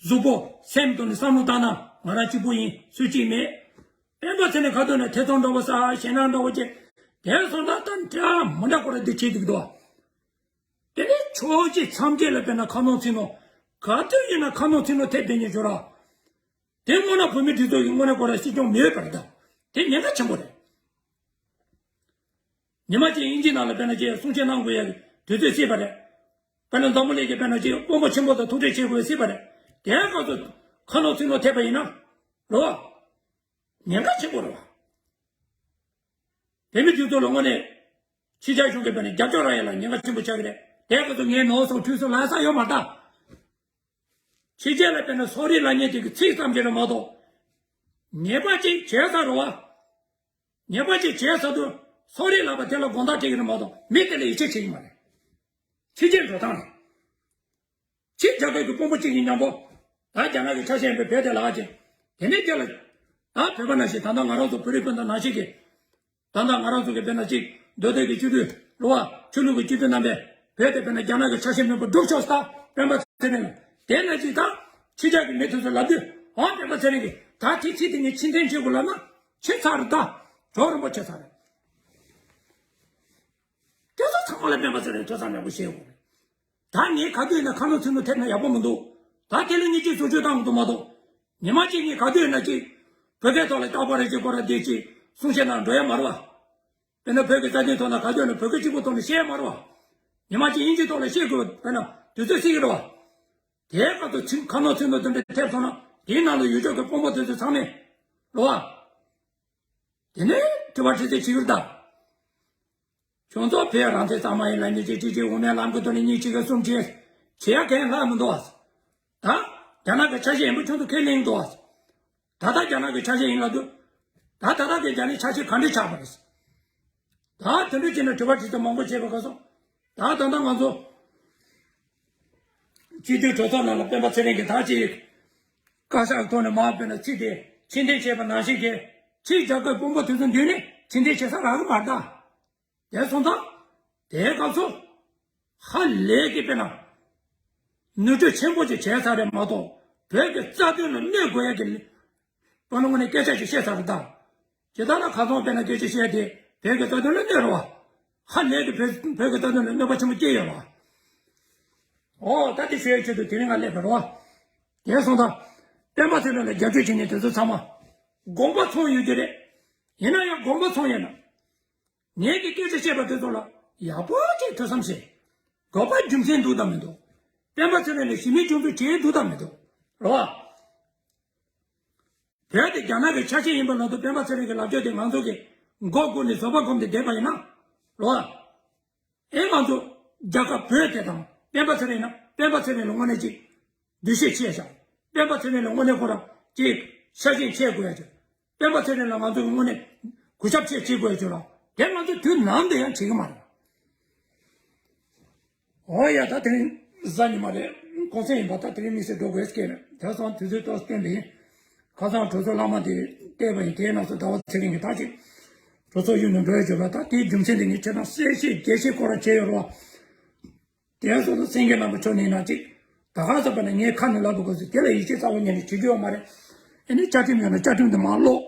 གཟུགས་པོ་སེམས་དང་ནི་བསམ་བློ་བཏང་ན་ང་རང་གཅིག་པུ་ཡིན་སུ་གཅིག་མེད། སྤེན་པ་ཚེ་ནས་ཁ་ཐོག་ནས་ཐེ་ཚོམ་འདྲ་བོ་ཟ་ཞེད་སྣང་འདྲ་བོ་བྱས། དེ་སོང་ད་ལྟ་འདྲ་མི་འདྲ་ཁོ་ར་འདི་བྱེད་ཀྱི་འདུག་དེ་ནས་ཕྱོགས་གཅིག་མཚམས་བཅད་ལ་དཔེར་ན་ཁ་ནོར་ཚིག་ནོར། ག་དུས་ཡིན་ན་ཁ་ནོར་ཚིག་ནོར་ཐེབས་བསྡད་ཉེ་ཞོར་ར། དེ་སྔོན་ན་བོད་མི་སྒྲིག་འཛུགས་ཀྱི་དངོས་གནས་ཁོ་ར་སྲིད་སྐྱོང་མེད་པར་གདའ། དེ་ཉེན་ཁ་ཆེན་པོ་རེད། ཉི་མ་གཅིག་དབྱིན་ཇི་ནང་ལ་དཔེར་ན་ཅིག་གསུང་བཤད་གནང་དགོས་ཡ་གི་དུས་ཚོད་སྲིད་པ་རེད། དཔེར་ན་འཛམ་བུ་གླིང་གི་དཔེར་ན་ཅིག་དབང་པོ་ཆེན་པོ་དང་ཐུག་འཕྲད་བྱེད་དགོས་སྲིད་པ་རེད། དེའི་སྐབས་སུ་ཁ་ནོར་ཚིག་ནོར་ཐེབས་པ་ཡིན་ན། རོ། ཉེན་ཁ་ཆེན་པོ་རེད་བ། བོད་མི་སྒྲིག་འཛུགས་ལ་དངོས་གནས། ཕྱི་རྒྱལ་གཞུང་གིས་དཔེར་ན་རྒྱབ་སྐྱོར་རག་ཡ་ལ་ཉེན་ཁ་ཆེན་པོ་ཆགས་ཀྱི་རེད། དེ་ག་ཚོད་ངས་ནོར་སོང་འཁྲུལ་སོང་ལབ་ས་ཡོད་མ་རེད་ད། ཕྱི་རྒྱལ་ལ་དཔེར་ན་སོ་རི་ལབ་མཁན་དེ་གི་ཚིག་ཙམ་ཞིག་རེད་མ་གཏོགས། ཉེས་པ་ཅིག་བྱས་ས་རེད་བ། ཉེས་པ་ཅིག་བྱས་ས་དུས་སོ་རི་ལབ་པ་དེ་ལ་དགོངས་དག་བྱེད་ཀྱི་རེད་མ་གཏོགས་མི་དེ་ལ་ཡིད་ཆེས་བྱེད་ཀྱི་མ་རེད། ཕྱི་རྒྱལ་འགྲོ་སྟངས་རེད། ཕྱི་རྒྱལ་ཁབ་ཀྱི་དཔོན་པོ་གཅིག་གི་མཉམ་པོ། ད་རྒྱ་ནག་གི་ཆ་ཤས་ཡིན་པའི་བོད་དེ་ལ་ཨ་ཅེ། དེ་ནས་རྒྱ་ལ། ད་བོད་པ་ནང་བཞིན་ད་ལྟ་ང་རང་ཚོ་བོད་རིགས་སྤུན་ཟླ་ནང་བཞིན་གྱི། ད་ལྟ་ང་རང་ཚོ་གི་དཔེར་ན་གཅིག་མདོ་སྟོད་ཀྱི་སྤྱི་འཐུས་རེད་བ། ཆོས་ལུགས་ཀྱི་སྤྱི་འཐུས་རྣམ་པས་བོད་དེ་དཔེར་ན་རྒྱ་ནག་གི་ཆ་ཤས་མིན་པ་སྒྲུབ་ཆོག་ས། སྤེན་པ་ཚེ་རིང་ལ། དེ་ནང་བཞིན་ད་ཕྱི་རྒྱལ་གྱི་མི་དེ་ཚོ་ལབ་དུས་ཨང་སྤེན་པ་ཚེ་རིང་གིས་ད་དེ་ཚིག་དེ་ངས་ཕྱིར་འཐེན་བྱེད་དགོས་ལབ་ན་ཕྱིན་ཚར་རེད་ད། གྲོགས་རིན་པོ་ཆེ་ཚར་རེད། དེ་ཚོ་ཚང་མ་ལ་སྤེན་པ་ཚེ་རིང་ཐོས་བསམ་ཡག་པོ་བྱེད་དགོས་རེད། ད་ངས་ག་དུས་ཡིན་ན་ཁ་ནོར་ཚིག་ནོར་ཐེབས་ན་ཡག་པོ་མི་འདུག་ད་དེ་ལ་ངས་ཅིག་བཟོ་བཅོས་བཏང་མི་འདུག་མ་གཏོགས། ཉི་མ་གཅིག་ངས་ག་དུས་ཡིན་ན་ཅིག་བོད་སྐད་ཐོག་ལ་སྐྱག་པ་རེ་ཅིག་ཁོ་ར་བསྡད་ཅིག་གསུང་བཤད་ནང་འགྲོ་ཡ་མ་རེད་བ། དཔེར་ན་བོད་ཀྱི་རྩ་དོན་ཐོག་ན་ག་དུས་ཡིན་ན་བོད་སྐད་གཅིག་པོ་ཐོག་ནས་བཤད་ཡ་མ་རེད་བ། ཉི་མ་གཅིག་དབྱིན་ཇིའི་ཐོག་ལ་བཤད་དགོས་པ་དཔེར་ན་དུས་ཚོད་སྲིད་ཀྱི་རེད་བ། དེའི་སྐབས་སུ་ཚིག་ཁ་ནོར་ཚིག་ནོར་དེ་འདྲ་ཐེབས་སོང་ན་དེའི་ནང་ལ་ཡུལ་ཕྱོགས་ཀྱི་དཔོན་པོ་དེ་ཚོ་ཚང་མས་རེད་བ། དེ་ནས་དྲི་བ་དྲི་རྩད་བྱེད་ཀྱི་རེད་ད། ཁྱོད་ཚོ་བོད་རང་བཙན་གཙང་མ་ཡིན་ལབ་ནས་ཅིག་ཅིག་ཅིག་དབུ་མའི་ལམ་གྱི་ཐོག་ནས་གཉིས་གཅིག་གིས་གསུམ་བྱས། བྱེད་ཡ་གང་ཡང་ལྷག་མི་འདུག་བ། ད་རྒྱ་ནག་གི་ཆ་ཤས་ཡིན་པ་ཁྱོད་ཚོ་ཁས་ལེན་འདུག་བ། ད་ལྟ་རྒྱ་ནག་གི་ཆ་ཤས་ཡིན་ལབ་དུས། ད་ད་ལྟ་གི་རྒྱ་ནག་ཆ་ཤས་ག་འདྲ་ཆགས་པ་རེད། ད་དེ་འདྲ་བྱས་ན་དྲི་བ་དྲི་ཚོད་མང་པོ་བྱས་པའི་སྐབས་སུ། ད་ད་ལྟ་ང་ཚོ་སྤྱི་འཐུས་གྲོས་ཚོགས་ནང་ལ་སྤེན་པ་ཚེ་རིང་གིས་ད་ཅིག་བཀའ་ཤག་གི་ཐོག་ནས་མར་དཔེར་ན་ཚིག་དེ་ཕྱིར་འཐེན་བྱས་པ་ནང་བཞིན་གྱི་ཕྱིར་རྒྱ་སྐད་དཔོན་པོ་དེ་ཚོ་མདུན་ནས་ཕྱིར་འཐེན་བྱེད་ས་རག་གི་མ་རེད་ད། དེ་སོང་ཙང་། དེའི་སྐབས་སུ། ཧ་ལས་ཀྱི་དཔེར་ན། ནོར་འཁྲུལ་ཆེན་པོ་ཅིག་བྱས་ཚར་རེད་མ་གཏོགས། བོད་ཀྱི་རྩ་དོན་ལ་གནོད་དགོས་ཡ་གི། དཔོན་ནི་ངོས་ནས་སྐད་ཆ་ཞིག་བཤད་ཚར་རེད་ད། ཇི་ལྟར་ན་ཁ་སང་དཔེར་ན་སྐད་ཆ་བཤད་དེ་བོད་ཀྱི་རྩ་དོན་ལ་གནོད་རེད་བ། ཧ་ལས་ཀྱི་བོད་བོད་ཀྱི་རྩ་དོན་ལ་གནོད་པ་ཆེན་པོ་སྐྱེལ་ཡོད་རེད་བ། ཨོ་ད་དེ་ཞུ་ཡའི་ཆེད་དུ་དེ་རིང་ང་སླེབས་པ་རེད་བ། དེ་སོང་ཙང་། སྤེན་པ་ཚེ་རིང་ལ་རྒྱབ་སྐྱོར་བྱེད་མཁན་དེ་ཚོ་ཚང་མ། དགོངས་པ་ཚོམས་ཡོད་ཀྱི་རེད། ཡིན་ན་ཡང་དགོངས་པ་ཚོམས་ཡོད་ན། ངེད་ཀྱི་སྐད་ཆ་བཤད་པ་དེ་ཚོ་ལ་ཡག་པོ་ཅིག་ཐོས་བསམ་བྱེད། དགོས་པ་རྒྱུ་མཚན་འདུག་དམ་མི་འདུག་སྤེན་པ་ཚེ་རིང་ལ་གཞི་མེད་སྐྱོན་འཛུགས་བྱས་འདུག་དམ་མི་འདུག་རེད་བ། བོད་དེ་རྒྱ་ནག་གི་ཆ་ཤས་ཡིན་པ་ལ་དུ་སྤེན་པ་ཚེ་རིང་གི་ལབ་ཕྱོགས་དེ་ང་ཚོ་གི་མགོ་སྒུར་ནས་བཟོད་པ་སྒོམ་སྟེ་བསྡད་པ་ཡིན་ན། རེད་བ། ཨེ་ང་ཚོ་རྒྱལ་ཁབ་བོད་དེ་དང་སྤེན་པ་ཚེ་རིང་ན་སྤེན་པ་ཚེ་རིང་ལ་དངོས་གནས་ཅིག་འདུ་ཤེས་ཆེ་ཤག་སྤེན་པ་ཚེ་རིང་ལ་དངོས་གནས་ཁོ་རང་ཅིག་ཤ་ཞེན་ཆེ་དགོས་ཡ་ཅིག་སྤེན་པ་ཚེ་རིང་ལ་ང་ཚོ་གི་དངོས་གནས་གུས་ཞབས་ཆེ་བྱེད་དགོས་ཡ་ཅིག་ལ་དེ་ང་ཚོ་དུས་ནམ་དུ་ཡང་བྱེད་ཀྱི་མ་རེད། ཨོ་ཡ་ད་དེ་རིང་གཟའ་ཉི་མ་རེད། གུང་སེང་ཡིན་པ་ད་དེ་རིང་དམིགས་བསལ་འགྲོ་དགོས་སྐད་རེད། དེང་སང་དུས་ཚོད་ཏོག་ཙམ་བསྟན་པ་ཡིན། ཁ་སང་གྲོས་ཚོགས་བླ་མ་དེ་བལྟས་པ་ཡིན། དེའི་ནང་སུ་ཟླ་བ་ཚེ་རིང་གིས་ད་ཅིག་གྲོས་ཚོགས་གཡུག་ནས་འགྲོ་ཡ་བརྗོད་པ་ད་དེའི་རྒྱུ་མཚན་དེ་ངས་ཁྱེད་རང་གསལ་བཤད་རྒྱས་བཤད་སྐོར་ར་བྱས་ཡོད་རེད་བ། དེ་སོགས་ལ་སེང་གེ་རྣམ་པ་མཆོག་ནས་ན་ཅིག་ད་ག་ཟེར་བ་ན་ངས་ཁ་ནས་ལབ་དགོས་ཟེར་དེ་ལ་ཡིད་ཆེས་རྩ་བ་ཉིད་ནས་བྱེད་རྒྱུ་ཡོད་མ་རེད། ཨ་ནི་བཅའ་ཁྲིམས་ཡོད་ན་བཅའ་ཁྲིམས་དེ་མར་ཀློག་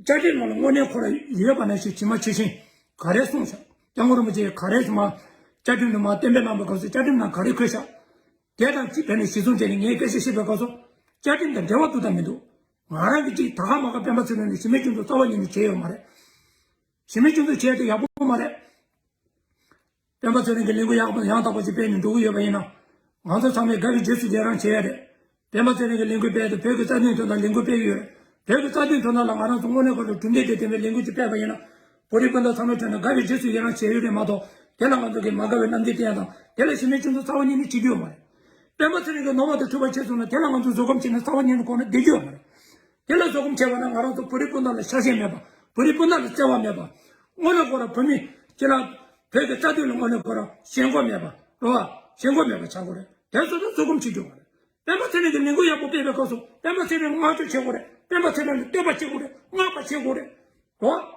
བཅའ་ཁྲིམས་ནང་ལ་དངོས་གནས་ཁོ་ར་ཡོད་པ་ནང་བཞིན་ཇི་མ་ཇི་བཞིན་ག་རེ་གསུངས་ཤག་སྐྱབས་མགོན་རིན་པོ་ཆེས་ག་རེ་མར་བཅའ་ཁྲིམས་ནང་མར་གཏན་འབེབས་གནང་བའི་སྐབས་སུ་བཅའ་ཁྲིམས་ནང་ག་རེ་འཁོད་ཤག་དེ་དང་གཅིག་བྱས་ནས་གཞི་བཟུང་བྱས་ནས་ངས་སྐད་ཆ་བཤད་པའི་སྐབས་སུ་བཅའ་ཁྲིམས་དང་འབྲེལ་བ་འདུག་དང་མི་འདུག་ང་རང་གིས་གཅིག་ད་ག་མ་ག་སྤེན་པ་ཚེ་རིང་ནས་གཞི་མེད་སྐྱོན་འཛུགས་རྩ་བ་ཉིད་ནས་བྱས་ཡོད་མ་རེད། གཞི་མེད་སྐྱོན་འཛུགས་བྱས་ཏེ་ཡག་པོ་མ་རེད། སྤེན་པ་ཚེ་རིང་གི་ལས་འགུལ་ཡག་པོ་ཡང་དག་པ་ཞིག་སྤེལ་ནས་འགྲོ་གི་ཡོད་པ་ཡིན་ན། ང་ཚོ་ཚང་མས་དགའ་བའི་རྗེས་སུ་ཡི་རང་བྱེད་ཡ་རེད། སྤེན་པ་ཚེ་རིང་གི་ལས་འགུལ་སྤེལ་ཏེ་བོད་ཀྱི་རྩ་དོན་དོན་དག་ལས་འགུལ་སྤེལ་གྱི་ཡོད་རེད། བོད་ཀྱི་རྩ་དོན་དོན་དག་ལ་ང་རང་ཚོ་དངོས་གནས་ཁོ་ཚོ་གྲུབ་འབྲས་དེ་ལྡན་པའི་ལས་འགུལ་ཅིག་སྤེལ་བ་ཡིན་ན། བོད་རིགས་སྤུན་ཟླ་ཚང་མའི་ཁྲོད་ནས་དགའ་བའི་རྗེས་སུ་ཡི་རང་བྱེད་ཡོད་རེད་མ་གཏོགས། དེ་ལ་ང་ཚོ་གིས་མ་དགའ་བའི་རྣམ་འགྱུར་བསྟན་ཡ་དང་དེ་ལ་གཞི་མེད་སྐྱོན་འཛུགས་རྩ་བ་ཉིད་ནས་བྱེད་རྒྱུ་ཡོད་མ་རེད། སྤེན་པ་ཚེ་རིང་གི་ནོར་བ་དེ་འཁྲུལ་པ་ཕྱེ་སོང་ན་དེ་ལ་ང་ཚོས་བཟོད་སྒོམ་བྱས་ན་རྩ་བ་ཉིད་ནས་ཁོ་ན་བསྡད་རྒྱུ་ཡོད་མ་རེད། དེ་ལ་བཟོད་སྒོམ་བྱས་པ་ན་ང་རང་ཚོ་བོད་རིགས་སྤུན་ཟླ་ལ་ཆ་ཤས་མེད་པ། བོད་རིགས་སྤུན་ཟླ་ལ་བརྩེ་བ་མེད་པ། དངོས་གནས་ཁོ་རང་བོད་མི་སྤྱི་ལ་བོད་ཀྱི་རྩ་དོན་ལ་དངོས་གནས་ཁོ་རང་ཞེན་ཁོག་མེད་པ། རེད་བ། ཞེན་ཁོག་མེད་པ་ཆགས་དགོས་རེད། དེ་ཚོ་ལ་བཟོད་སྒོམ་བྱེད་རྒྱུ་མ་རེད། སྤེན་པ་ཚེ་རིང་གི་ལས་འགུལ་ཡག་པོ་སྤེལ་བའི་སྐབས་སུ་སྤེན་པ་ཚེ་རིང་ལ་བསྔགས་བརྗོད་བྱེད་དགོས་རེད། སྤེན་པ་ཚེ་རིང་ལ་བསྟོད་པ་བྱེད་དགོས་རེད། བསྔགས་པ་བྱེད་དགོས་རེད། རེད་བ།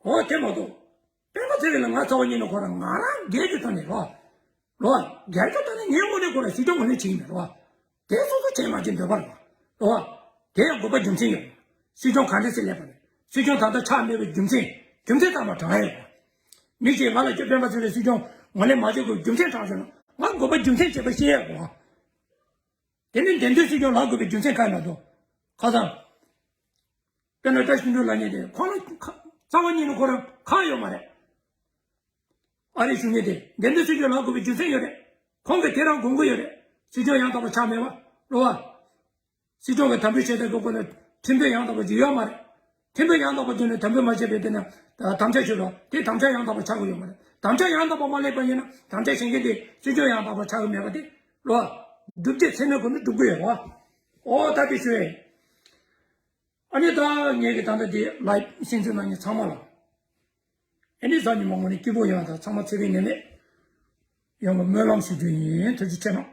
འོ་དེ་མ་གཏོགས། སྤེན་པ་ཚེ་རིང་ལ་ང་རྩ་བ་ཉིད་ནས་ཁོ་རང་ང་རང་སྒེར་གྱི་ཐོག་ནས་རོ། རོ། སྒེར་གྱི་ཐོག་ནས་ངས་དངོས་གནས་ཁོ་རང་སྲིད་སྐྱོང་ངོས་ལེན་བྱེད་ཀྱི་མེད་རོ། དེ་སོ་སོ་བྱས་མ་བྱས་འདོད་པ་རེད་རོ། དེ་ཡང་དགོས་པ་རྒྱུ་མཚན་ཡོད། སྲིད་སྐྱོང་ག་འདྲ་སེ་སླེབས་པ་རེད། སྲིད་སྐྱོང་ད་ལྟ་ཆགས་མེད་པའི་རྒྱུ་མཚན། རྒྱུ་མཚན་ཚང་མ་དྲང་ཡ་ཡོད། མི་ཞིག་ང་ལ་ཁྱོད་སྤེན་པ་ཚེ་རིང་སྲིད་སྐྱོང་ངོས་ལེན་མ་བྱེད་དགོས་རྒྱུ་མཚན་དྲང་ཤོག་ན་ང་དགོས་པ་རྒྱུ་མཚན་བྱས་པ་ཤེས་ཡ་དགོས། དེ་ནི་འདེམས་ཐོན་སྲིད་སྐྱོང་ལངས་དགོས་པའི་རྒྱུ་མཚན་གང་ཡིན་ན་དོ། ཁ་སང་། དཔེར་ན་བཀྲ་ཤིས་དོན་གྲུབ་ལབ་མཁན་དེ་ཁོང་ལ་ཁ་རྩ་བ་ཉིད་ནས་ཁོ་རང་ཁག་ཡོད་མ་རེད། ཨ་རིའི་གཞོན་སྐྱེས་དེ་འདེམས་ཐོན་སྲིད་སྐྱོང་ལངས་དགོས་པའི་རྒྱུ་མཚན་ཡོད་རེད། ཁོང་གིས་དེ་རང་དགོངས་ཀྱི་ཡོད་རེད། སྲིད་སྐྱོང་ཡང་དག་པ་ཆགས་མེད་པ། རེད་བ། སྲིད་སྐྱོང་གིས་དམ་འབུལ་བྱས་ཏེ་དགོས་དགོས་ལ་ཁྲིམས་དཔོན་ཡང་དག་པ་ཅིག་ཡོད་མ་རེད། ཁྲིམས་དཔོན་ཡང་དག་པ་བརྒྱུད་ནས་དམ་འབུལ་མ་བྱས་པའི་དེ་ནས་དམ་བཅའ་ཞུས་རོགས་དེ་དམ་བཅའ་ཡང་དག་པ་ཆགས་ཀྱི་ཡོད་མ་རེད། དམ་བཅའ་ཡང་དག་པ་མ་ལེགས་པ་ཡིན་ན་དམ་བཅའ་བྱེད་མཁན་དེ་སྲིད་སྐྱོང་ཡང་དག་པ་ཆགས་ཀྱི་མེད་པ་དེ་ལོ། སྒྲུབ་བྱེད་ཚད་མའི་སྒོ་ནས་སྒྲུབ་ཀྱི་ཡོད་རེད་བ། ཨོ་ད་དེ་ཞུ་ཡས། ཨ་ནི་ད་ངེད་ཀྱི་ད་ལྟ་དེ་ལའིབ་གསན་གཟིགས་གནང་མཁན་ཚང་མ་ལ། ཨ་ནི་གཟའ་ཉི་མ་ངོ་ནས་སྐྱིད་པོ་ཡོང་ཡག་དང་ཚང་མ་ཚེ་རིང་ནད་མེད་ཡོང་བའི་སྨོན་ལམ་ཞུ་རྒྱུ་ཡིན། ཐུགས་རྗེ་ཆེ་གནང་།